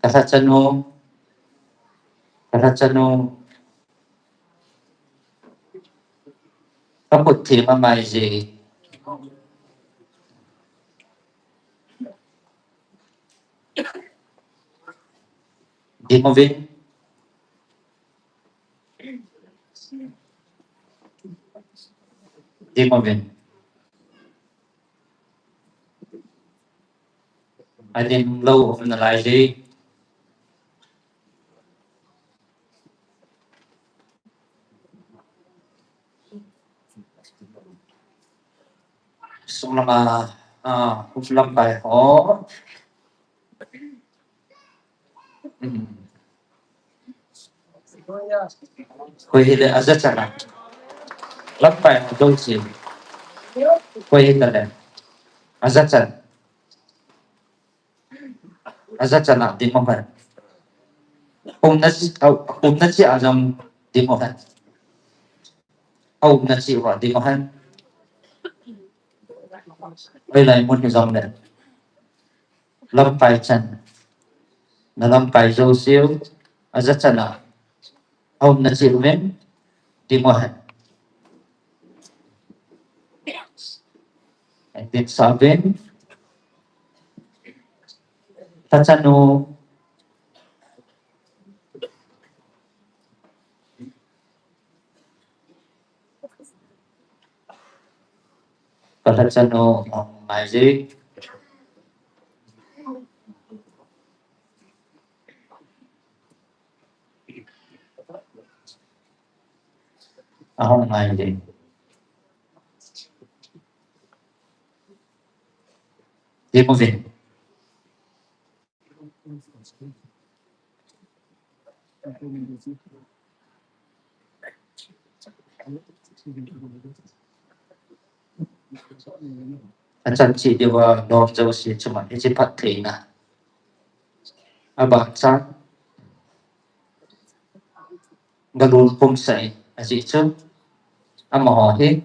Ka lhachanu, ka lhachanu, ka khut thim a ngai ji. Ding uvin. Ding uvin. Adim lou um nalai ji. Sung lama, ah, um lamkai ho. Hmm. Koi hile ajachan a. Lamkai ho dong si. Koi hile ajachan. Ajachan a ding uhen. Umna chi, umna chi a jong ding uhen. Aumna chi uva ding uhen. Hoilai mun hi jongle. Lamkai chan. Na lamkai jouse u. Ajachan a. Aumna chi uvin. Ding uhen. Ding sah uvin. Lhachanu. Ka lhachanu, um ngai ji. Ahung ngai ding. Ding uvin. Achan cheh diuva lom jouse chunga hiche phattheina. Abang chan. Galun khum sah in ajeh chu. Amaho hi.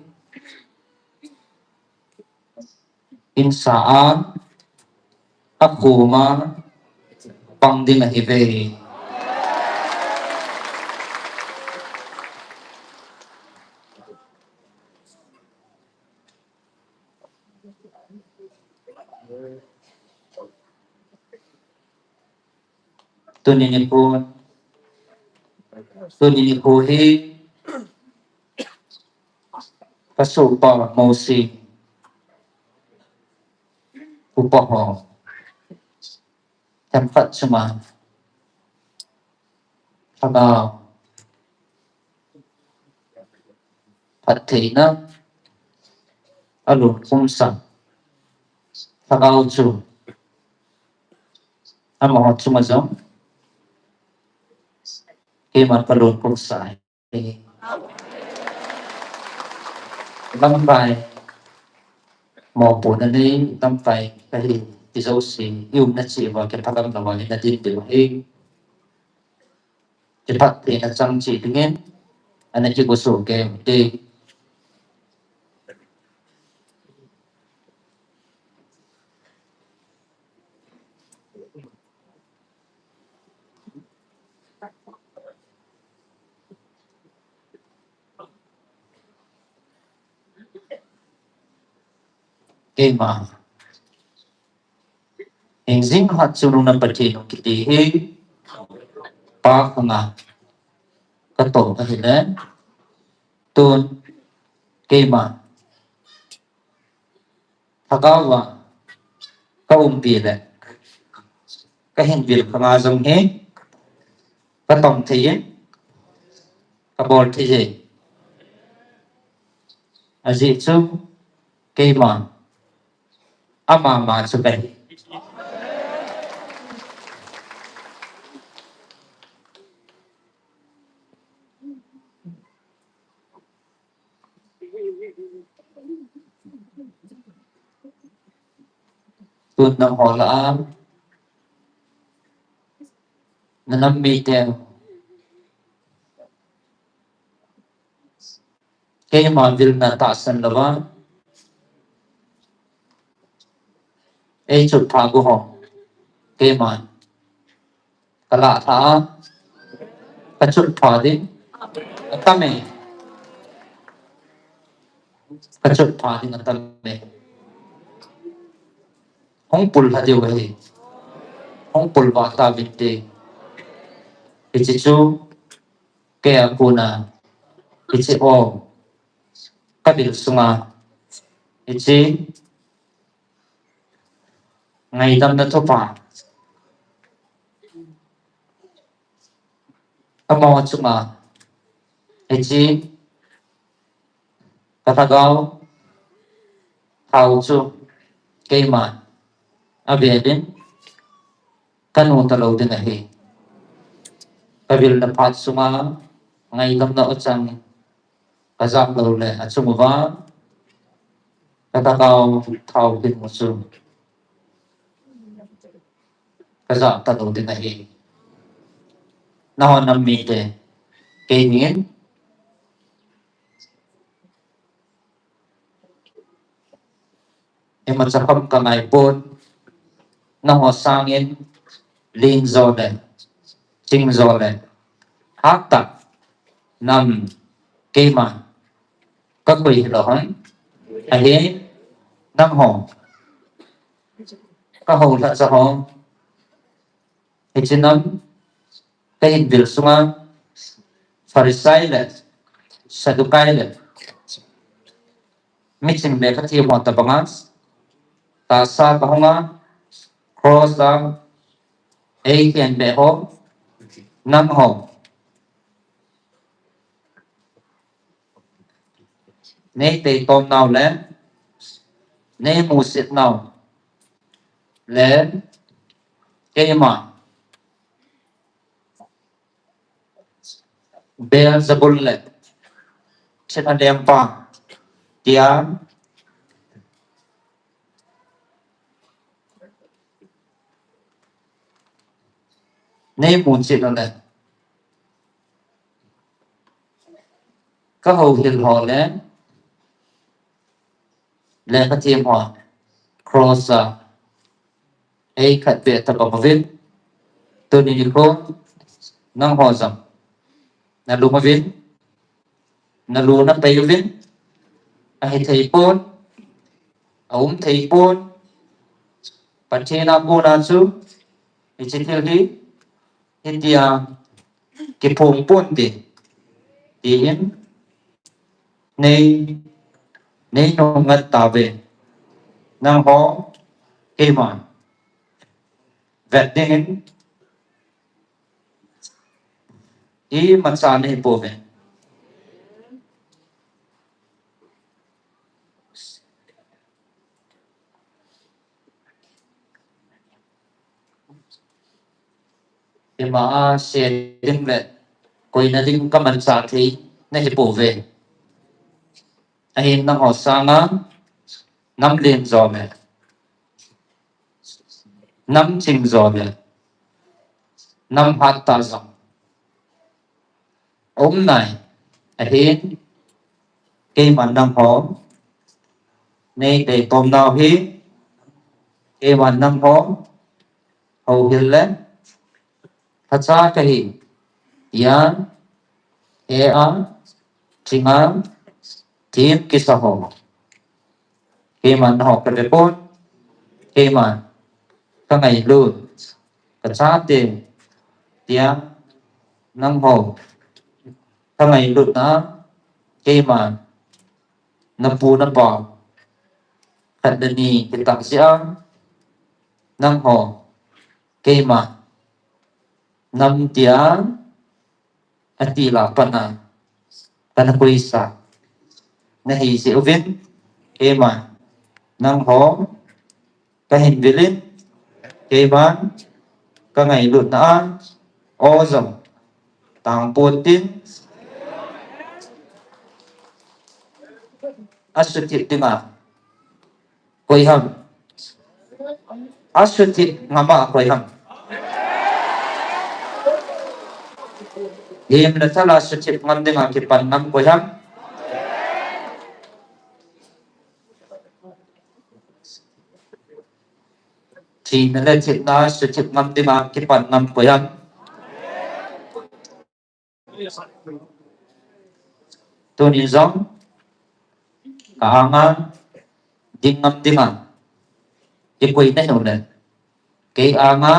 Insa a. Akhum a. Pang ding ahi ve. Tuni nikho, tuni nikho hi, ka sohpa Mosi, upa ho, themkhat chunga, Lhagao phattheina alunkhum sah. Lhagao chu amaho chunga jong keiman kalunkhum sah e. Lamkai mopohna nei, lamkai kahi ti jouse, i umna cheh uva kiphalam louva ina ding diu ahi. Kiphattheina chang cheh dingin, ana kigosuh kei ute. Keima. Hingjing hat chungnung na Pathen u kiti hi pa khanga ka tong ahile, tun keima lhagao a ka umpi le ka hinvil khanga jong hi ka tong thei in, ka bol thei e. Ajeh chu keima amama chu kahi. Tun nangho lah a, na nam mite, keima vilna tahsan louva, ei chutpha gu ho, keima ka lah tha a, ka chutpha ding atam e. Ka chutpha ding atam e. Hung pul lha diu ahi. Hung pul vah tauvin te. Hiche chu kei a kona hiche o ka vil sunga hiche ngaidamna thupha ka mo chunga hiche ka lhagao thao chu keima avelin ka nu talou ding ahi. Ka vilna phat sunga ngaidamna o chang ka jah lou le achung uva ka lhagao thao hin mu chu ka jah talou ding ahi. Nangho nam mite, keinin imacha kham ka ngai pon, nangho sangin len jo le, ching jo le, hattah nam keima ka koi hilou hon. Ahin nangho ka houlhacha ho, hiche nam ka hinvil sunga Pharisai le Saddukai le miching le ka thi ho tabanga tahsa ka hunga cross a ei khen be ho, nangho nei teitom nau le nei musit nau le keima Beelzebul le thina lengpa tia nei musit nau le ka houhil ho le lekha them ho cross a ei khat beh tabang uvin, tuni nikho nangho jong nalung uvin, nalu napei uvin, ahi thei pon, aum thei pon, Pathen a kona chu hiche thil hi hitia kiphong pon te, tin nei, nei nungngat tauve. Nangho keima vet dingin imacha nei pouve. Ima a se ding le koina ding ka manchah thei nahi pouve. Ahin nangho sanga nam len jo le, nam ching jo le, nam hattah jong um nai. Ahin keiman nangho nei teitom nau hi, keiman nangho houhil le lhacha kahi, tia he a, ching a, thim kisa ho. Keiman nangho ka ve pon, keiman ka ngailut, ka chate, tia, nangho, ka ngailut na, keima, na pu na pa, khat le ni, kita sia, nangho, keima, nam tia, ati la pana, kana kuisa, na hi si uvin, keima, nangho, ka hin vilin, keiman, ka ngailutna a, o jong, tang putin, a suthip dinga, koi ham. A suthip ngama koi ham. Him le thal a suthip ngam dinga kipan ngam koi ham. Thina le thina suthip ngam dinga kipan ngam koi ham. Tuni jong, ka anga, ding ngam dinga, kikoi na hiu le. Kei anga,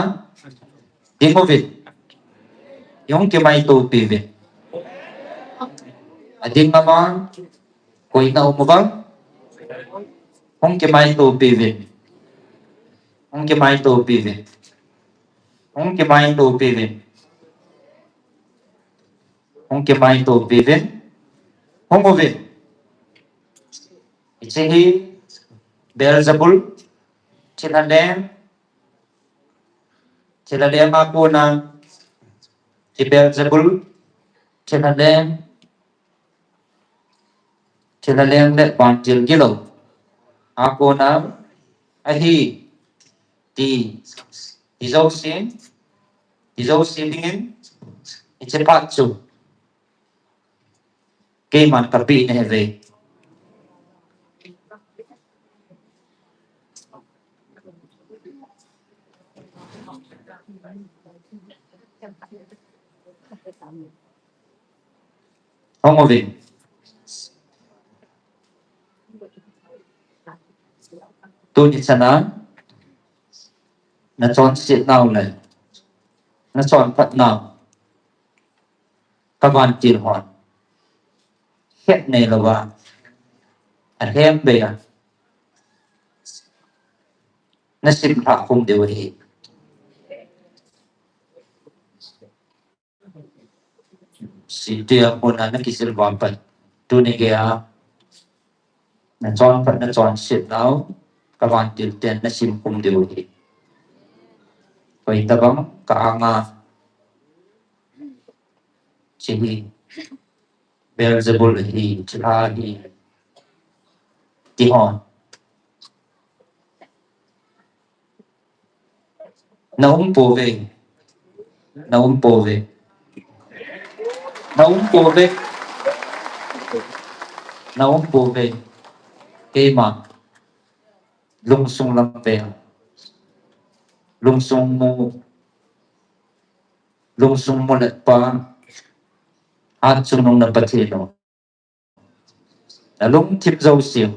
ding uvin. Hung kimaitopi uvin. A ding ngam a, koi na um uva. Hung kimaitopi uvin. Hung kimaitopi uvin. Hung kimaitopi uvin. Hung kimaitopi uvin. Hung uvin. Hiche hi Beelzebul, thilha leng, thilha leng a kona, hi Beelzebul, thilha leng, thilha leng le vantil gilou a kona ahi ti, ti jouse, ti jouse dingin, hiche phat chu keiman kapeh nahi ve. Hung uvin. Tuni chana, na chonset nau le, na chonphat nau, ka vantil hon, het neilouva, alhem bei a, na simlhah khum diu ahi. Sitia kona na kisil vang pat, tuni geiya, na chonphat na chonset nau, ka vantil ten na sim khum diu ahi. Koi tabang ka anga, hiche hi Beelzebul ahi, thilha ahi, ti hon. Na um pouve. Na um pouve. Na um pouve. Na um pouve. Keima. Lungsung lam ve. Lungsung mu. Lungsung mu le pa. Hat chungnung na Pathen u. Na lungthim jouse u.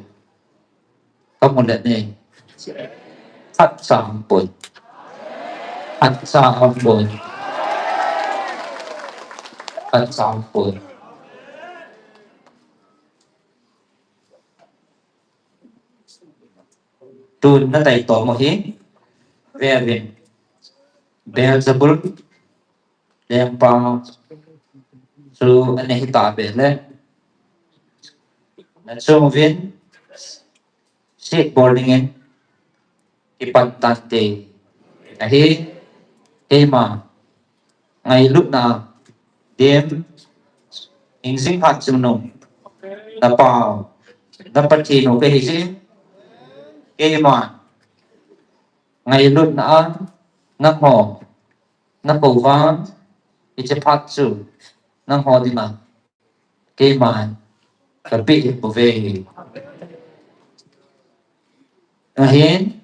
Ka mu le nei. Khatcha aum poi. Khatcha aum poi. Khatcha aum poi. Tun na taitom u hi. Ve uvin. Beelzebul. Lengpa chu ana hita beh le. Na chung uvin, sih bol dingin, kipan tante. Ahi, keima, ngailutna, dem, hingjing hat chungnung, na pau, na Pathen u kahi jin, keima, ngailutna a, nangho, na kou vang, hiche phat chu, nangho dinga, keiman, kapeh bouve. Ahin,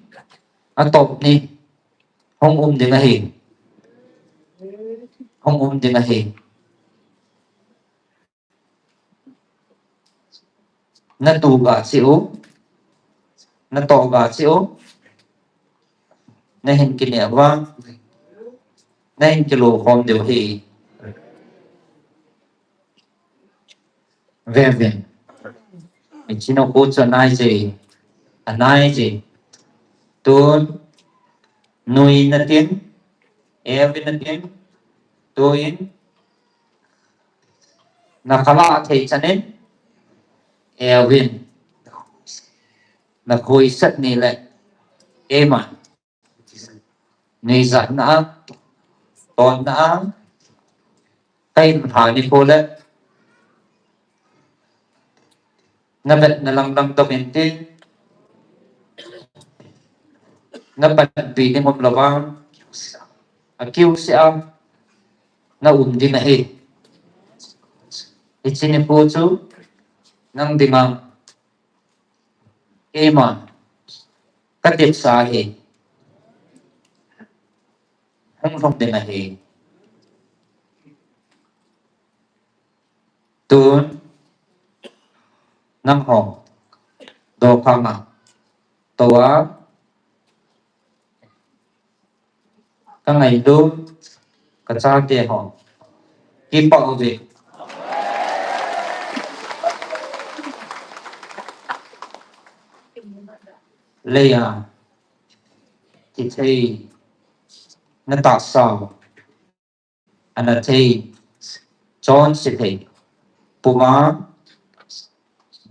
atop ni, hung um ding ahi. Hung um ding ahi. Na tu ga cheh u. Na toh ga cheh u. nahin kineh uva, nahin kilo khom diu ahi. Vevin. Hiche nu khu chu anai je. Anai je. Tun, nui natin, Euvin natin, tuin, nakhala thei chanin, Euvin. Nakhui sat ni le, Emma. Neijatna a, tonna a, kahin lha nikho le, navetna lang lang tobang in ti, napanpi ding umlouva, akiusea, naum ding ahi. Hiche nikho chu, nang dinga, Keima, katepsa ahi. Hung lhung ding ahi. Tun, nangho, dokhanga, tou a, kangailut, kachate ho, kipah uve. Leiya, kithei, natahsau, anathei, chonse thei, puma,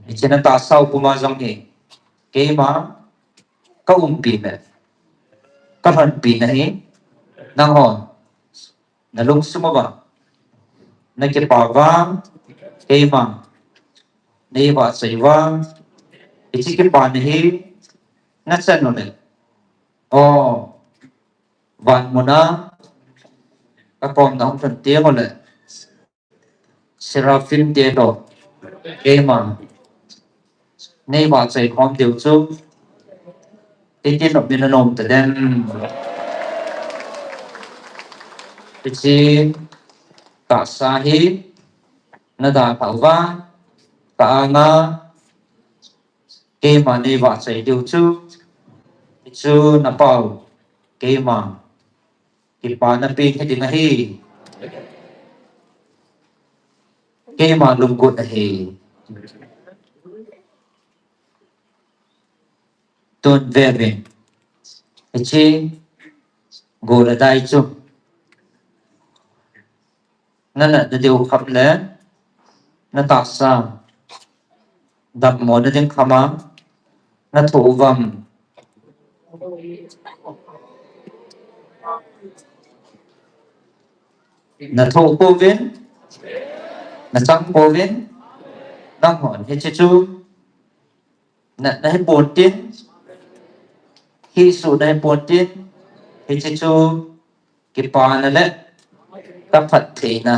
hiche natahsau puma jong hi, keima, kaumpi le, kalhonpi nahi, nanghon, nalungsung uva, nakipa uva, keima, neivahchoi uva, hiche kipana hi, nachan u le, o, van muna, kakomna hung lhun teng ule, Seraphim te toh, keima, neivahchoi khom diu chu, hitin nopna nanom tadem. Hiche, tahsa hi, nadalhah uva, ka-anga, keima neivahchoi diu chu, hichu napau, keima, kipana pen hiding ahi. Keima lunggot ahi. Tun vevin. Hiche, gol adai chu. Nanatna diu kham le, natahsa, dammona ding khama, nathoh uvam. Nathoh pouvin, nachang pouvin, nanghon hiche chu, na, nahi pontin, hisuh nahi pontin, hiche chu, kipana le, kaphattheina,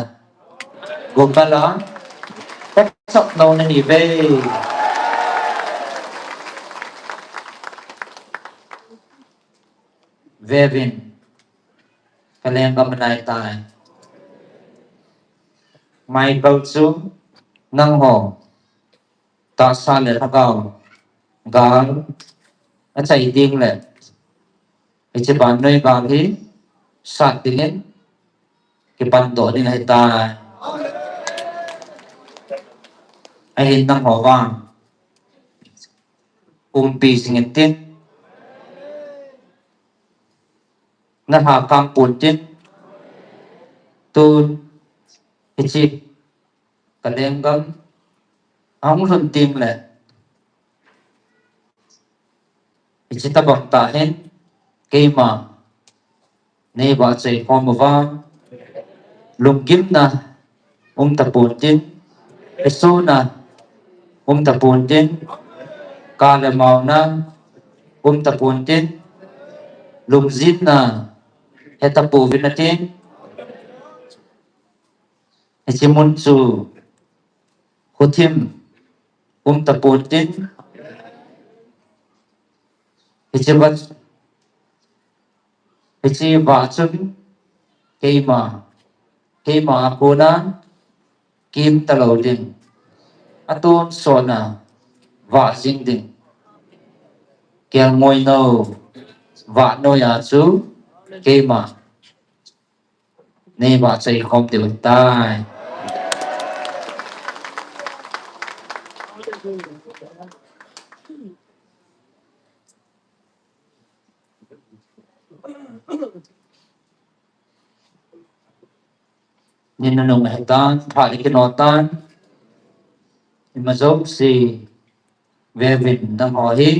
gopala, kachapnouna nahiuve. Vevin, kalenggam anaitai. Michael chu, nangho, tahsa le lhagao, gal, achai ding le, hiche vannoi gal hi, sat dingin, kipandoh ding ahitai. Ahin nangho vang, umpi jing intin, nalhakang pontin, tun, hiche, kalenggam, ahung lhun teng le, hiche tobang tah hin, keima, neivahchoi khom uva, lunggimna, umta pontin, kisona, umta pontin, kalemauna, umta pontin, lungjinna, heta pouvin natin, hiche mun chu, khothim, umta pontin, hiche vah, hiche vah chun, keima, keima a kona, kimta lou ding, atonsotna, vah jing ding, kelngoi nou, vah noiya chu keima nei vahchoi khom diu tai. Ni nanung ahitan, phat ikino tan. Ima jouse veuvin nangho hi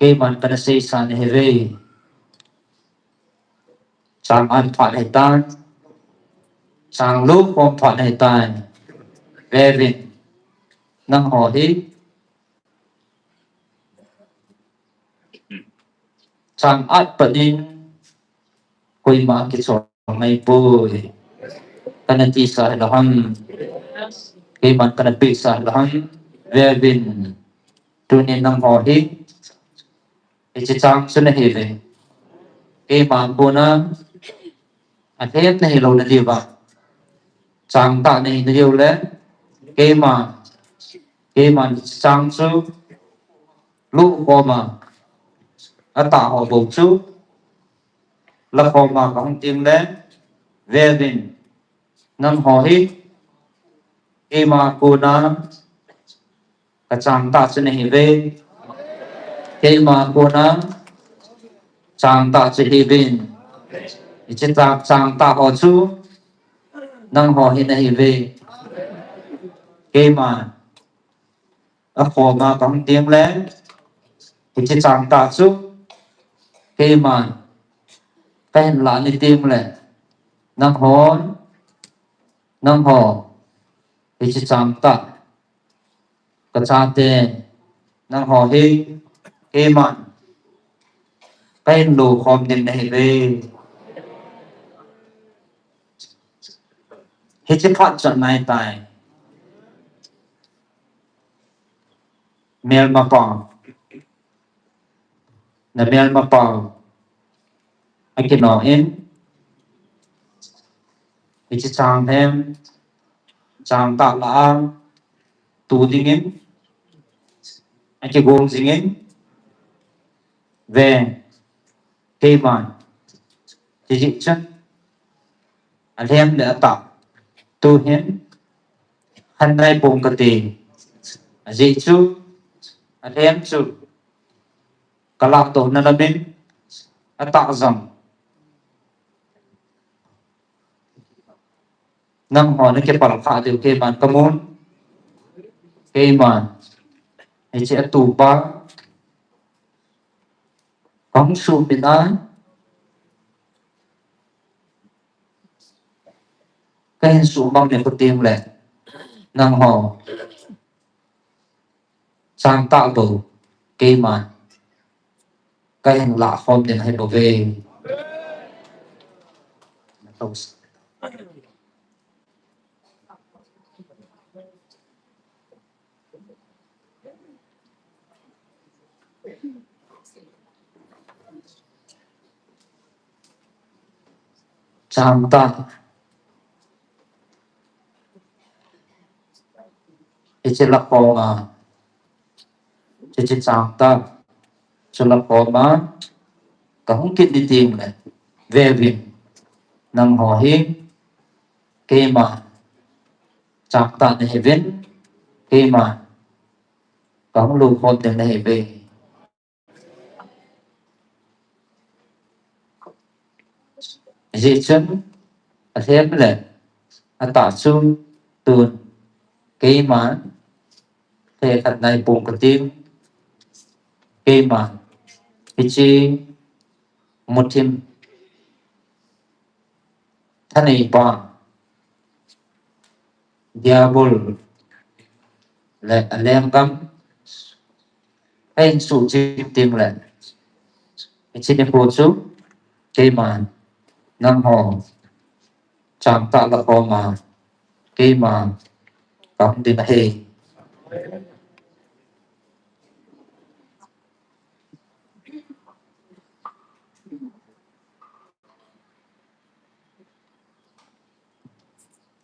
keiman kana seisa nahiuve. Chang an phat ahitan, chang lu khom phat ahitan. Veuvin nangho hi chang at panin koima kichol ngai poi. Kana tisa hilou ham. Keiman kana pehsa hilou ham. Veuvin tuni nangho hi hiche chang chu nahiuve. Keima kona alhem nahilou nadiuva, chang tah nahi nadiu le, keima, keima hiche chang chu lu khoma atah ho bou chu la khoma kahung teng le, veuvin nangho hi keima kona kachang tah chu nahiuve. Keima kona chang tah chu hiuvin, hiche chang, chang tah ho chu nangho hi nahiuve. Keima akhoma kahung teng le, hiche chang tah chu keima kahin lah ni teng le, nanghon, nangho hiche chang tah, kachate, nangho hi keiman kahin lo khom ding nahiuve. Hiche phat chu anai tai. Melmapa, na melmapa akino in, hiche chang hem, chang tah lah a tu dingin akigong jingin, ve, keiman, hijeh chun alhem le atah tuhin khanglai pong kate, ajeh chu alhem chu kalah dohna lamin, atah jong nanghon nakipal khah diu keiman kamun. Keiman hiche atupa kahung sumil a, kahin sumang nikho teng le, nangho chang tah bou keiman kahin lah khom ding ahi bouve. Chang tah, hiche lah khoma, hiche chang tah chu lah khoma kahung kit ni teng le, veuvin nangho hi keima chang tah nahiuvin, keima kahung lo khom ding nahiuve. Hijeh chun alhem le atah chu tun keiman lhekhat nai pong kating, keiman hiche muthim thaneipa Diabol le alenggam kahin suhchim teng le, hiche nikho chu keiman nangho chang tah lah khoma keima kahung ding ahi.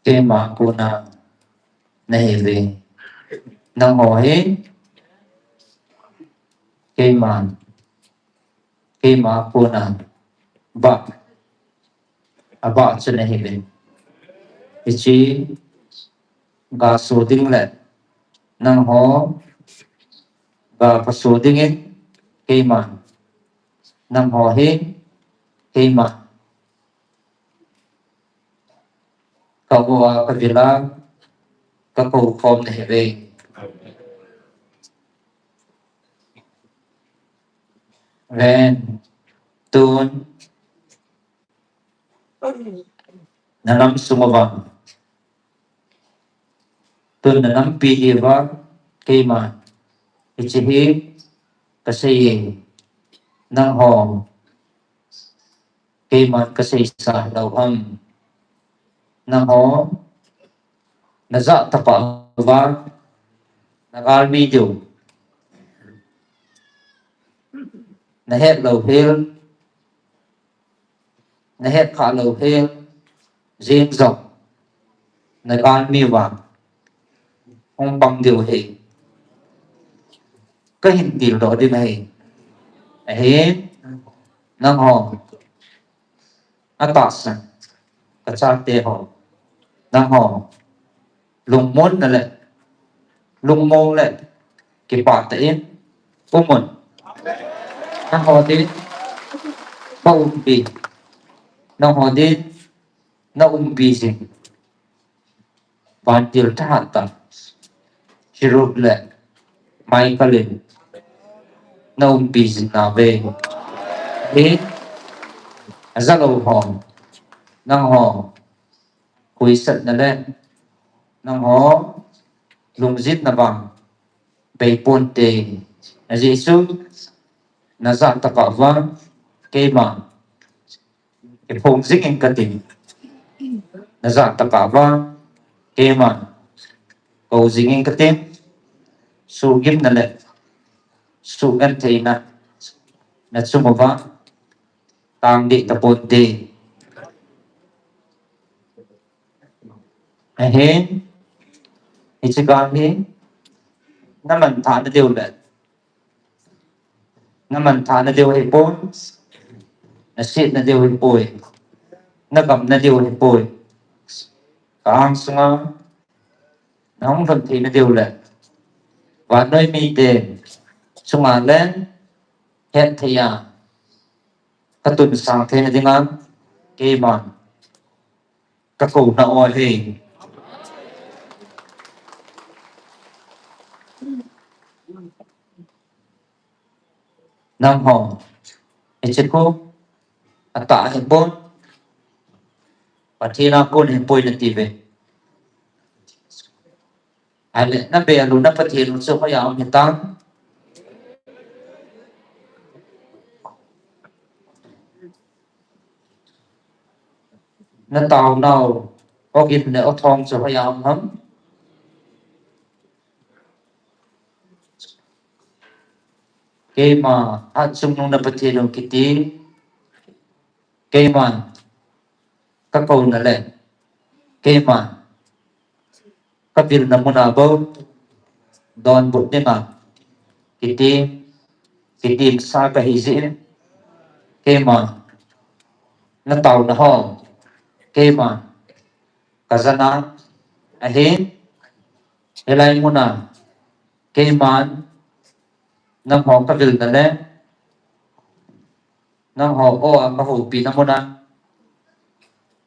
Keima kona nahiuve. Nangho hi keiman keima kona bah, abah chu nahiuvin. Hiche gaso ding le nangho gapaso dingin keima, nangho hi keima ka-o a kavil a kakou khom nahiuve. Ven, tun nanam sung uva, tun nanampi diuva keima hiche hi kasei e, nangho keiman kaseisa lou ham? Nangho najah tapa uva nagalmi diu, nahet louhel, nahet kha louhel jeng jong nagalmi uva hung pang diu ahi. Kahin tildoh ding ahi. Ahin, nangho atahsan kachate ho, nangho lungmonna le lungmong le kipah tah in umun. Nangho din kaumpi, nangho din naumpi jing vantil thahat tah Cherub le Michael in naumpi jing nauve. Hi ajalou ho, nangho huisatna le nangho lungjinna vang bei ponte. Ajeh chu najah tapa uva keima kiphong jingin katin, najah tapa uva keima kou jingin katin, suhgimna le suhgentheina nachung uva tang deh taponte. Ahin, hiche gal hi namanthah nadiu le namanthah nadiu ahipon, naset nadiu ahipoi, nagam nadiu ahipoi. Ka-angsunga nahung lhun thei nadiu le vannoi mite chunga le hetthei a katunsang theina dinga keiman kakouna ahi. Nangho hiche khu atah ahipon, Pathen a kon ahipoi natiuve. Ahile nabel u na Pathen u chu hoiya um hitam? Nataonau ogin le othong chu hoiya um ham? Keima hatchungnung na Pathen u kiti, keiman kakouna le keiman kavilna muna bou donbut dinga kiti, kitilsa kahi jeh in, keima nataona ho keima kajana ahin, hilai muna keiman nangho kavilna le nangho o a kahoupina muna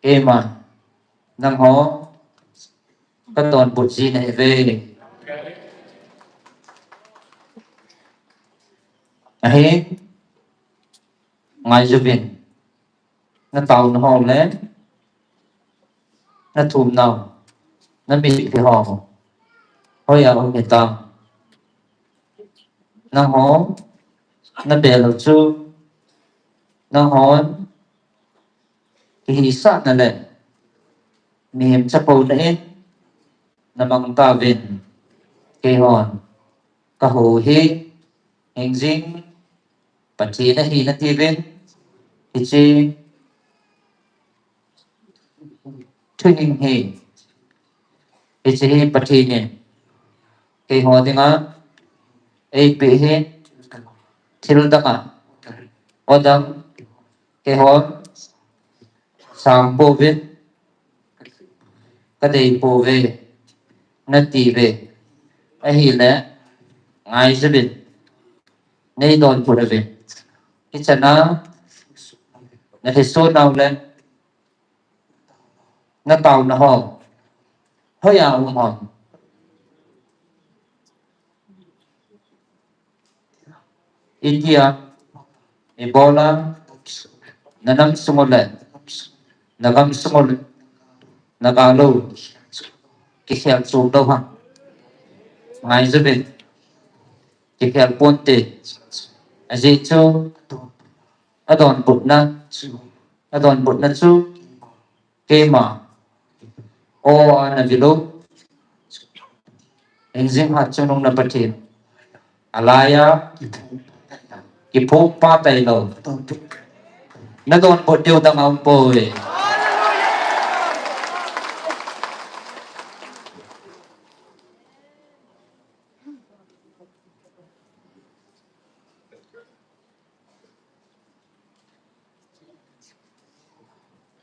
keiman nangho kadonbut ji nahiuve. Ahin, ngaijuvin, nataona ho le nathumnau, namitlhi ho hoiya um hitam? Nangho nabel u chu nanghon kihisahna le mihem chapouna in namang tauvin, keihon kahou hi hingjing Pathen ahi natiuvin, hiche thuhing hi, hiche hi Pathen in keiho dinga eipeh hi thil danga Odang, keihon, sang pouvin, kadei pouve, nati uve, ahile, ngaijuvin, neidonbut uvin. Hichana, nalhiso nau le, nataona ho, hoiya um ham? Itia, ibola, nanam sung u le, nagam sung u le, nagal u, kikhel chom lou ham? Ngaijuvin, kikhel ponte. Ajeh chu, adonbutna, adonbutna chu, keima, o a navil u, hingjing hatchungnung na Pathen, alaiya, kiphupa tailou, nadonbut diu dang aumpoi.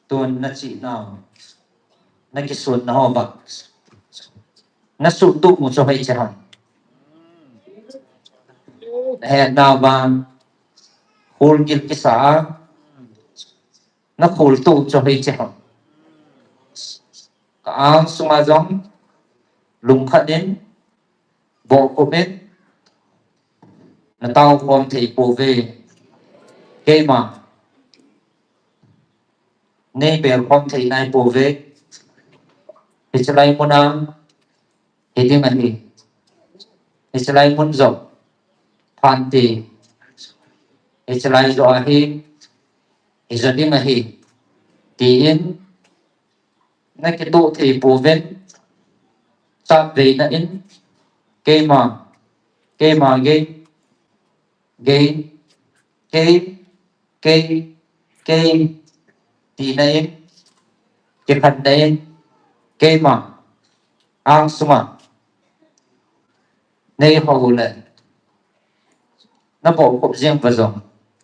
Tun nachehnau, nakisunnau vang, nasuhtoh u chu hoiche ham? Nahetnau vang, khulgil kisa a, nakhultoh u chu hoiche ham? Ka-ang sunga jong, lungkhat in, bohkhup in, nataokhom thei pouve. Keima, neibelkhom thei naipouve. Hichelai muna, hiding ahi. Hichelai mun jong, phan ti. Hichelai jong ahi, hijo ding ahi, tin, nakitoh thei pouvin, chatveina in, keima, keima gei, gei, kei, kei, kei, tina in, kikhenna in, keima, ang sunga, neihou le, nabohkhup jeng uva jong,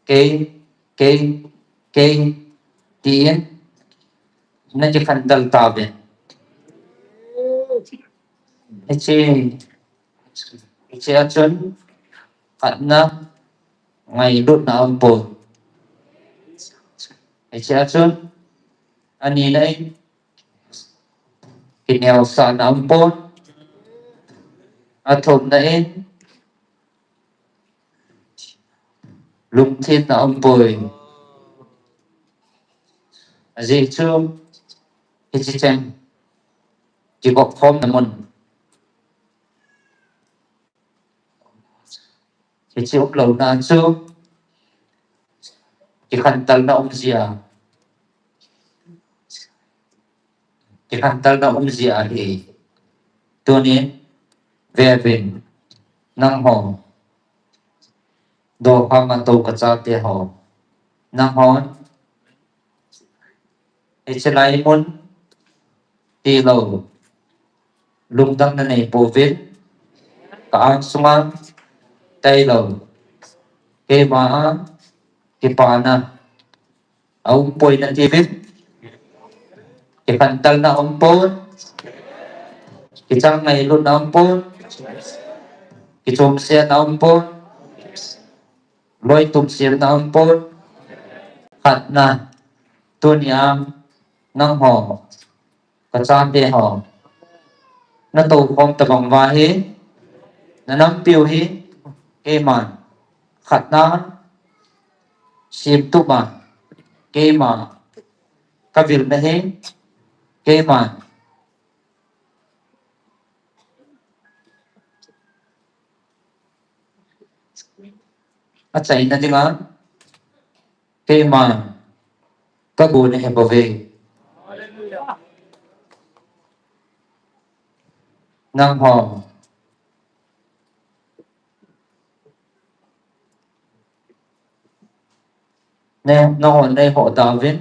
kei, kei, kei, tin, nakikhentel tauvin. Hiche, hichea chun, khatna, ngailutna aumpon. Hichea chun, anina in, kineosahna aumpon. Athumna in, lungthinna aumpoi. Ajeh chu, hiche cheng, kigopkhomna mun, hiche umlouna chu, kikhentelna um jeh a, kikhentelna um jeh ahi. Tunin, veuvin, nangho, dokhanga tou kachate ho, nanghon, hichelai mun, tilou, lungdam nanei pouvin, ka-ang sunga, tailou, keima a, kipana, aumpoi natiuvin, kikhentelna aumpon, kichang ngailutna aumpon, kichomsetna aumpon, loitumsemna aumpon, khatna, tunia, nangho, kachate ho, natoukhom tobang uva hi, nanampiu hi, keiman, khatna, semtup a, keima, kavilna hi, keiman, achaina dinga, keiman, kagon ahibouve. Nangho, ne, nanghon neiho tauvin,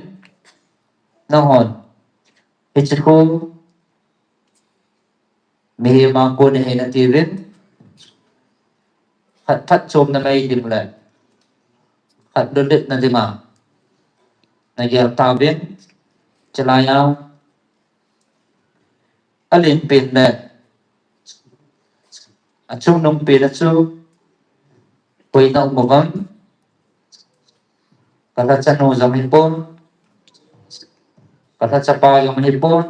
nanghon, hiche khu, mihem a kon ahi natiuvin, phat, phatchomna mai ding le, khat lulhitna dinga nagel tauvin, chulaiya alen pen le achungnung pen a chu koi na um uvem? Kalhacha nu jong hipon, kalhacha pa jong hipon,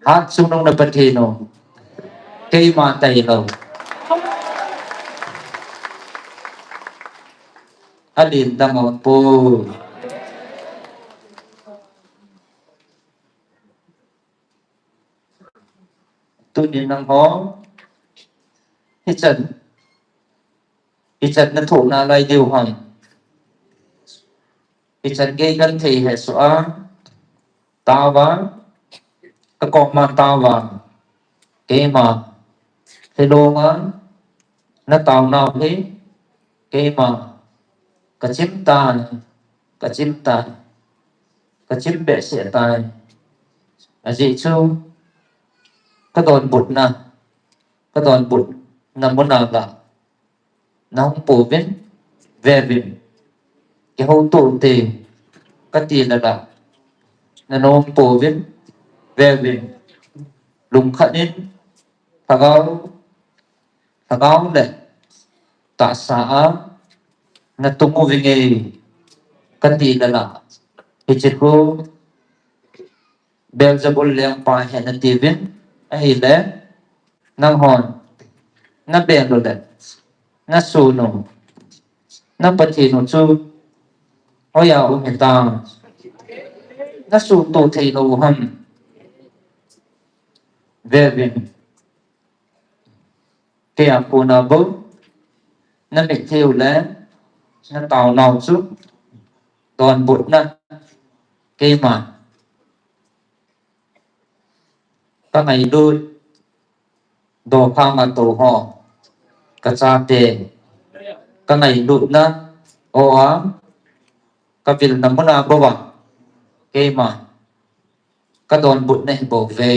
hat chungnung na Pathen u, keima tailou. Alen dang umpoi. Tunin nangho hichan, hichan nathoh nalai diu ham? Hichan gei kathei hesoh a, taova, kakoma taova, keima, hilonga nataonau hi, keima, kachim tai, kachim tai, kachim behseh tai. Ajeh chu kadonbutna, kadonbutna muna la nahung pouvin, veuvin. Kihoutoh te kati lala nanom pouvin, veuvin. Lungkhat in, lhagao, lhagao le tahsa a natung uvinge kati lala, hiche khu Beelzebul lengpa ahi natiuvin, ahile nanghon nabel u le nasun u, na Pathen u chu hoiya um hitam? Nasuhtoh theilou u ham? Veuvin. Keia kona bou namit thei u le nataonau chu donbutna, keima, kangailut dokhanga tou ho, kachate kangailutna o a, kavilna muna bouva keima kadonbutna hibouve.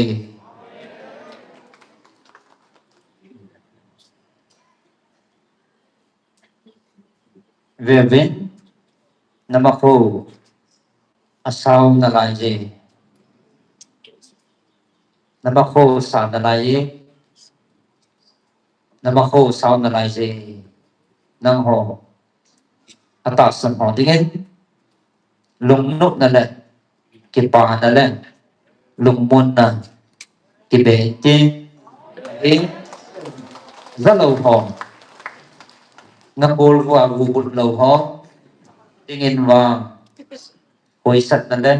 Veuvin, namakho asao nalaiye. Namakho sa nalaiye. Namakho sao nalaiye. Nangho atahsan ho dingin lungnopna le kipana le lungmonna kibe intin, jalou ho, nakolvua vuhbut lou ho dingin vang hoisatna le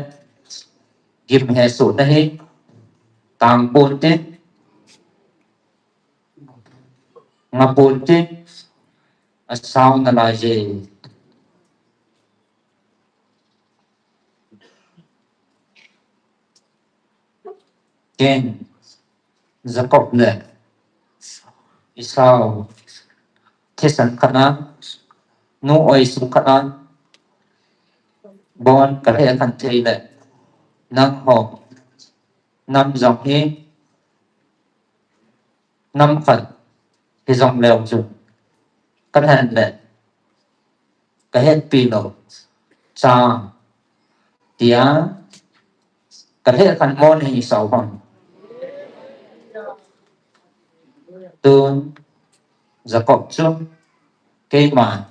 gim hesohna hi tangponte, ngaponte, asao nalaiye. Ken, Jacob le Esau thisan khat a, nu oisung khat a bon kalhekhen thei le, nangho nam jong hi nam khat hijong leu chun kalhen le kahetpi lou chang tia kalhekhen mo nahisah u ham? Tun Jacob chu keima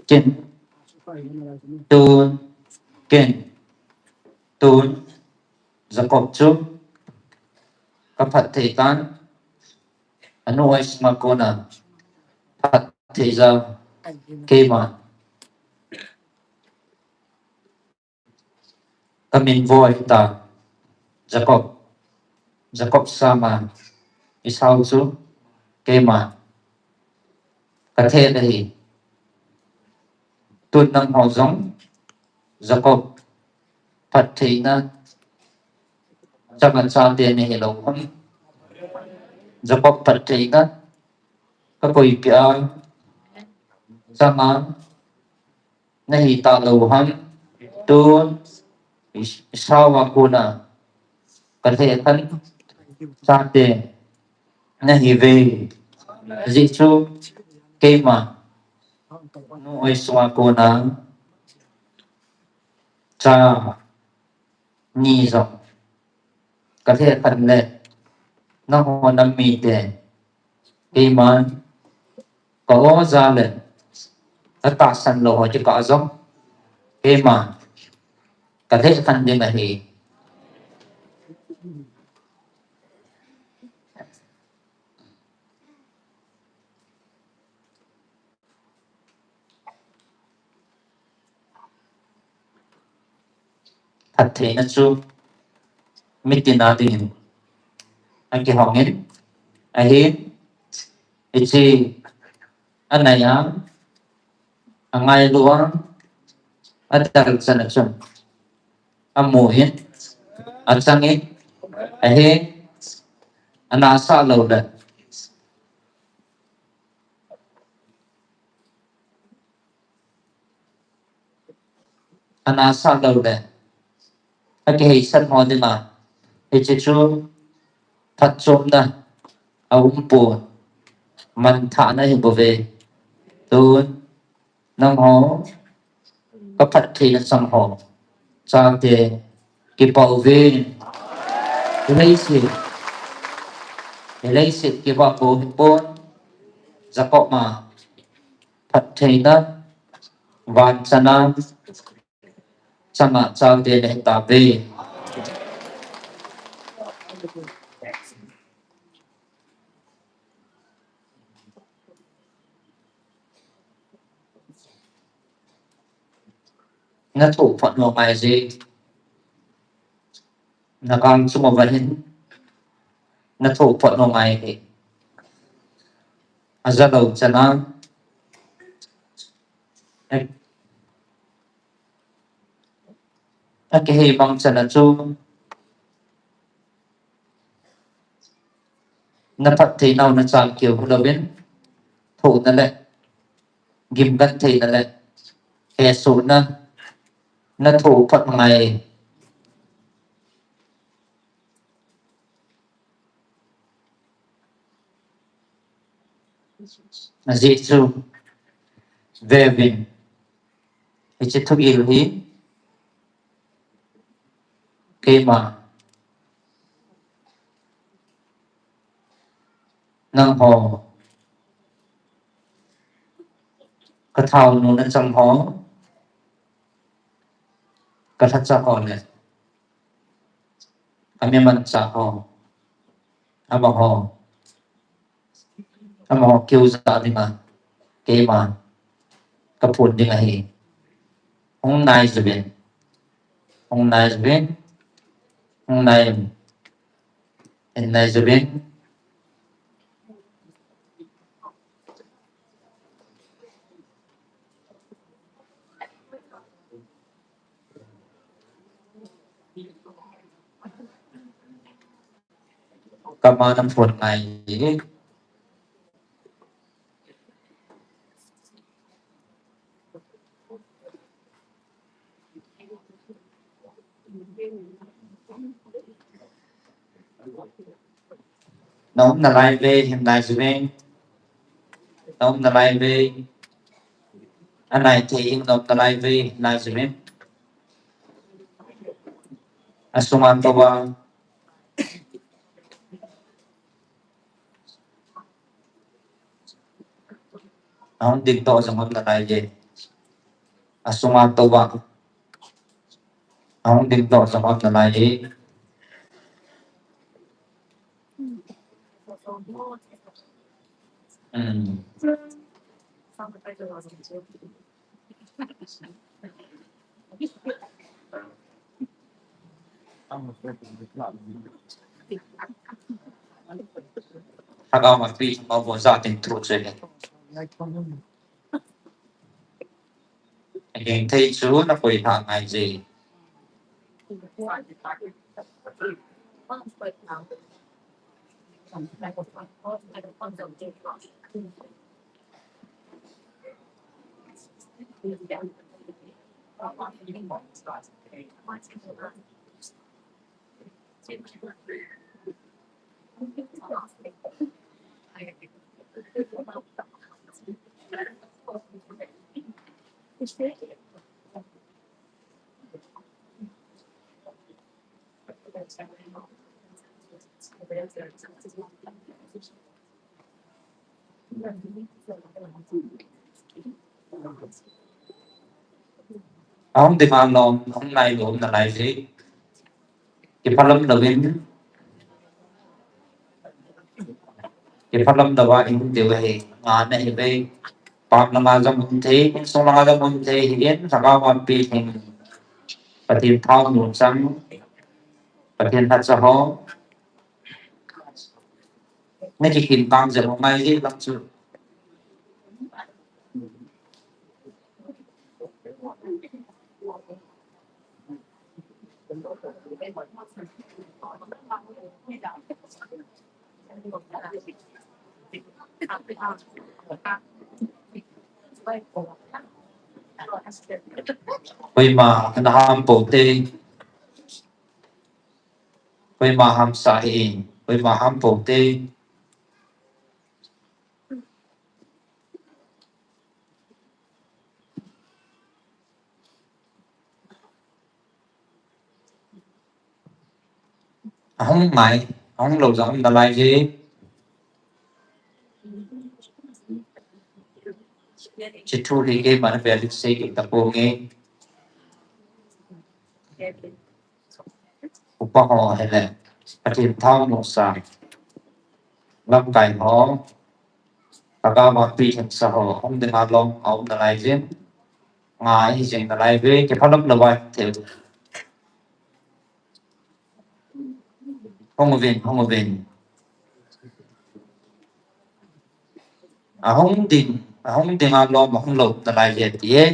Ken. Tun. Ken. Tun. Jacob chu kaphatthei tan. Anu oisunga kona phatthei ja keima. Kamin vo ahita, Jacob. Jacob sama Esau chu keima kathet ahi. Tun nangho jong Jacob phattheina changa chate nahilou ham? Jacob phattheina kakoipeh a, chang a nahi talou ham, tun Esau a kona kalhekhen chate nahiuve. Ajeh chu keima nu oi sunga kona cha ni jong kalhekhen le, nangho nam mite, keiman ka-o ja le atahsan lou ho kikah jong keiman kalhekhen ding ahi. Phattheina chu mitin a dingin akihongin, ahin, hiche anai a, angailu a, adel chan a chun amun, achangin, ahin, anasa lou le anasa lou le akiheisan ho dinga hiche chu phatchomna aumpon, manthahna ahibouve. Tun nangho kaphattheina chang ho chate kipah uvin, leiset, leiset kipah pou hipon, Jacob a phattheina vanchan a chang a chate nahitauve. Nathoh phot nom ngai je. Nakang chunga hin nathoh phot nom ngai e. Ajalou chan a, akihei bang chan a chu naphattheinau nachan keu louvin, thohna le gimgan theina le hesohna nathoh phot ngai. Ajeh chu veuvin, hiche thugil hi keima nangho, kathaonu nachang ho, kalhacha ho le kamimancha ho, amaho, amaho keu ja dinga keima kaphon ding ahi. Hung nai juvin, hung nai juvin, hung nai, hung nai juvin. Kama nam phon ngai. Naum nalai uve, hin nai juvin. Naum nalai uve. Anai thei hih in naum nalai uve, hin nai juvin. Asunga touva ahung ding toh jong um nalai e. Asunga touva ahung ding toh jong um nalai e. Hmm. Lhagao ma pi ma bo ja tin thu che. Hing thei chu na koi lha ngai je. Ahung ding alom, ahung nailou, nalaije. Kiphalam louvin. Kiphalam louva in deu he, nga nahi ve. Pam langa jong um thei, insung langa jong um thei, hi in, lhagao ma pi thing. Pathen thao mun sang, Pathen lhacha ho. Naki kin tang jep ngai hi lang chu. Koima ana ham pou te. Koima hamsa hi, koima ham pou te. Ahung ngai, ahung lou jong um nalaije. Hiche thu hi keima na vel in sei kit tapong e. Upa ho hile, Pathen thao mun sang, lamkai ho, lhagao ma pi theng sa ho, hung ding alom, aum nalai jin, ngai jing nalai ve, kiphalam louva thei. Hung uvin, hung uvin. Ahung ding, ahung ding alom, ahung lou nalai je ti e.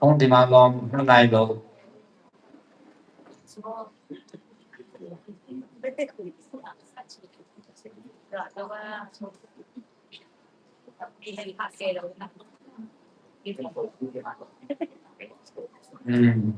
Ahung ding alom, ahung nailou. Hmm.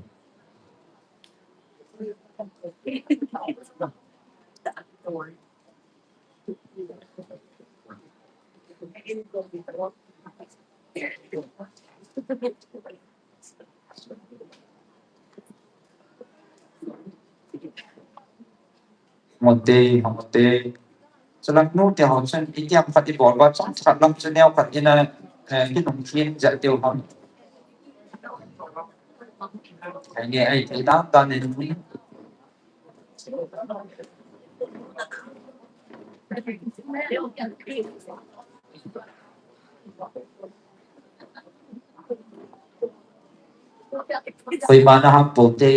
Mote, mote. Chulang nu te ho chun, itiam khat ibol ba, chang khat lam chu neo khat ina, eh, kinung khin ja teu ham. Ai nge, ai, ai, dan, dan, ni. Koima na ham pou te.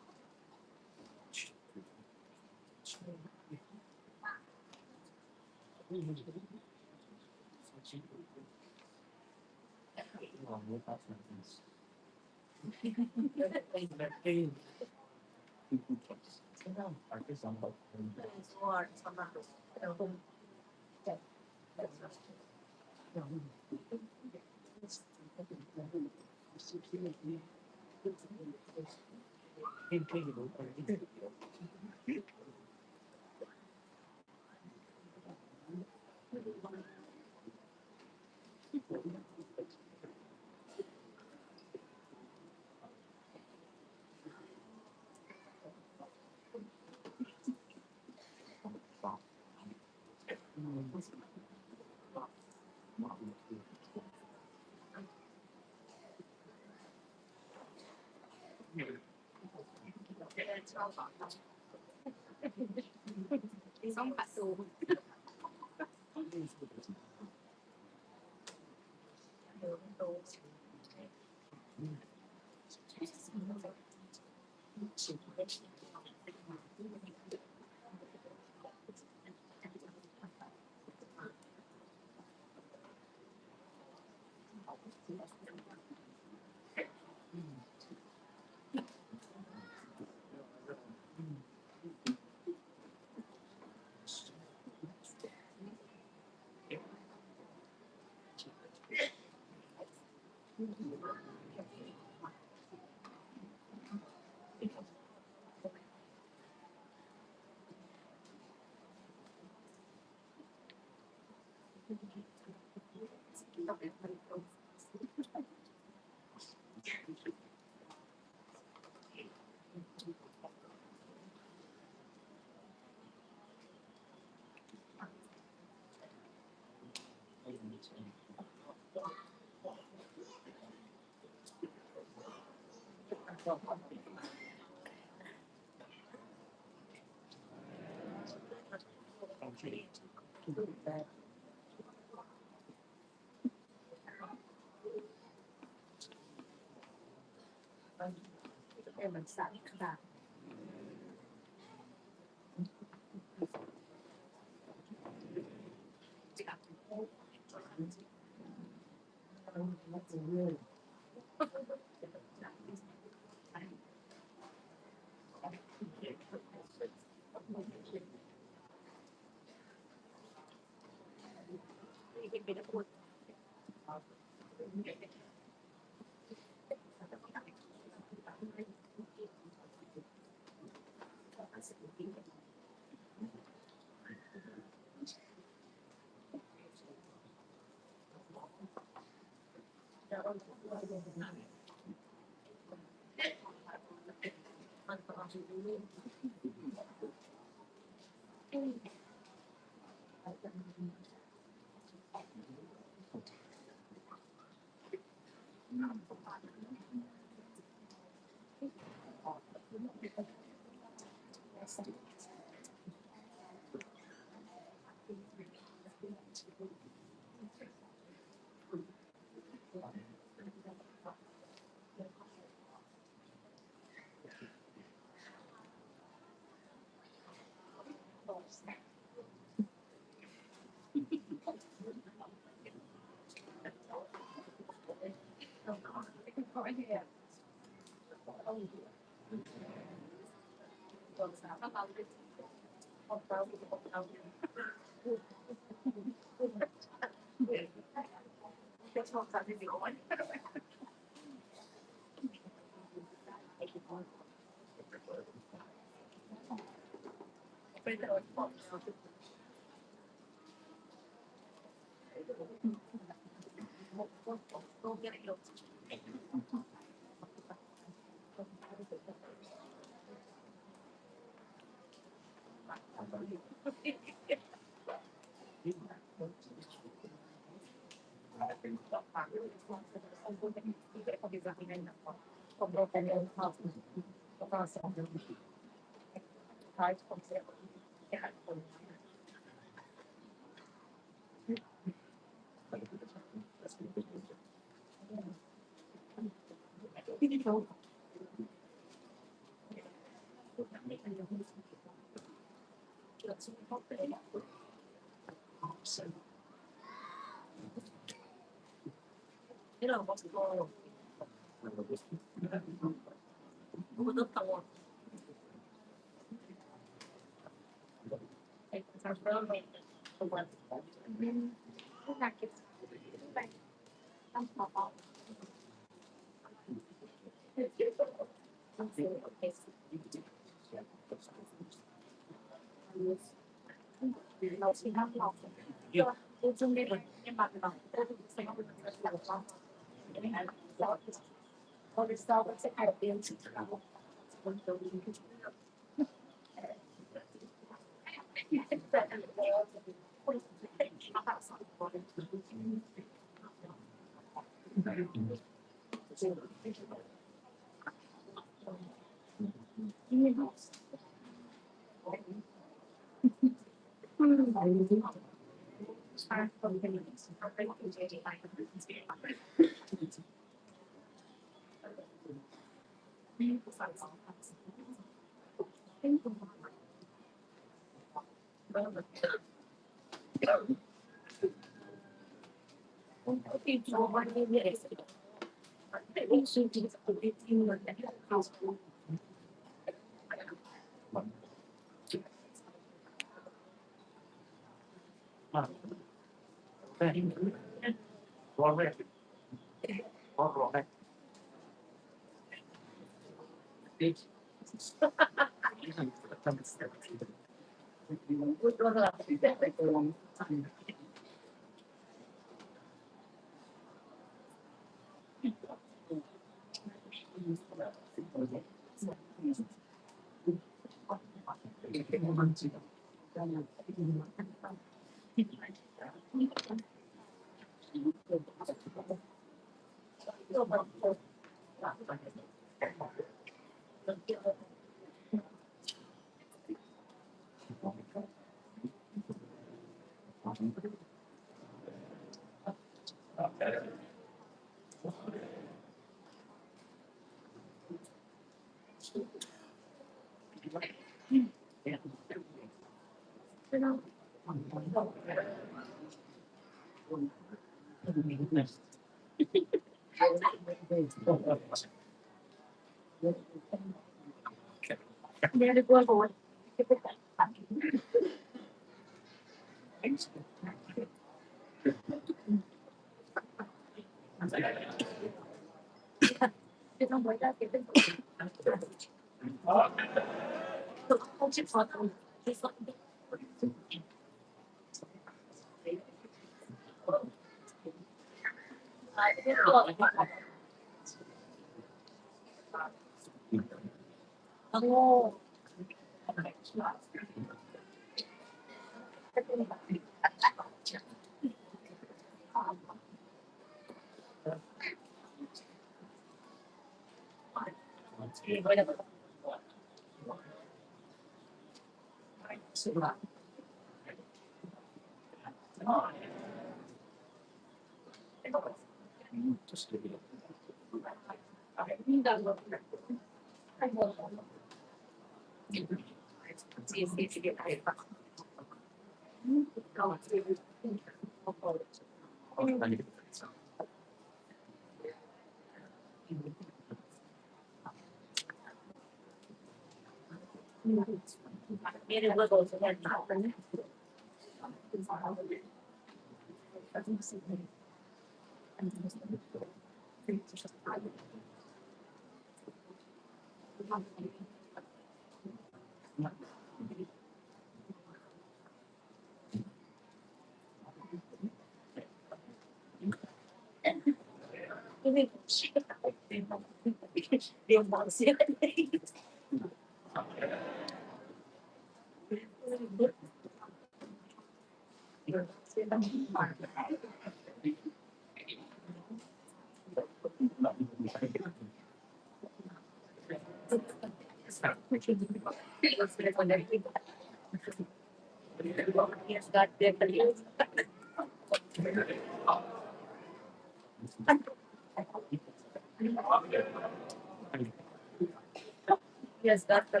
Yes, doctor.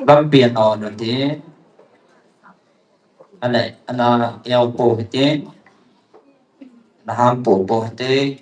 Lampi a na on u tin, ana, ana eo po hite, ana ham po po hite.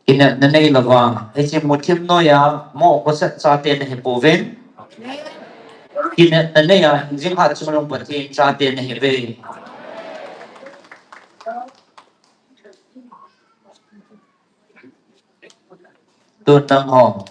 Kinepna nei lou vang, hiche muthim noiya mo khoset chate nahi pouvin. Kinepna neiya hingjing hat chungnung Pathen chate nahiuve. Tun nangho.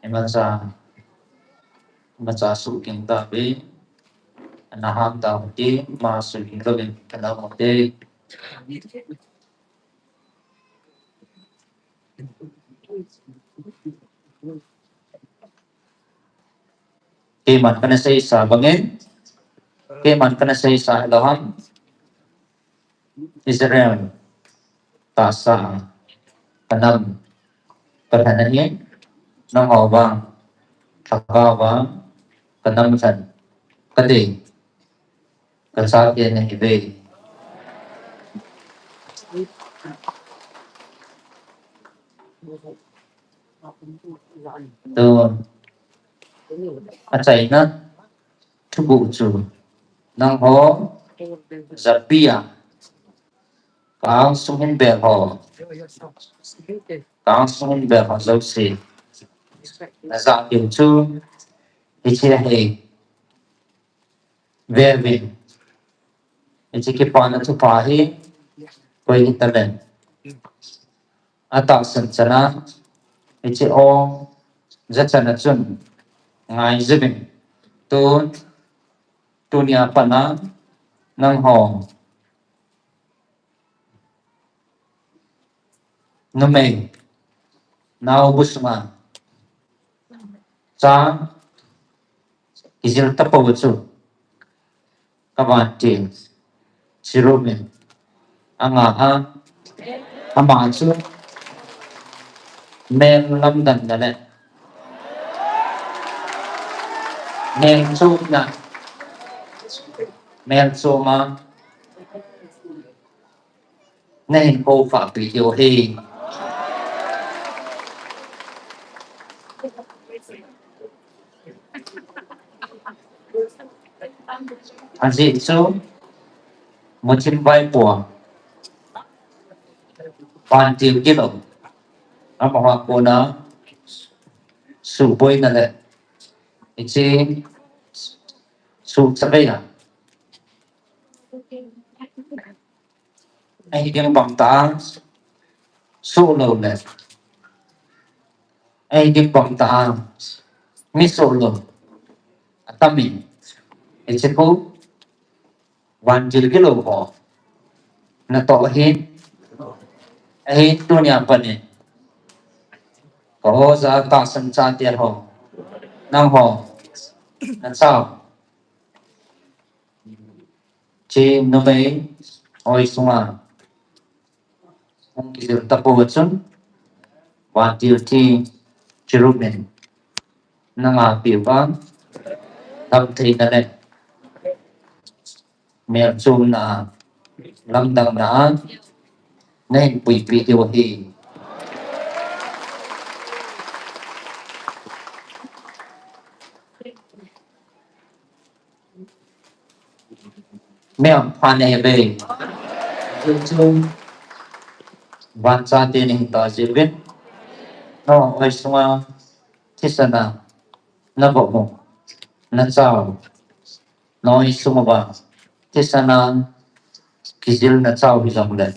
Imacha, imacha suhging tauve, ana ham tauve, ima suhging louvin kana um ute. Keiman kana seisa bangin, keiman kana seisa lou ham. Israel tahsa a ka nam ka lhen ahi, nangho vang, lhagao vang, ka nam lhen, ka dei, ka chate nahiuve. Tun, achaina thuguh chu, nangho, japi a, ka angsung hin bel ho, ka angsung hin bel ho jouse, najah diu chu, hiche hi, veuvin, hiche kipana thupha hi, koi hitaleh. Atahsan chana, hiche o, jachan a chun, ngai jiuvin, tun, tunia pat a, nangho. Numei, naobu sunga, cha, kijil tapou chu, ka vantil, Cherubim, anga a, ama chu, mel lamdanna le, mel chomna, mel choma, nahin kou khahpi diu ahi. Ajeh chu, muthim vaipo, vantil kilou, amaho a kona suhboina le, hiche suhchavei a, ahi ding bang tah a, suhlou le, ahi ding bang tah a, mi suhlou atam in, hiche khu, vantil kilou ho natoh ahin, ahin tunia pat in, ka oja tahsan chate ho, nangho nachao, hiche numei hoi sunga hung kijil tapou chun, vantil thi cherubim in nangah peh uva, damtheina le melchomna, lamdangna a nahin puipeh diu ahi. Mihem pha nahiuve. Chuchu vanchate nahi tajiuvin, nangho hoi sunga thisan a navoh u nachao, nangho hoi sunguva thisan a kijil nachao hijongle,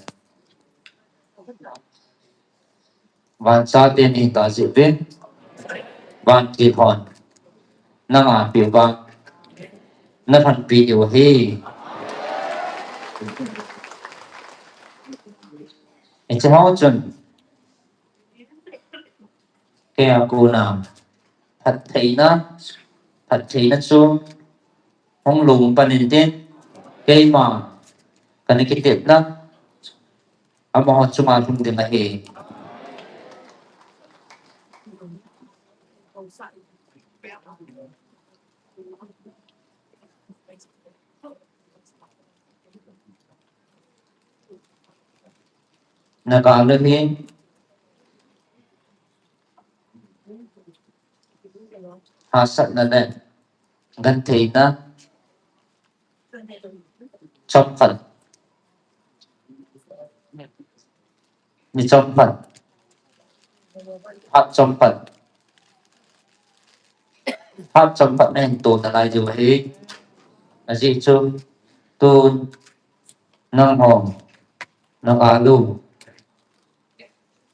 vanchate nahi tajiuvin, vantil hon nangah peh uva, nalhenpi diu ahi. Hiche ho chun, keia kona phattheina, phattheina chu hung lhung pan intin, keima kana kitepna amaho chunga lhung ding ahi. Naga le hi hahsatna le gentheina chomkhat, ni chomkhat, phat chomkhat, phat chomkhat nahin to nalai diu ahi. Ajeh chu tun nangho naga lu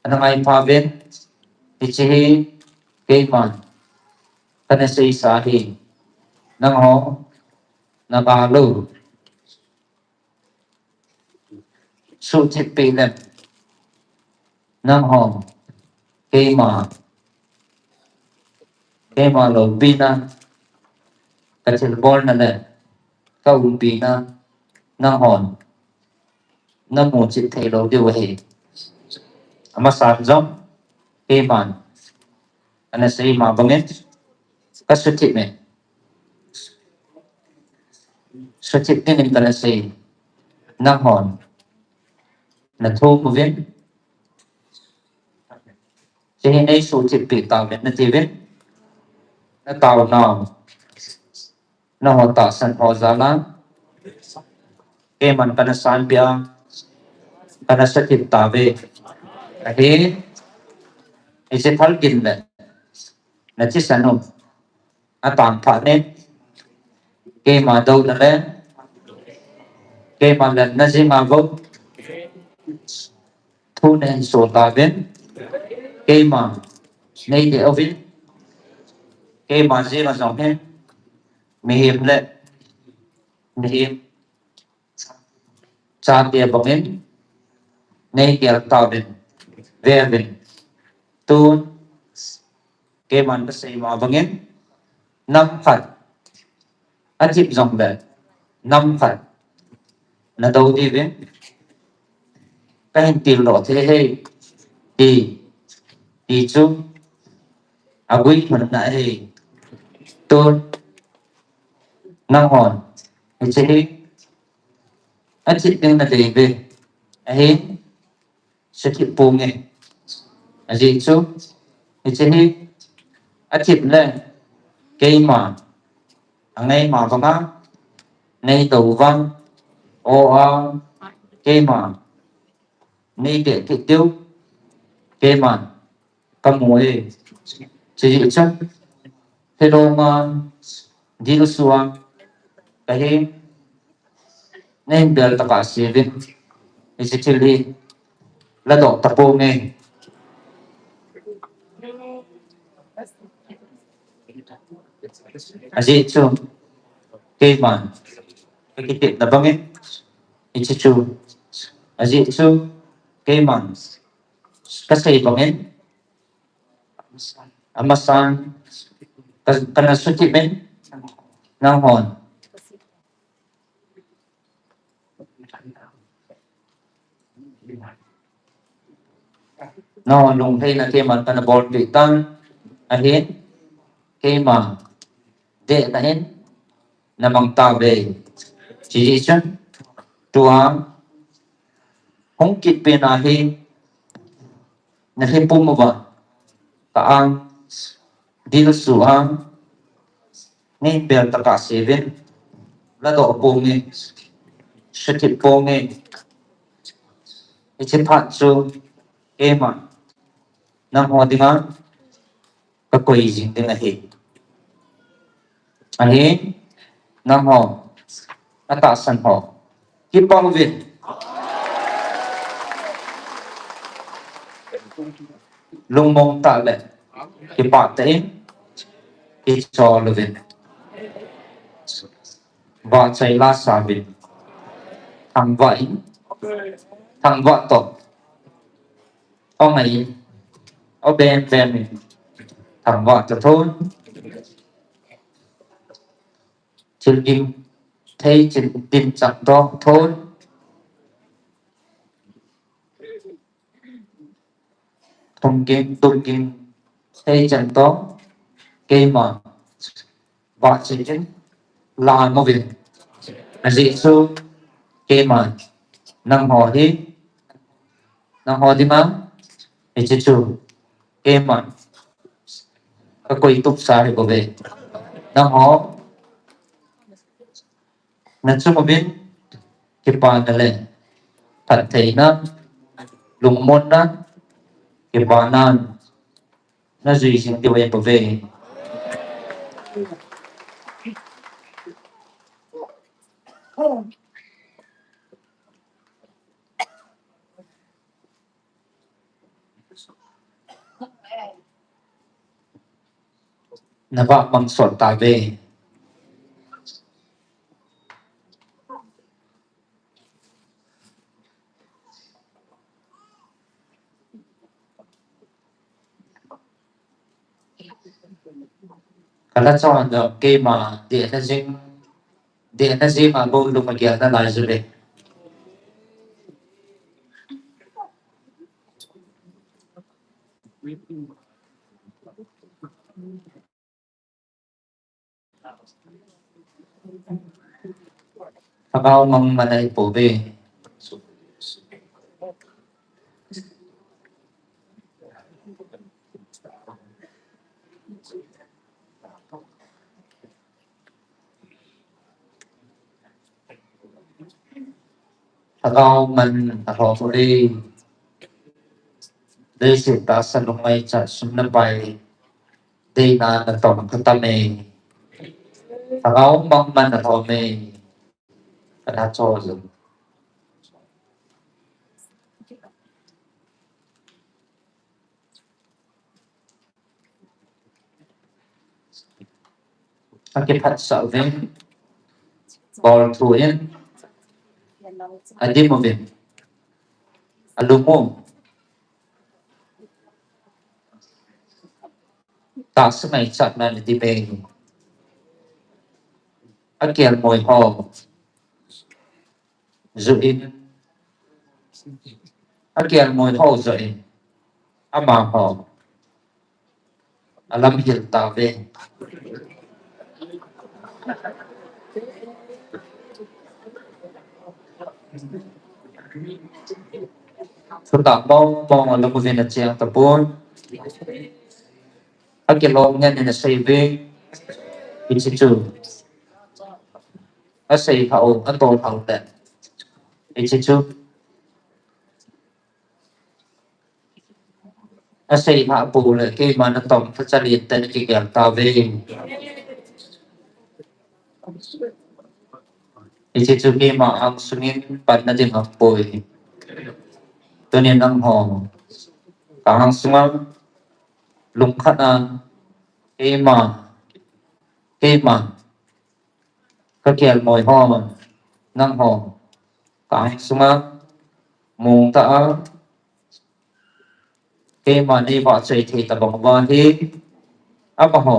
ana ngai pha uvin, hiche hi keiman kana seisa ahi. Nangho naga lu suhthippi le, nangho keima, keima loupina, kathilbolna le kaumpina, nanghon namuchit theilou diu ahi. Amasan jong keiman ana seima bangin kasuhthip e. Suhthip dingin kana sei. Nanghon nathum uvin, hiche hi neisuhthippi tauvin natiuvin, nataonau, nangho tahsan ho jal a keiman kana sanpeh a, kana suhthip tauve. Ahi, hiche phalgin le nathisan u atangphat in, keima douna le keima lemna jenga bou thu nahin sol tauvin, keima neidei uvin, keima jenga jong hi mihem le mihem chate bangin neigel tauvin, veuvin. Tun keiman kaseima bangin, nam khat athip jongle nam khat nadou diuvin, kahin tildoh thei ahi, ti, ti chu agui lhonna ahi. Tun nanghon hiche hi athip ding nadei uve, ahin suhthip ponge. Ajeh chu hiche hi Athip le, keima, angaima vanga, nei tou vang, o a, keima, nei ke ke tiu, keima, kamu e, chi chi chan, hello ma, dil sua, kahi, Nei bel taka sivin. Hiche thil hi ladoh taponge. Ajeh chu keiman kakitepna bangin hiche chu, ajeh chu keiman kasei bangin amasan ka, kana sukit in nanghon Nangho lunglhaina keiman kana bolpeh tan ahin, keima dehna in namang tauve. Hiche jeh chun tua hung kit pen ahi, nahi pum uva ka ang dil su ang Nei bel taka sivin, ladoh ponge, sukit ponge. Hiche phat chu keima nangho dinga kakoi jing ding ahi. Ahin, nangho atahsan ho, kipah uvin. Lungmong tah le kipah tah in kichol uvin. Vahchoi lasa uvin. Thangvah in, thangvah toh, o ngai in, o bem bem in, thangvah toh thon. Thil ging thei chin tin chang toh thon. Thum ging, tum ging thei chan toh, keima vahchoi in lam uvin. Ajeh chu keima nangho hi, nangho dinga hiche chu keima kakoi tupsa hi bouve. Nangho nachung uvin kipana le phattheina, lungmonna, kipana najui jing diu ahi bouve. Navah mang sot tauve. Kalhacha a keima dehna jing, dehna jing a bou lung agel nalai jule. Lhagao mang man ahipouve. Lhagao man alhom uve. Leiset tahsa lungngaicha sum le pai deina natong khatame. Lhagao mang man alhome. Kana cho jong. Akiphatsah uvin, bolthu in, adim uvin, alung u, tahsa ngaichatna le dimei, akelmoi ho, Joh in, akelmoi ho joh in, amaho alamhil tauve. Thutah mong mong alam uvin acheng tapon. Akilom ngen in asei ve. Hiche chu asei lhah u, atol lhah u le, hiche chu asei lhah pou le, keima natong tha chalin tah in kigel tauve. Hiche chu keima angsungin panna ding ahipoi. Tunin nangho ka angsunga lungkhat a keima, keima ka kelngoi ho, nangho ka angsunga mong tah a keima nei vahchoi thei tabang uva hi, amaho,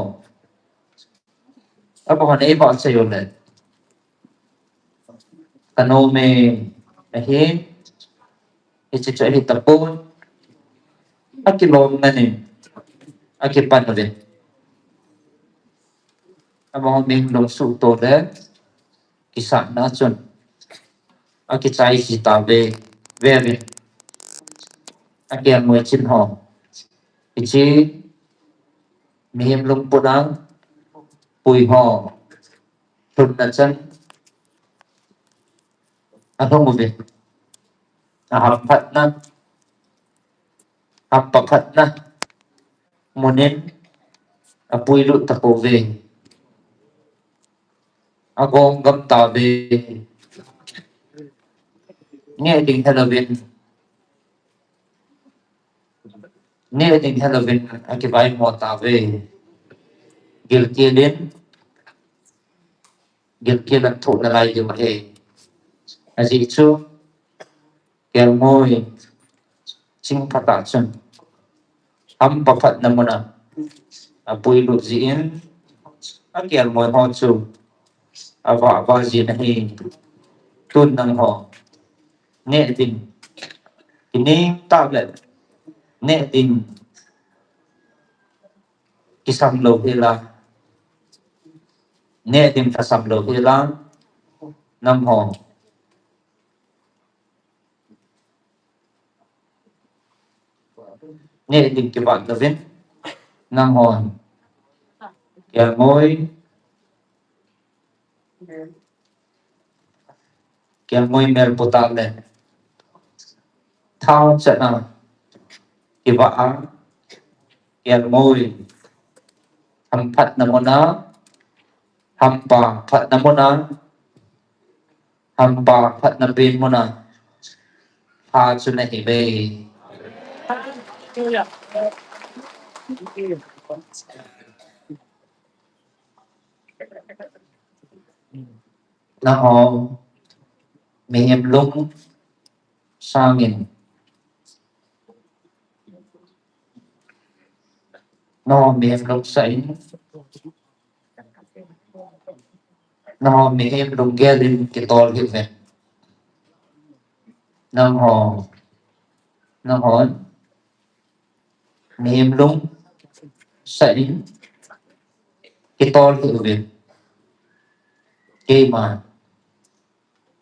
amaho nei vahchoi u le, ka nom e, ahi, hiche chu ahi tapon, akilom ngen in akipan uve. Amaho mihem lungsuhto le kisahna chun akichai ji tauve, veuvin. Akelngoi chin ho, hiche mihem lungput a pui ho lhunna chan alhung uve. Ahamphatna, hampa phatna mun in apuilut tapouve. Agom gam tauve. Neh ding helouvin, neh ding helouvin akivaimo tauve. Gilkel in, gilkel in thoh nalai diu ahi. Ajeh chu kelngoi ching phat a chun hampa phatna mun a apuilut jeh in akelngoi ho chu avah vah jin ahi. Tun nangho neh ding kinei tah le, neh ding kisam lou hel a, neh ding lhasam lou hel a, nangho neh ding kivat louvin, nanghon kelngoi, kelngoi mel put a le thao chan a kivah a, kelngoi hamphatna mun a, hampa phatna mun a, hampa phatna pen mun a pha chu nahiuve. Nangho mihem lung sangin, nangho mihem lung sangin, nangho mihem lunggel in kitol hih uve. Nangho, nangho mihem lung sangin kitol hih uve. Keima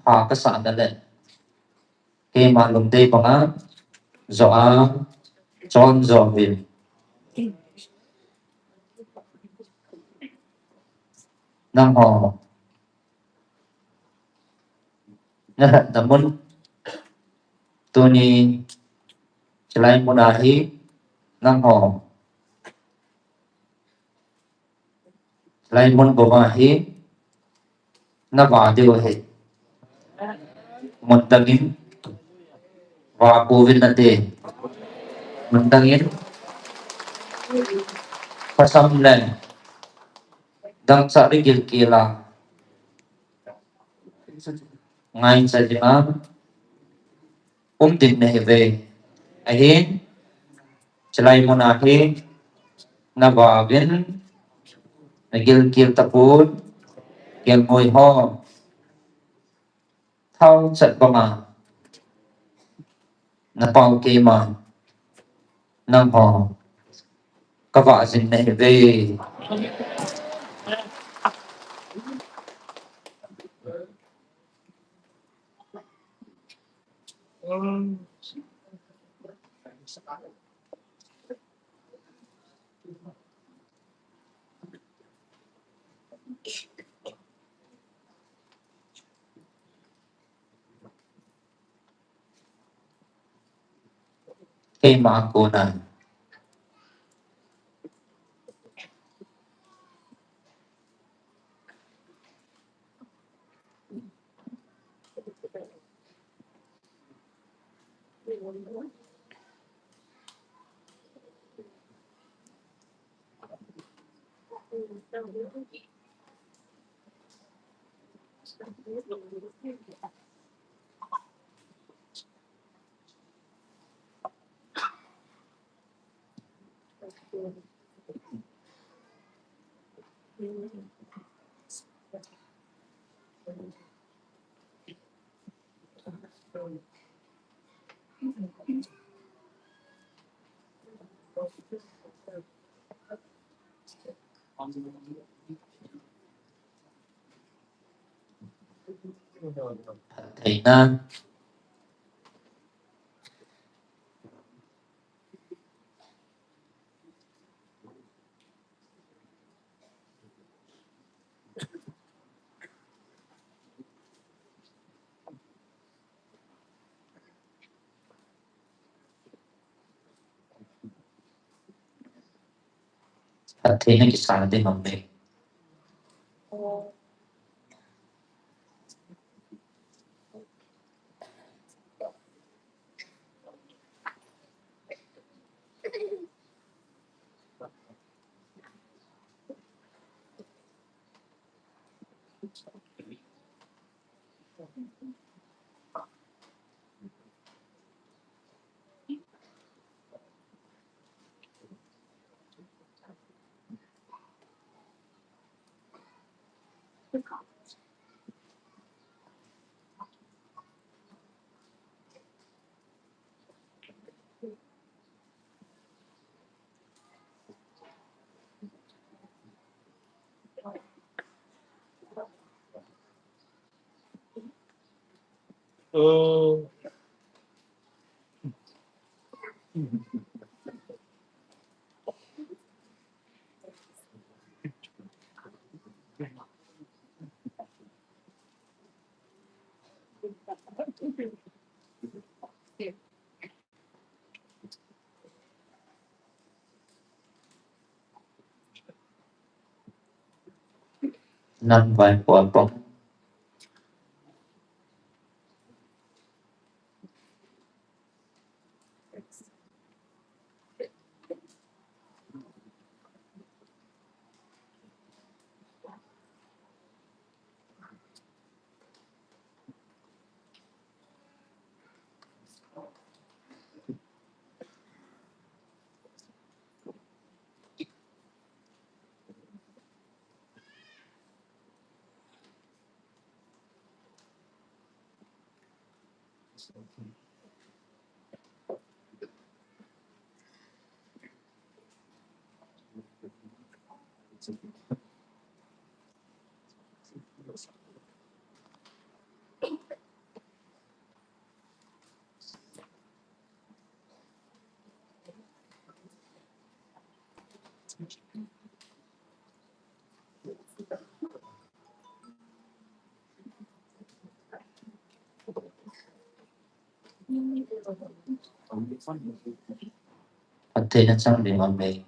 pha kasah na le, keima lungdei banga jo a chon jo uvin. Nangho nalhatna mun, tuni chilai mun a hi nangho lai mun bou a hi navah diu ahi. Mun dangin vah pouvin nate. Mun dangin lhasam le dangchah le gilkel a ngaicha dinga um ding nahiuve. Ahin, chilai mun a hi navah uvin, nagilkel tapon, kelngoi ho thao chat banga napao keima, nangho kavah jing nahiuve. Keima a kona. Phattheina. Phattheina kisa ding ham le. Nam vai pua pong. Phattheina chang ding ham le.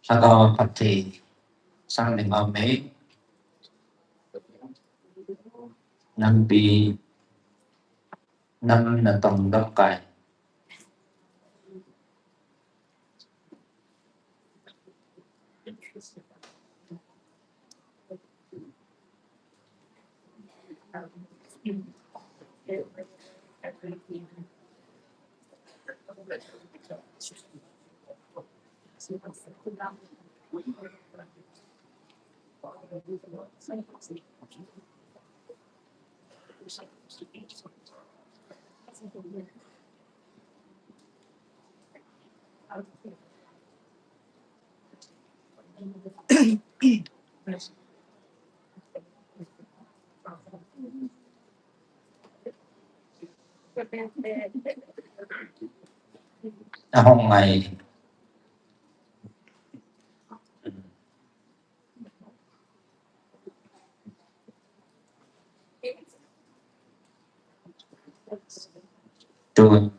Lhagao Pathen, sang lim a mei, nampi, nam natong lamkai. Ahong ngai. Tun,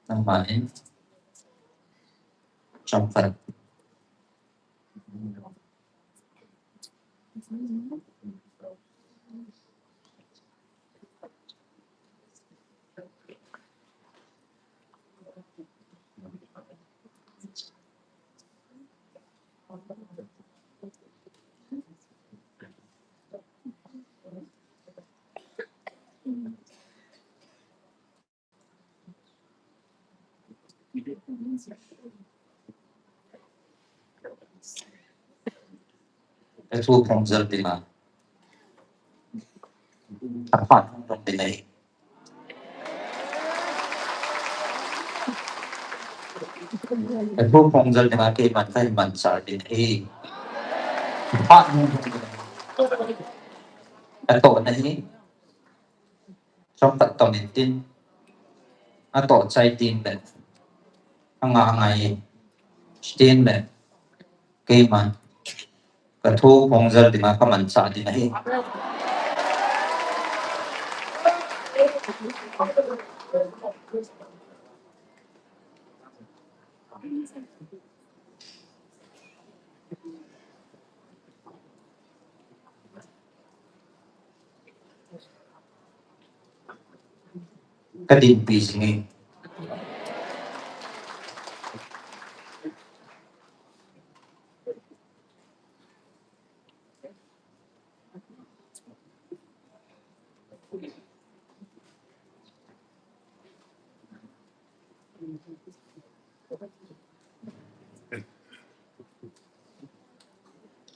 nangma in, chomkhat. Ka thu phong jal ding a, ka phat hung dong ding ahi. Ka thu phong jal ding a, keiman ka hin manchah ding ahi. Ka phat hung dong ding ahi. Ka toh na hi. Chomkhat tong in tin, atoh chai tin le, anga ngai tin le, keima ka thu phong jal ding a ka manchah ding ahi. Ka dinpi jing e.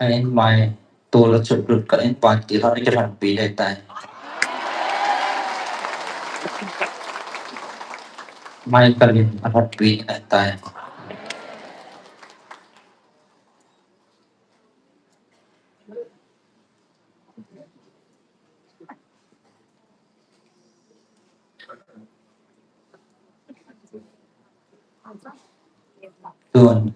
Ahin mai tol a chutlut ka in pan ti lhon a kilhonpi le tai. Mai kalin alhonpi le tai. Tun.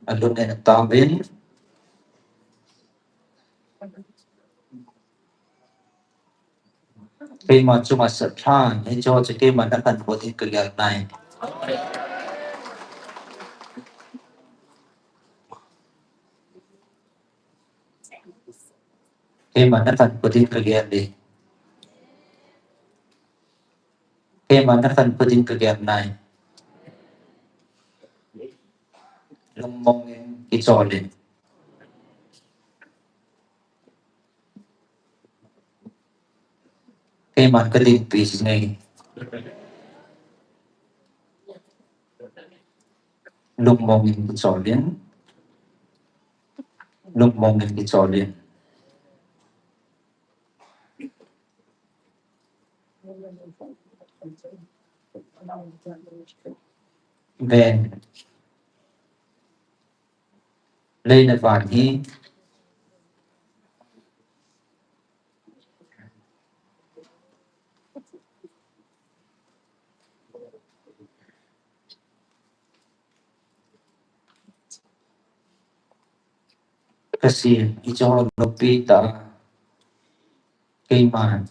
Alung en tauvin. Keima chunga sat lhan, hiche ho chu keima na khanpui ding kagel nai. Keima na khanpui ding kagel e. Keima na khanpui ding kagel nai. Lungmong in kichol in. Keiman kadinpi jing e. Lungmong in kicholin. Lungmong in kicholin. Ven. Lei le van hi. Kasem, hiche ho loupi tah. Keiman.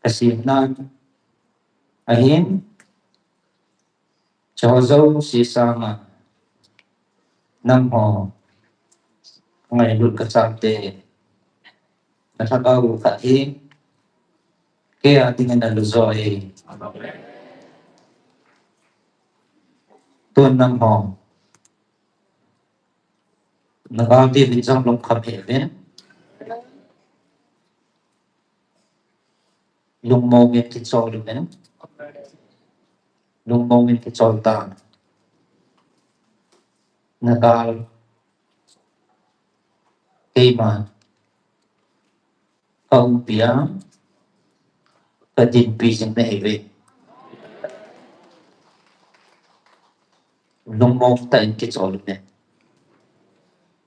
Kasem nan. Ahin. Hiche ho jouse sanga. Nangho. Ngailut kachate. Nalhagao khat hi. Kei a dingin alujo e. Tun nangho. Nagal David jong lungkham hih uvin. Lungmong in kichol uvin. Lungmong in kichol tan. Nagal. Keima. Ka umpi a, ka dinpi jing nahi uve. Lungmong tah in kichol uve.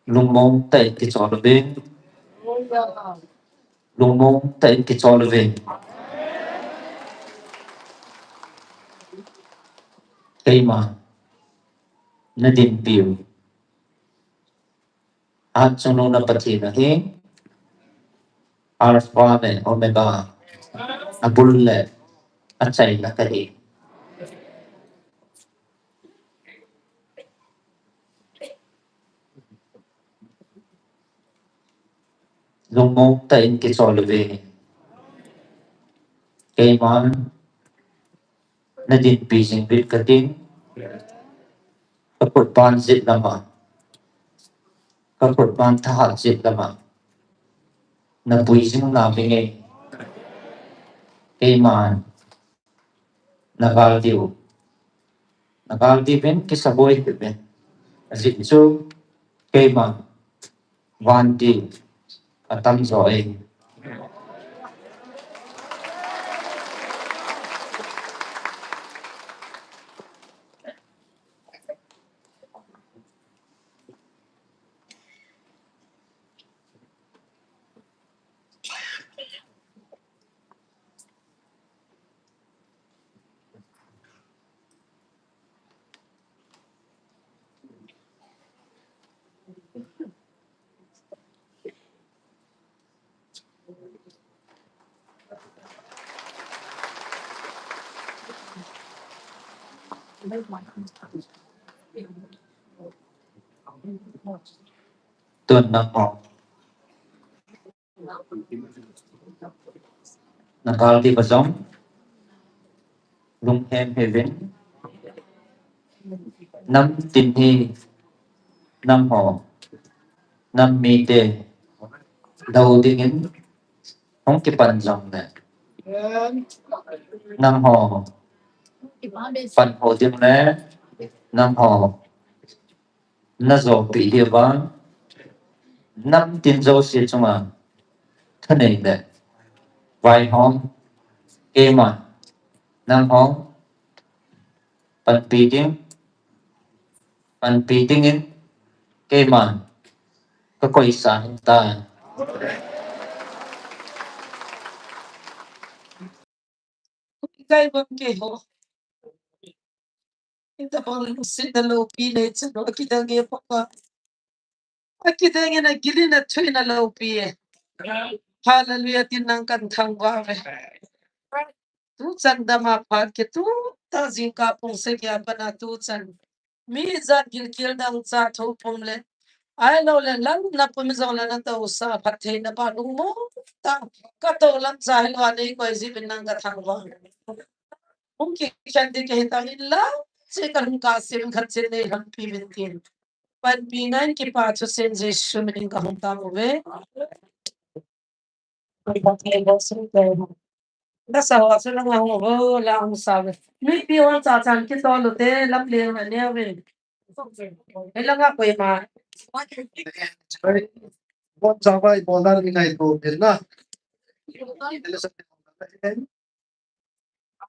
Lungmong tah in kichol uve. Lungmong tah in kichol uve. Keima. Na dinpi u. Hatchungnung na Pathen ahi, Alpha le Omega, abul le achaina kahi. Lungmong tah in kichol uve. Keiman, na dinpi jing uvin kating. Ka khutban jet lama. Ka khutban thahat jet lama. Na pui jing navinge. Keiman. Na gal diu. Na gal diuvin kisa boi uvin. Ajeh chu keiman. Vantil atamjo e. Tun nangho. Na gal diu va jong. Lunghem hih uvin. Nam tin hi. Nangho. Nam mite. Lou dingin. Hung kipan jongle. Nangho. Pan ho ding le. Nangho. Na jopi diu va, nam tin jouse chunga thanei le vaihom, keima, nangho panpi ding, panpi dingin keima ka koisa tai. Kai bang keiho. Itabang lungsetna loupi nei chalo, akidang e Papa. Akidang e, nagilna thuina loupi e. Hallelujah, tin nang kathangvah uve. Tuchan dama phat kei tuta jingkah pung sagi a pat a tuchan. Mi ijat gilkel dang cha thopum le. Ahilou le, lamna pum jong le natousah phattheina pa lungmong tah. Katou lam cha hilou a neikoi jeh in nang kathangvah. Hung kikhen ding kahi tan, inlang cheh kalung kasem khat cheh nei lampi uvin tin. Panpina in kipa thusim Jesu minin kahung tang uve. Nasa ho chu langa hung ho, la hung sa ve. Mipi hon cha chan kitol u te, lam leng na neo ve. Ei langa koima. Bon chang vai, bon dan ni ngai to pin na.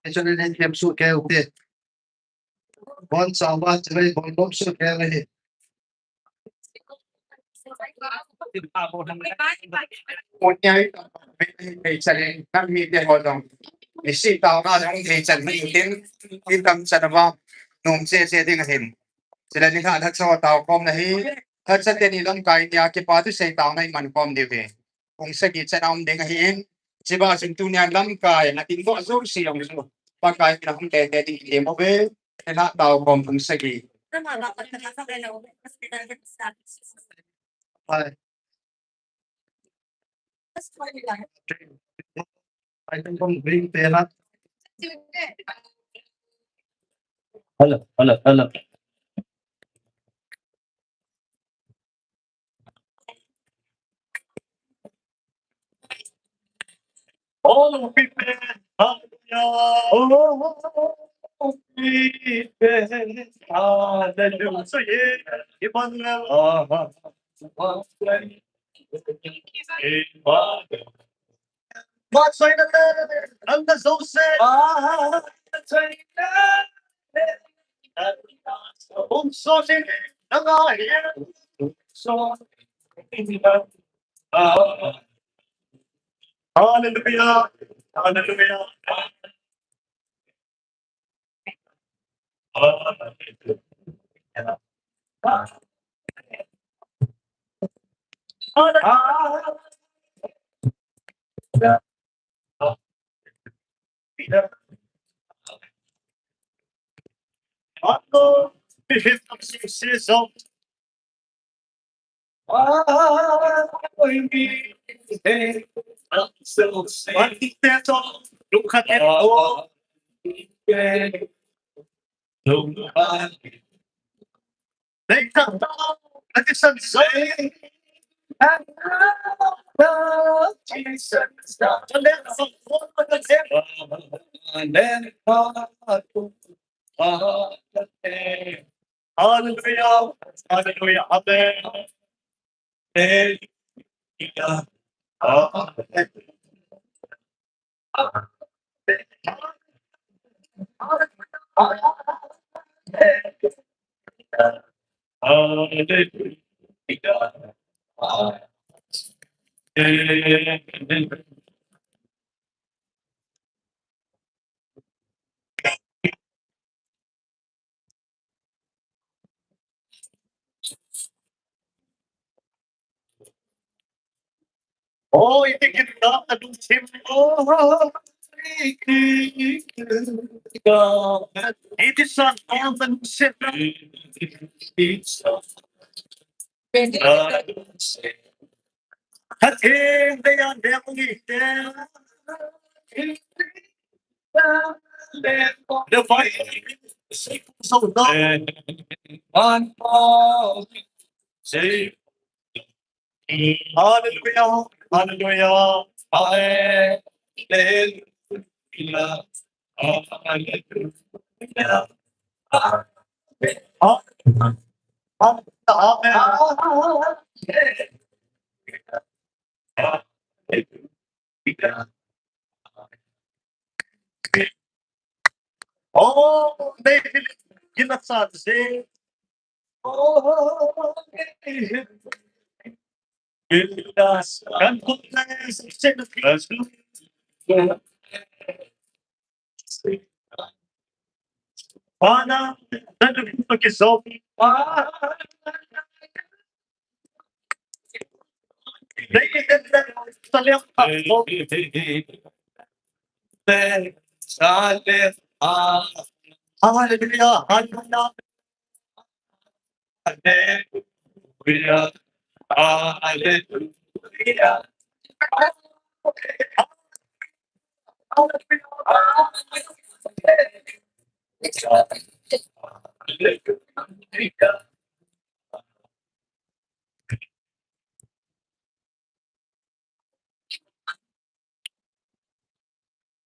Ei chun ni hem su ke u te. Bon chang vai, chai bon lom su ke le hi. Punyai, thei chan in, kan mite ho jong. Ni si tao na jong thei chan ni tin, ni tam chan a va, nom che che ding ahin. Chule ni khat hat sa tao kom na hi, hat sa te ni lamkai nia kipa thu sei tao na i man kom diu ve. Pung sagi chan a um ding ahin. Chiba sin tunia lamkai, na tin bo zo si jong zo. Pakai na hum te te ding ke mo ve. Ena tao kom pung sagi. Hai. Hai, kom green te na. Hello, hello, hello. Oh, we pray. Hallelujah. Oh, we pray. Hallelujah. Emmanuel. Ah, ah, ah. Hallelujah. Hallelujah. Hallelujah. Hallelujah. Amen. Hallelujah. Amen. Hallelujah. Amen. Oh, it is God who came. Oh, God. It is an orphan shepherd. It's a Hallelujah. Hallelujah. Hallelujah. Hallelujah. Amen. Oh, David, give us a say. Oh, David, give us a say. Father, let the people get so. Hallelujah, hallelujah. Hallelujah. Hallelujah.